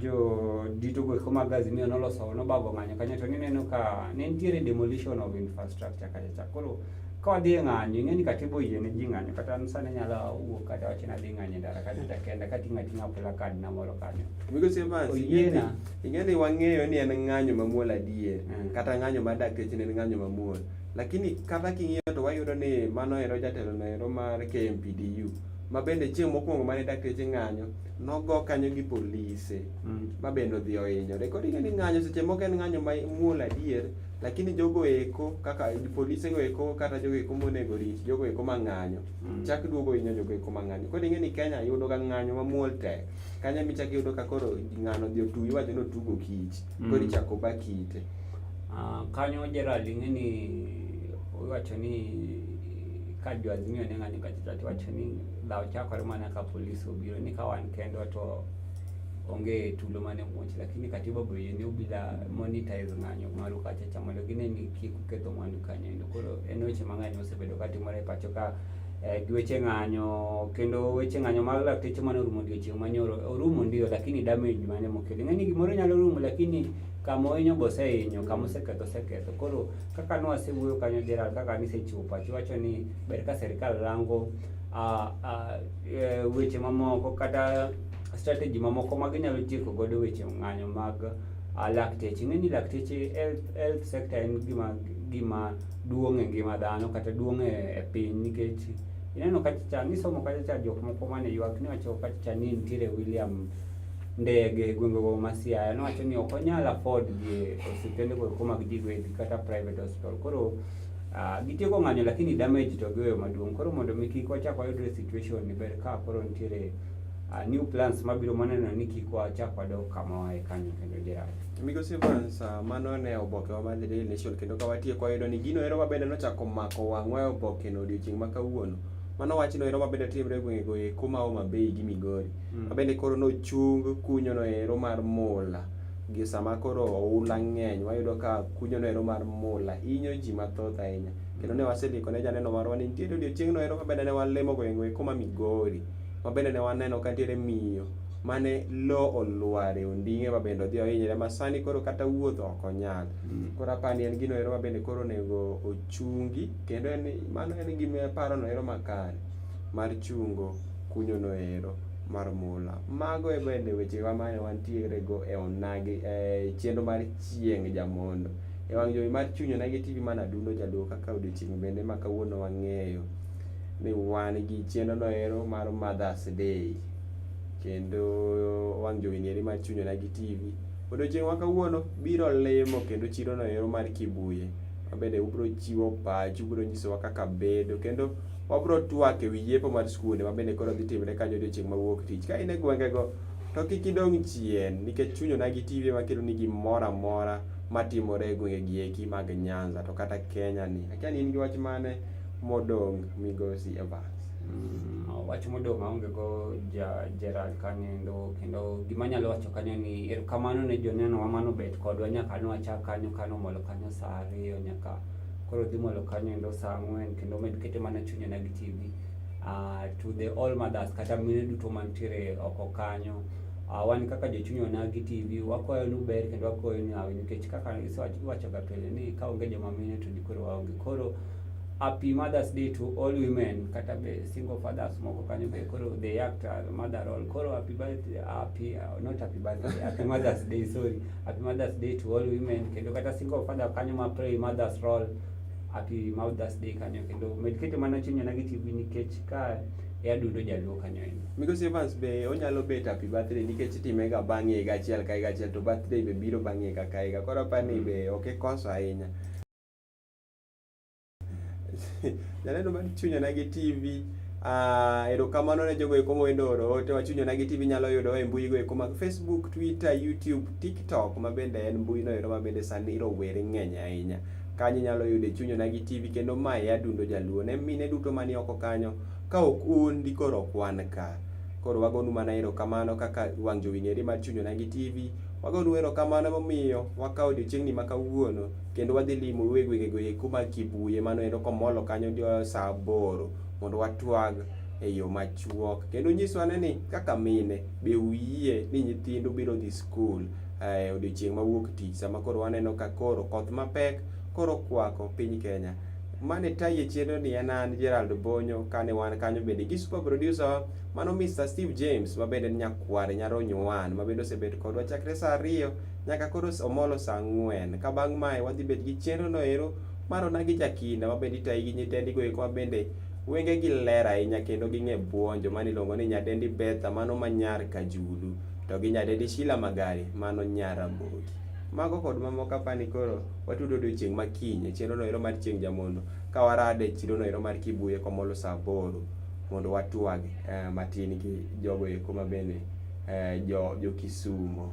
jo dito go eko mag Azimio noloso nobago ng'anyo kanyo to nineno ka ne nitiere demolition of infrastructure kacha cha koro ka wadhi e ng'anyo ing'e ni katiba oyie ne ji ng'anyo kata an sani anyalo wuok kata wacho ni adhi ng'anyo e ndara kacha cha kenda kating'o ating'a placard na moro kanyo Migosi Evans, Oyiena. ing'e ni wang'eyo ni en ng'anyo mamuol adier kata ng'anyo mar dakteche ne en ng'anyo mamuol. Lakini kata king'iyo to wayudo ni mano ero jatelo no ero mar KMPDU ma bende chieng' mokwongo mane dakteche ng'anyo nogo kanyo gi polise ma bende odhi ohinyore. Koro ing'e ni ng'anyo seche moko en ng'anyo ma muol adier lakini jogo eko kaka polise go eko kata jogo eko monego rit jogo eko ma ng'anyo chak duogo hinyo jogo eko ma ng'anyo. Koro ing'e ni Kenya yudo ga ng'anyo mamuol tek. Kanyo emichako iyudo ka koro ng'ano odhi otugo iwacho ni otugo kich koro ichako ba kite. Kanyo Gerald ing'e ni iwacho ni ka jo Azimio ne ng'anyo kacha to wacho ni dhaw chakore mana ka polis obiro ni ka wan kendwa to onge tulo mane muoch lakini katiba be oyie ni obila monetize ng'anyo maru kacha cha mondo gine ni kik uketho mwandu kanyo endo. Koro en weche mang'eny mosebedo katimore e pacho ka gi weche ng'anyo kendo weche ng'anyo mag lakteche mane orumo odiochieng' manyoro orumo ndio lakini damage mane mokelo ing'e ni gimoro nyalo rumo lakini kama ohinyo be osehinyo kama oseketho oseketho koro kaka nwasewuoyo kanyo Gerald kaka nisechiwo pachi iwacho ni ber ka sirikal rango weche mamoko kata strategy mamoko ma ginyalo tieko godo weche ng'anyo mag lakteche. Ing'e ni lakteche health sector en gima duong' e ngima dhano kata duong' e piny nikech ineno kacha cha nisomo kacha cha jok moko mane ywak niwacho kacha cha ni nitiere William Ndege e gwengego ma Siaya nowacho ni ok onyal afford dhi e osiptende go eko mag ji giwegi kata private hospital. Koro gitieko ng'anyo lakini damage to giweyo maduong'. Koro mondo mi kik wachak wayudre e situation ni ber ka koro nitiere new plans mabiro maneno ni kik wachak wadog kama wae kanyo kendo Gerald. Migosi Evans, mano ne obokewa mar The Daily Nation kendo ka watieko wayudo ni gino ero mabende nochako mako wang'wa e obokeno odiochieng' ma kawuono. Mano wachno ero mabende timre e gwengego eko ma Homa Bay gi Migori. Mabende koro nochung kunyono ero mar mula gi sama koro oula ng'eny wayudo ka kunyono ero mar mula hinyo ji mathoth ahinya. Kendo ne wasendiko ne janeno marwa ni nitiere odiochieng'no ero mabende ne walimo gwengego eko ma Migori mabende ne waneno ka nitiere miyo mane lo olwar e onding'e ma bende odhi ohinyre ma sani koro kata wuotho ok onyal. Koro aparo ni en gino ero ma bende koro onego ochungi kendo en mano en gima paro no ero makare mar chungo kunyo no ero mar mula. Mago e bende wechewa mane wantiere go e onagi e chenro mar chieng' jamondo. E wang' jowi mar chuny onagi TV mana Adundo Jaluo kaka odiochieng' bende ma kawuono wang'eyo ni wan gi chenro no ero mar Mother's Day. Kendo wang' jowi ni eri mar chuny onagi TV. Odiochieng' ma kawuono biro limo kendo chiro no ero mar Kibuye. Mabende ubiro chiwo pachu, ubiro nyisowa kaka bedo kendo wabiro twak ewi yepo mar skunde mabende koro dhi timre kanyo odiochieng' ma wuok tich. Ka in e gwengego to kik idong' chien nikech chuny onagi TV ema keloni gimoro amora matimore e gwenge gi eki mag Nyanza to kata Kenya ni. Akia ni in gi wach mane modong' migosi Evans. Wach modong' aonge go ja Gerald kanyo kendo gima anyalo wacho kanyo ni erokamano ne joneno wa manobet kodwa nyaka nwachak kanyo kanomolo kanyo saa ariyo nyaka koro dhi molo kanyo endo saa ang'wen kendo med kete mana chuny onagi TV to the all mothers kata mine duto mantiere oko kanyo wan kaka jochuny onagi TV wakwayo nu ber kendo wakwayo nu hawi nikech kaka iwacho ga pile ni ka onge joma mine to dikoro waonge koro happy Mother's Day to all women kata be single fathers moko kanyo be koro they act as mother role koro happy birthday happy not happy birthday happy Mother's Day sorry happy Mother's Day to all women kendo kata single father kanyo ma play mother's role happy Mother's Day kanyo kendo med keto mana chuny onagi TV nikech ka e adundo jaluo kanyo endo. Migosi Evans be onyalo bet happy birthday nikech itime ga bang' higa achiel ka higa achiel to birthday be biro bang' higa ka higa koro apani be ok ikoso ahinya. Janeno mar Chuny Onagi TV erokamano ne jogo eko mowendo oro ote wa Chuny Onagi TV nyalo yudowa e mbui go eko mag Facebook, Twitter, YouTube, TikTok ma bende en mbui no ero ma bende sani rowere ng'eny ahinya. Kanyo inyalo yude Chuny Onagi TV kendo mae e Adundo Jaluo. Ne mine duto mani oko kanyo ka ok un dikoro ok wan ka. Koro wagonu mana erokamano kaka wang' jowi ni eri mar Chuny Onagi TV. Wagonu erokamano momiyo wakawo odiochieng'ni ma kawuono kendo wadhi limo e gwengego eko mag Kibuye mano endo komolo kanyo dio saa aboro mondo watwag e yo machuok kendo nyiswa ane ni kaka mine be uyie ni nyithindu biro dhi skul e odiochieng' ma wuok tich sama koro waneno ka koro koth mapek koro kwako piny Kenya. Mane tayi e chenro ni en an Gerald Bonyo kane wan kanyo bende gi super producer mano Mr. Steve James ma bende en nyakware Nyaronywan ma bende osebet kodwa chakre saa ariyo nyaka koro omolo saa ang'wen. Ka bang' mae wadhi bet gi chenro no ero mar Onagi Jakinda ma bende itayi gi nyitendi go eko ma bende wengegi ler ahinya kendo ging'e buonjo mano iluongo ni Nyadendi Betha mano ma nyar Kajulu to gi Nyadendi Sheila Magari mano nyar Ramogi. Mago kod mamoko apani koro watudo odiochieng' ma kiny e chenro no ero mar chieng' jamondo ka warado e chiro no ero mar Kibuye komolo saa aboro mondo watwag matin gi jogo eko ma bende jo Kisumo.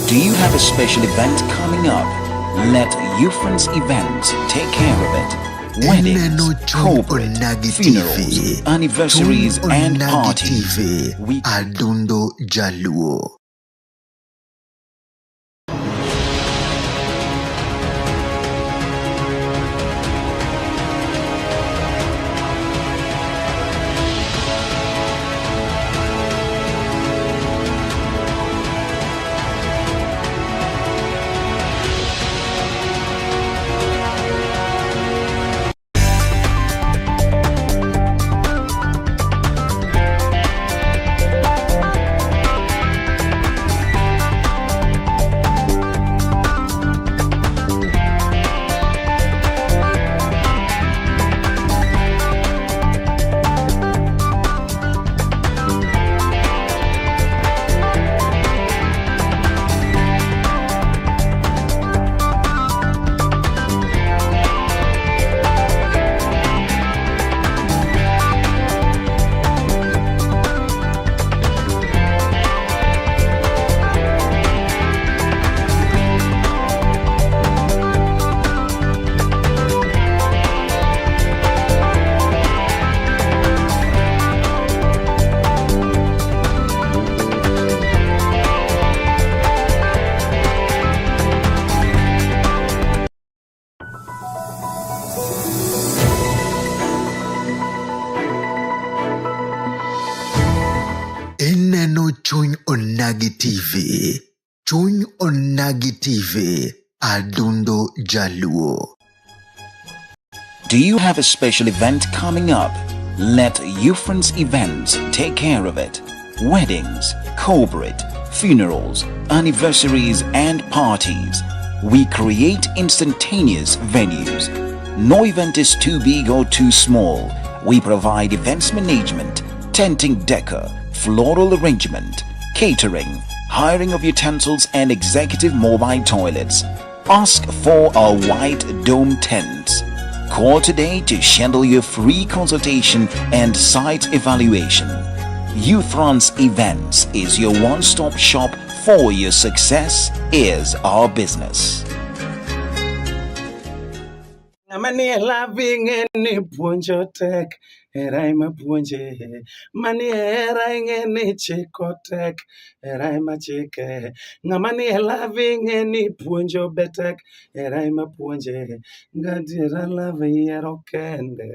Do you have a special event coming up? Let Ufrance Events take care of it. Weddings, Ineno Chuny corporate, Onagi funerals, TV. anniversaries, Chuny and Onagi parties. TV. Adundo Jaluo. Ineno Chuny Onagi TV. Chuny Onagi TV. Adundo Jaluo. Do you have a special event coming up? Let Ufrance Events take care of it. Weddings, corporate, funerals, anniversaries, and parties. We create instantaneous venues. No event is too big or too small. We provide events management, tenting decor, floral arrangement, catering, hiring of utensils, and executive mobile toilets. Ask for our white dome tents. Call today to schedule your free consultation and site evaluation. Ufrance Events is your one-stop shop for your success is our business. Ng'ama nie love ing'e ni puonjo tek, hera ema puonje. Manie hera ing'e ni chiko tek, hera ema chike. Ng'ama nie love ing'e ni puonjo be tek, hera ema puonje. Gadiera love yiero kende,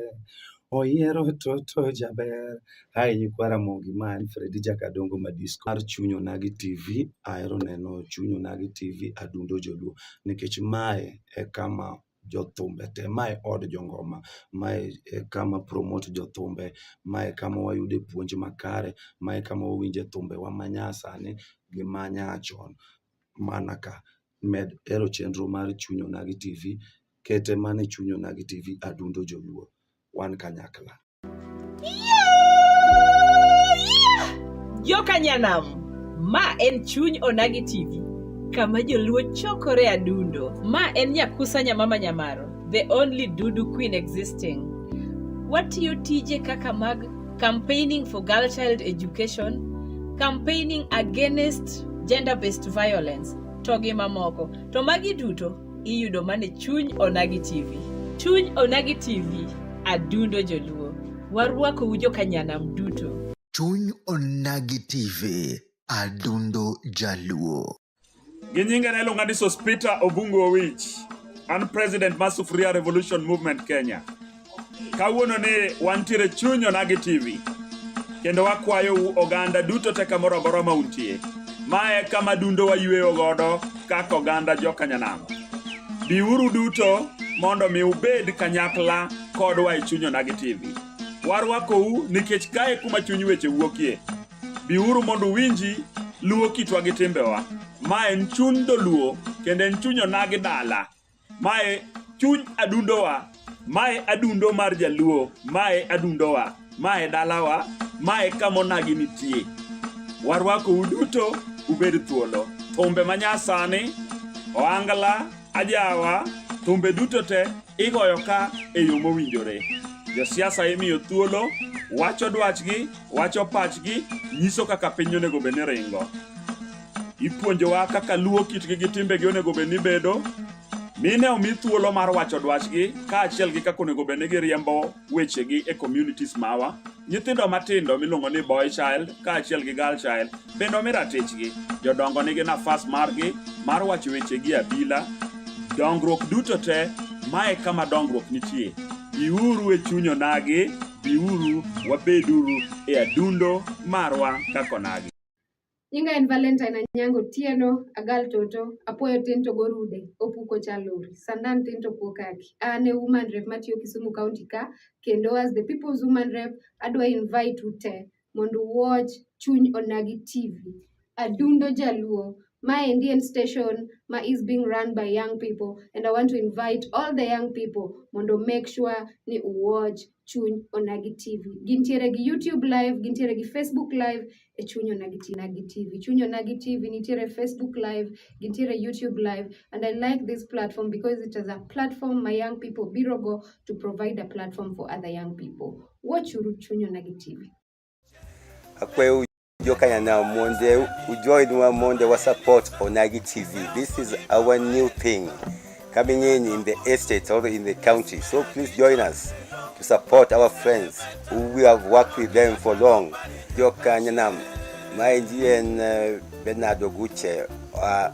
oyiero toto jaber. Hi nyikwa Ramogi, ma en Fredi Jakadongo Madisco mar Chuny Onagi TV. Ahero neno Chuny Onagi TV Adundo Joluo nikech mae e kama jothumbe te, mae od jongoma, mae e kama promote jothumbe, mae kama wayude puonj makare, mae kama wawinje thumbewa manyasani gi manyachon mana ka. Med hero chenro mar Chuny Onagi TV, kete mana e Chuny Onagi TV Adundo Joluo. Wan kanyakla. Jokanyanam, ma en Chuny Onagi TV, kama joluo chokore adundo. Ma en Nyakusa Nyamama Nyamaro, the only Dudu queen existing. Watiyo tije kaka mag campaigning for girl child education, campaigning against gender-based violence, to gi mamoko. To magi duto iyudo mana e Chuny Onagi TV. Chuny Onagi TV, adundo joluo. Warwakou jokanyanam duto. Chuny Onagi TV. Adundo Jaluo. Gi nyinga ne iluonga ni Sospeter Obungu Owich. An president mar Sufuria Revolution Movement Kenya. Kawuono ni wantiere chuny Onagi TV. Kendo wakwayou oganda duto te kamoro amora ma untie. Mae kama dundo wayweyo godo kaka oganda jokanyanam. Biuru duto mondo mi ubed kanyakla kodwa e chuny Onagi TV. Warwakou nikech kae kuma chuny weche wuokie. Biuru mondo uwinji luo kitwa gi timbewa. Ma en chuny dholuo kendo en chuny onagi dala. Mae chuny adundowa. Mae adundo mar jaluo. Mae adundowa. Mae dalawa. Mae kama onagi nitie. Warwakou duto ubed thuolo. Thumbe manyasani, ohangla, ajawa, thumbe duto te igoyo ka e yo mowinjore. Josiasa imiyo thuolo, wacho dwachgi, wacho pachgi, nyiso kaka piny onego bed ni ringo. Ipuonjowa kaka luo kitgi gi timbegi onego bed ni bedo. Mine omi thuolo mar wacho dwachgi kaachiel gi kaka onego bed ni giriembo wechegi e communities mawa. Nyithindo matindo miluongo ni boy child kaachiel gi girl child bende omi ratichgi. Jodongo nigi nafas margi mar wacho wechegi e abila. Dongruok duto te, mae kama dongruok nitie. Biuru e chuny onagi, biuru wabeduru e adundo marwa kaka onagi. Nyinga en Valentine Anyango Otieno, Agal Toto, Apuoyo tin to gorude, Opuko chalori, Sandan tin to kuo kaki. An e woman rep matiyo Kisumu County ka, kendo as the people's woman rep, adwa invite u te mondo watch Chuny Onagi TV. Adundo Jaluo. Maendi en station ma is being run by young people and I want to invite all the young people mondo make sure ni watch Chuny Onagi TV. Gintiere gi YouTube live, gintiere gi Facebook live e Chuny Onagi TV. Chuny Onagi TV nitiere Facebook live, gintiere YouTube live and I like this platform because it is a platform my young people biro go to provide a platform for other young people. Watch uru Chuny Onagi TV. Akwayo jokanyanam mondo ujoinwa mondo wa support Onagi TV. This is our new thing coming in the estate or in the county. So please join us to support our friends who we have worked with them for long. Jokanyanam, maendi en Bernardo Guche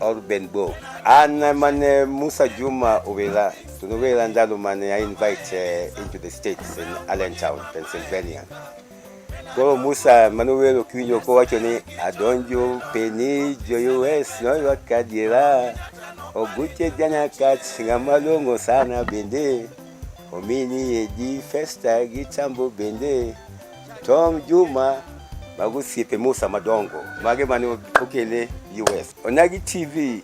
or Benbo. An mane Musa Juma Owera, to nowera ndalo mane I invite into the States in Allentown, Pennsylvania. Koro Musa manowero kiwinjo kowacho ni adonjo peni jo US noywak adiera Oguche janyakach ng'ama long'o sana bende omini edi Festa gi Tambo bende Tom Juma mago osiepe Musa madongo mage mane okele US. Onagi TV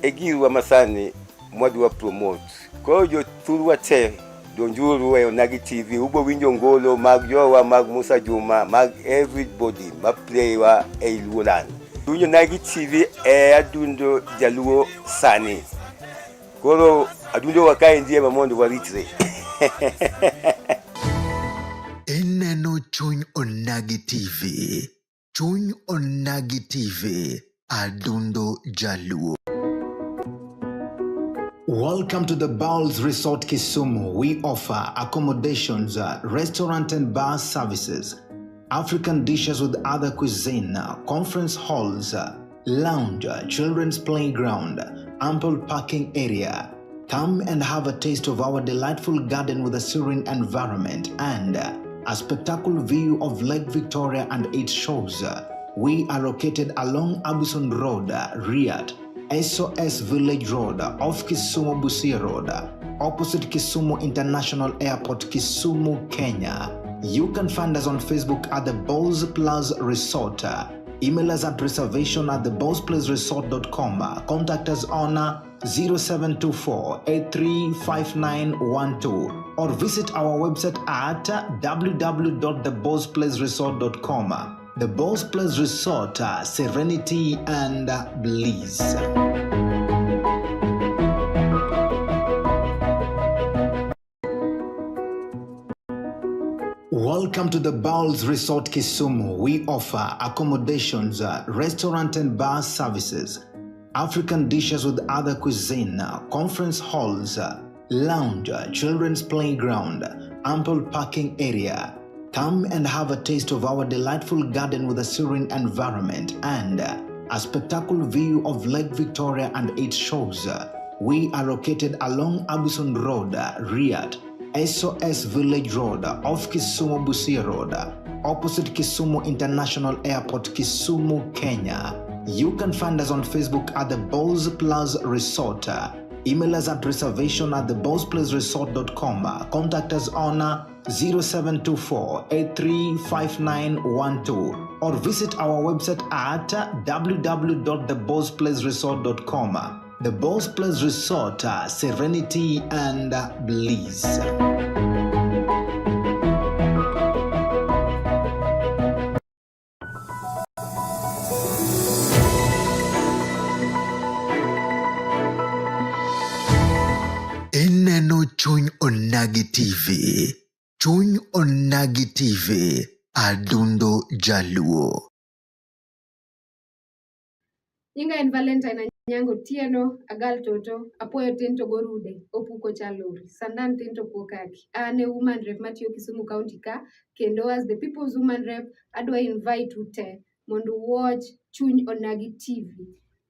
e girwa masani mwadwa promote. Koro jothurwa te donjuru e Onagi TV ubo winjo ngolo mag jowa mag Musa Juma mag everybody ma play wa ei Luoland. Winjo Onagi TV e adundo jaluo sani. Koro adundo wa kaendi ema mondo waritre. Ineno Chuny Onagi TV. Chuny Onagi TV. Adundo Jaluo. Welcome to the Bowls Resort Kisumu. We offer accommodations, restaurant and bar services, African dishes with other cuisine, conference halls, lounge, children's playground, ample parking area. Come and have a taste of our delightful garden with a serene environment and a spectacular view of Lake Victoria and its shores. We are located along Abuson Road, Riyadh, SOS Village Road, off Kisumu Busia Road, opposite Kisumu International Airport, Kisumu, Kenya. You can find us on Facebook at the Bowls Plus Resort. Email us at reservation at thebowlsplaceresort.com. Contact us on 0724 835912 or visit our website at www.thebowlsplaceresort.com. The Bowls Place Resort, serenity and bliss. Welcome to the Bowls Resort Kisumu. We offer accommodations, restaurant and bar services, African dishes with other cuisine, conference halls, lounge, children's playground, ample parking area. Come and have a taste of our delightful garden with a serene environment and a spectacular view of Lake Victoria and its shores. We are located along Abuson Road, Riyadh, SOS Village Road, off Kisumu Busia Road, opposite Kisumu International Airport, Kisumu, Kenya. You can find us on Facebook at the Bowls Plus Resort. Email us at reservation at thebowlsplaceresort.com. Contact us on 0724 835912 or visit our website at www.thebowlsplaceresort.com. The Bowls Place Resort, serenity and bliss. Ineno Chuny Onagi TV. Chuny Onagi TV. Adundo Jaluo. Nyinga en Valentine Anyango Otieno, Agal Toto, Apuoyo tin to gorude, Opuko chalori, Sandan tin to kuo kaki. An e woman rep matiyo Kisumu County ka, kendo as the people's woman rep, adwa invite u te mondo watch Chuny Onagi TV.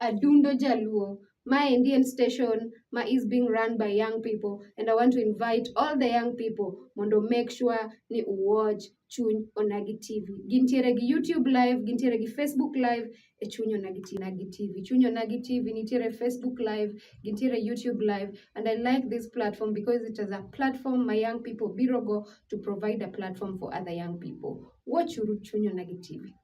Adundo Jaluo. Maendi en station ma is being run by young people and I want to invite all the young people mondo make sure ni watch Chuny Onagi TV. Gintiere gi YouTube live, gintiere gi Facebook live e Chuny Onagi TV. Chuny Onagi TV nitiere Facebook live, gintiere YouTube live and I like this platform because it is a platform my young people biro go to provide a platform for other young people. Watch uru Chuny Onagi TV.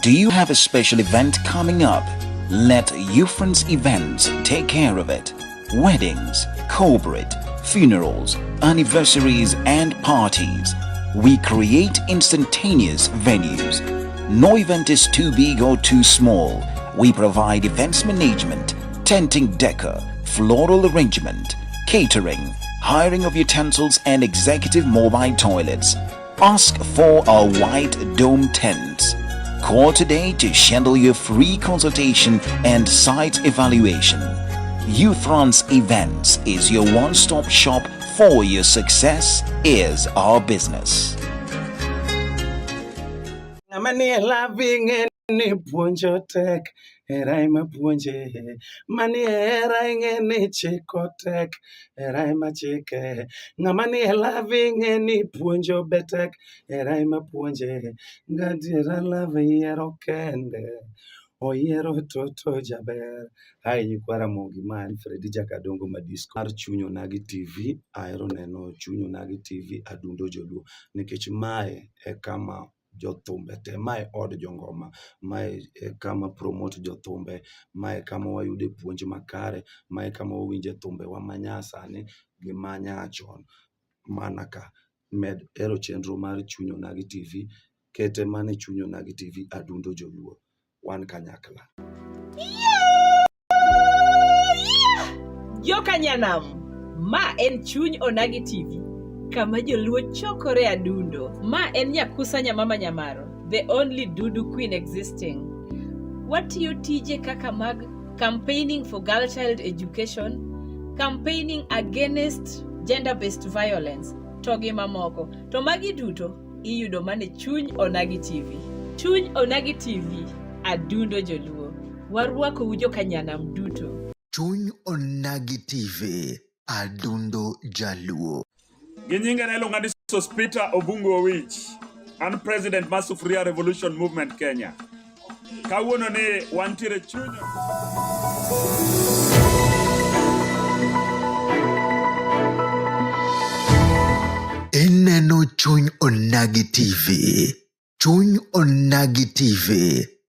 Do you have a special event coming up? Let Ufrance Events take care of it. Weddings, corporate, funerals, anniversaries, and parties. We create instantaneous venues. No event is too big or too small. We provide events management, tenting decor, floral arrangement, catering, hiring of utensils, and executive mobile toilets. Ask for our white dome tents. Call today to schedule your free consultation and site evaluation. Ufrance Events is your one-stop shop for your success is our business. Ng'ama nie love ing'e ni puonjo tek, hera ema puonje. Manie hera ing'e ni chiko tek, hera ema chike. Ng'ama nie love ing'e ni puonjo be tek, hera ema puonje. Gadiera love yiero kende, oyiero toto jaber. Hi nyikwa Ramogi, ma en Fredi Jakadongo Madisco mar Chuny Onagi TV. Ahero neno Chuny Onagi TV Adundo Joluo nikech mae e kama jothumbe te, mae od jongoma, mae e kama promote jothumbe, mae kama wayude puonj makare, mae kama wawinje thumbewa manyasani gi manyachon. Mana ka med hero chenro mar Chuny Onagi TV, kete mana e Chuny Onagi TV Adundo Joluo. Wan kanyakla. Joka Nyanam, ma en Chuny Onagi TV, kama joluo chokore adundo. Ma en Nyakusa Nyamama Nyamaro, the only Dudu queen existing. Watiyo tije kaka mag campaigning for girl child education, campaigning against gender-based violence, to gi mamoko. To magi duto iyudo mana e Chuny Onagi TV. Chuny Onagi TV, adundo joluo. Warwakou joka Nyanam duto. Chuny Onagi TV, Adundo Jaluo. Gi nyinga ne iluonga ni Sospita Obungu Owich. An president mar Sufuria Revolution Movement Kenya. Kawuono ni wantiere chuny Ineno Chuny Onagi TV. Chuny Onagi TV.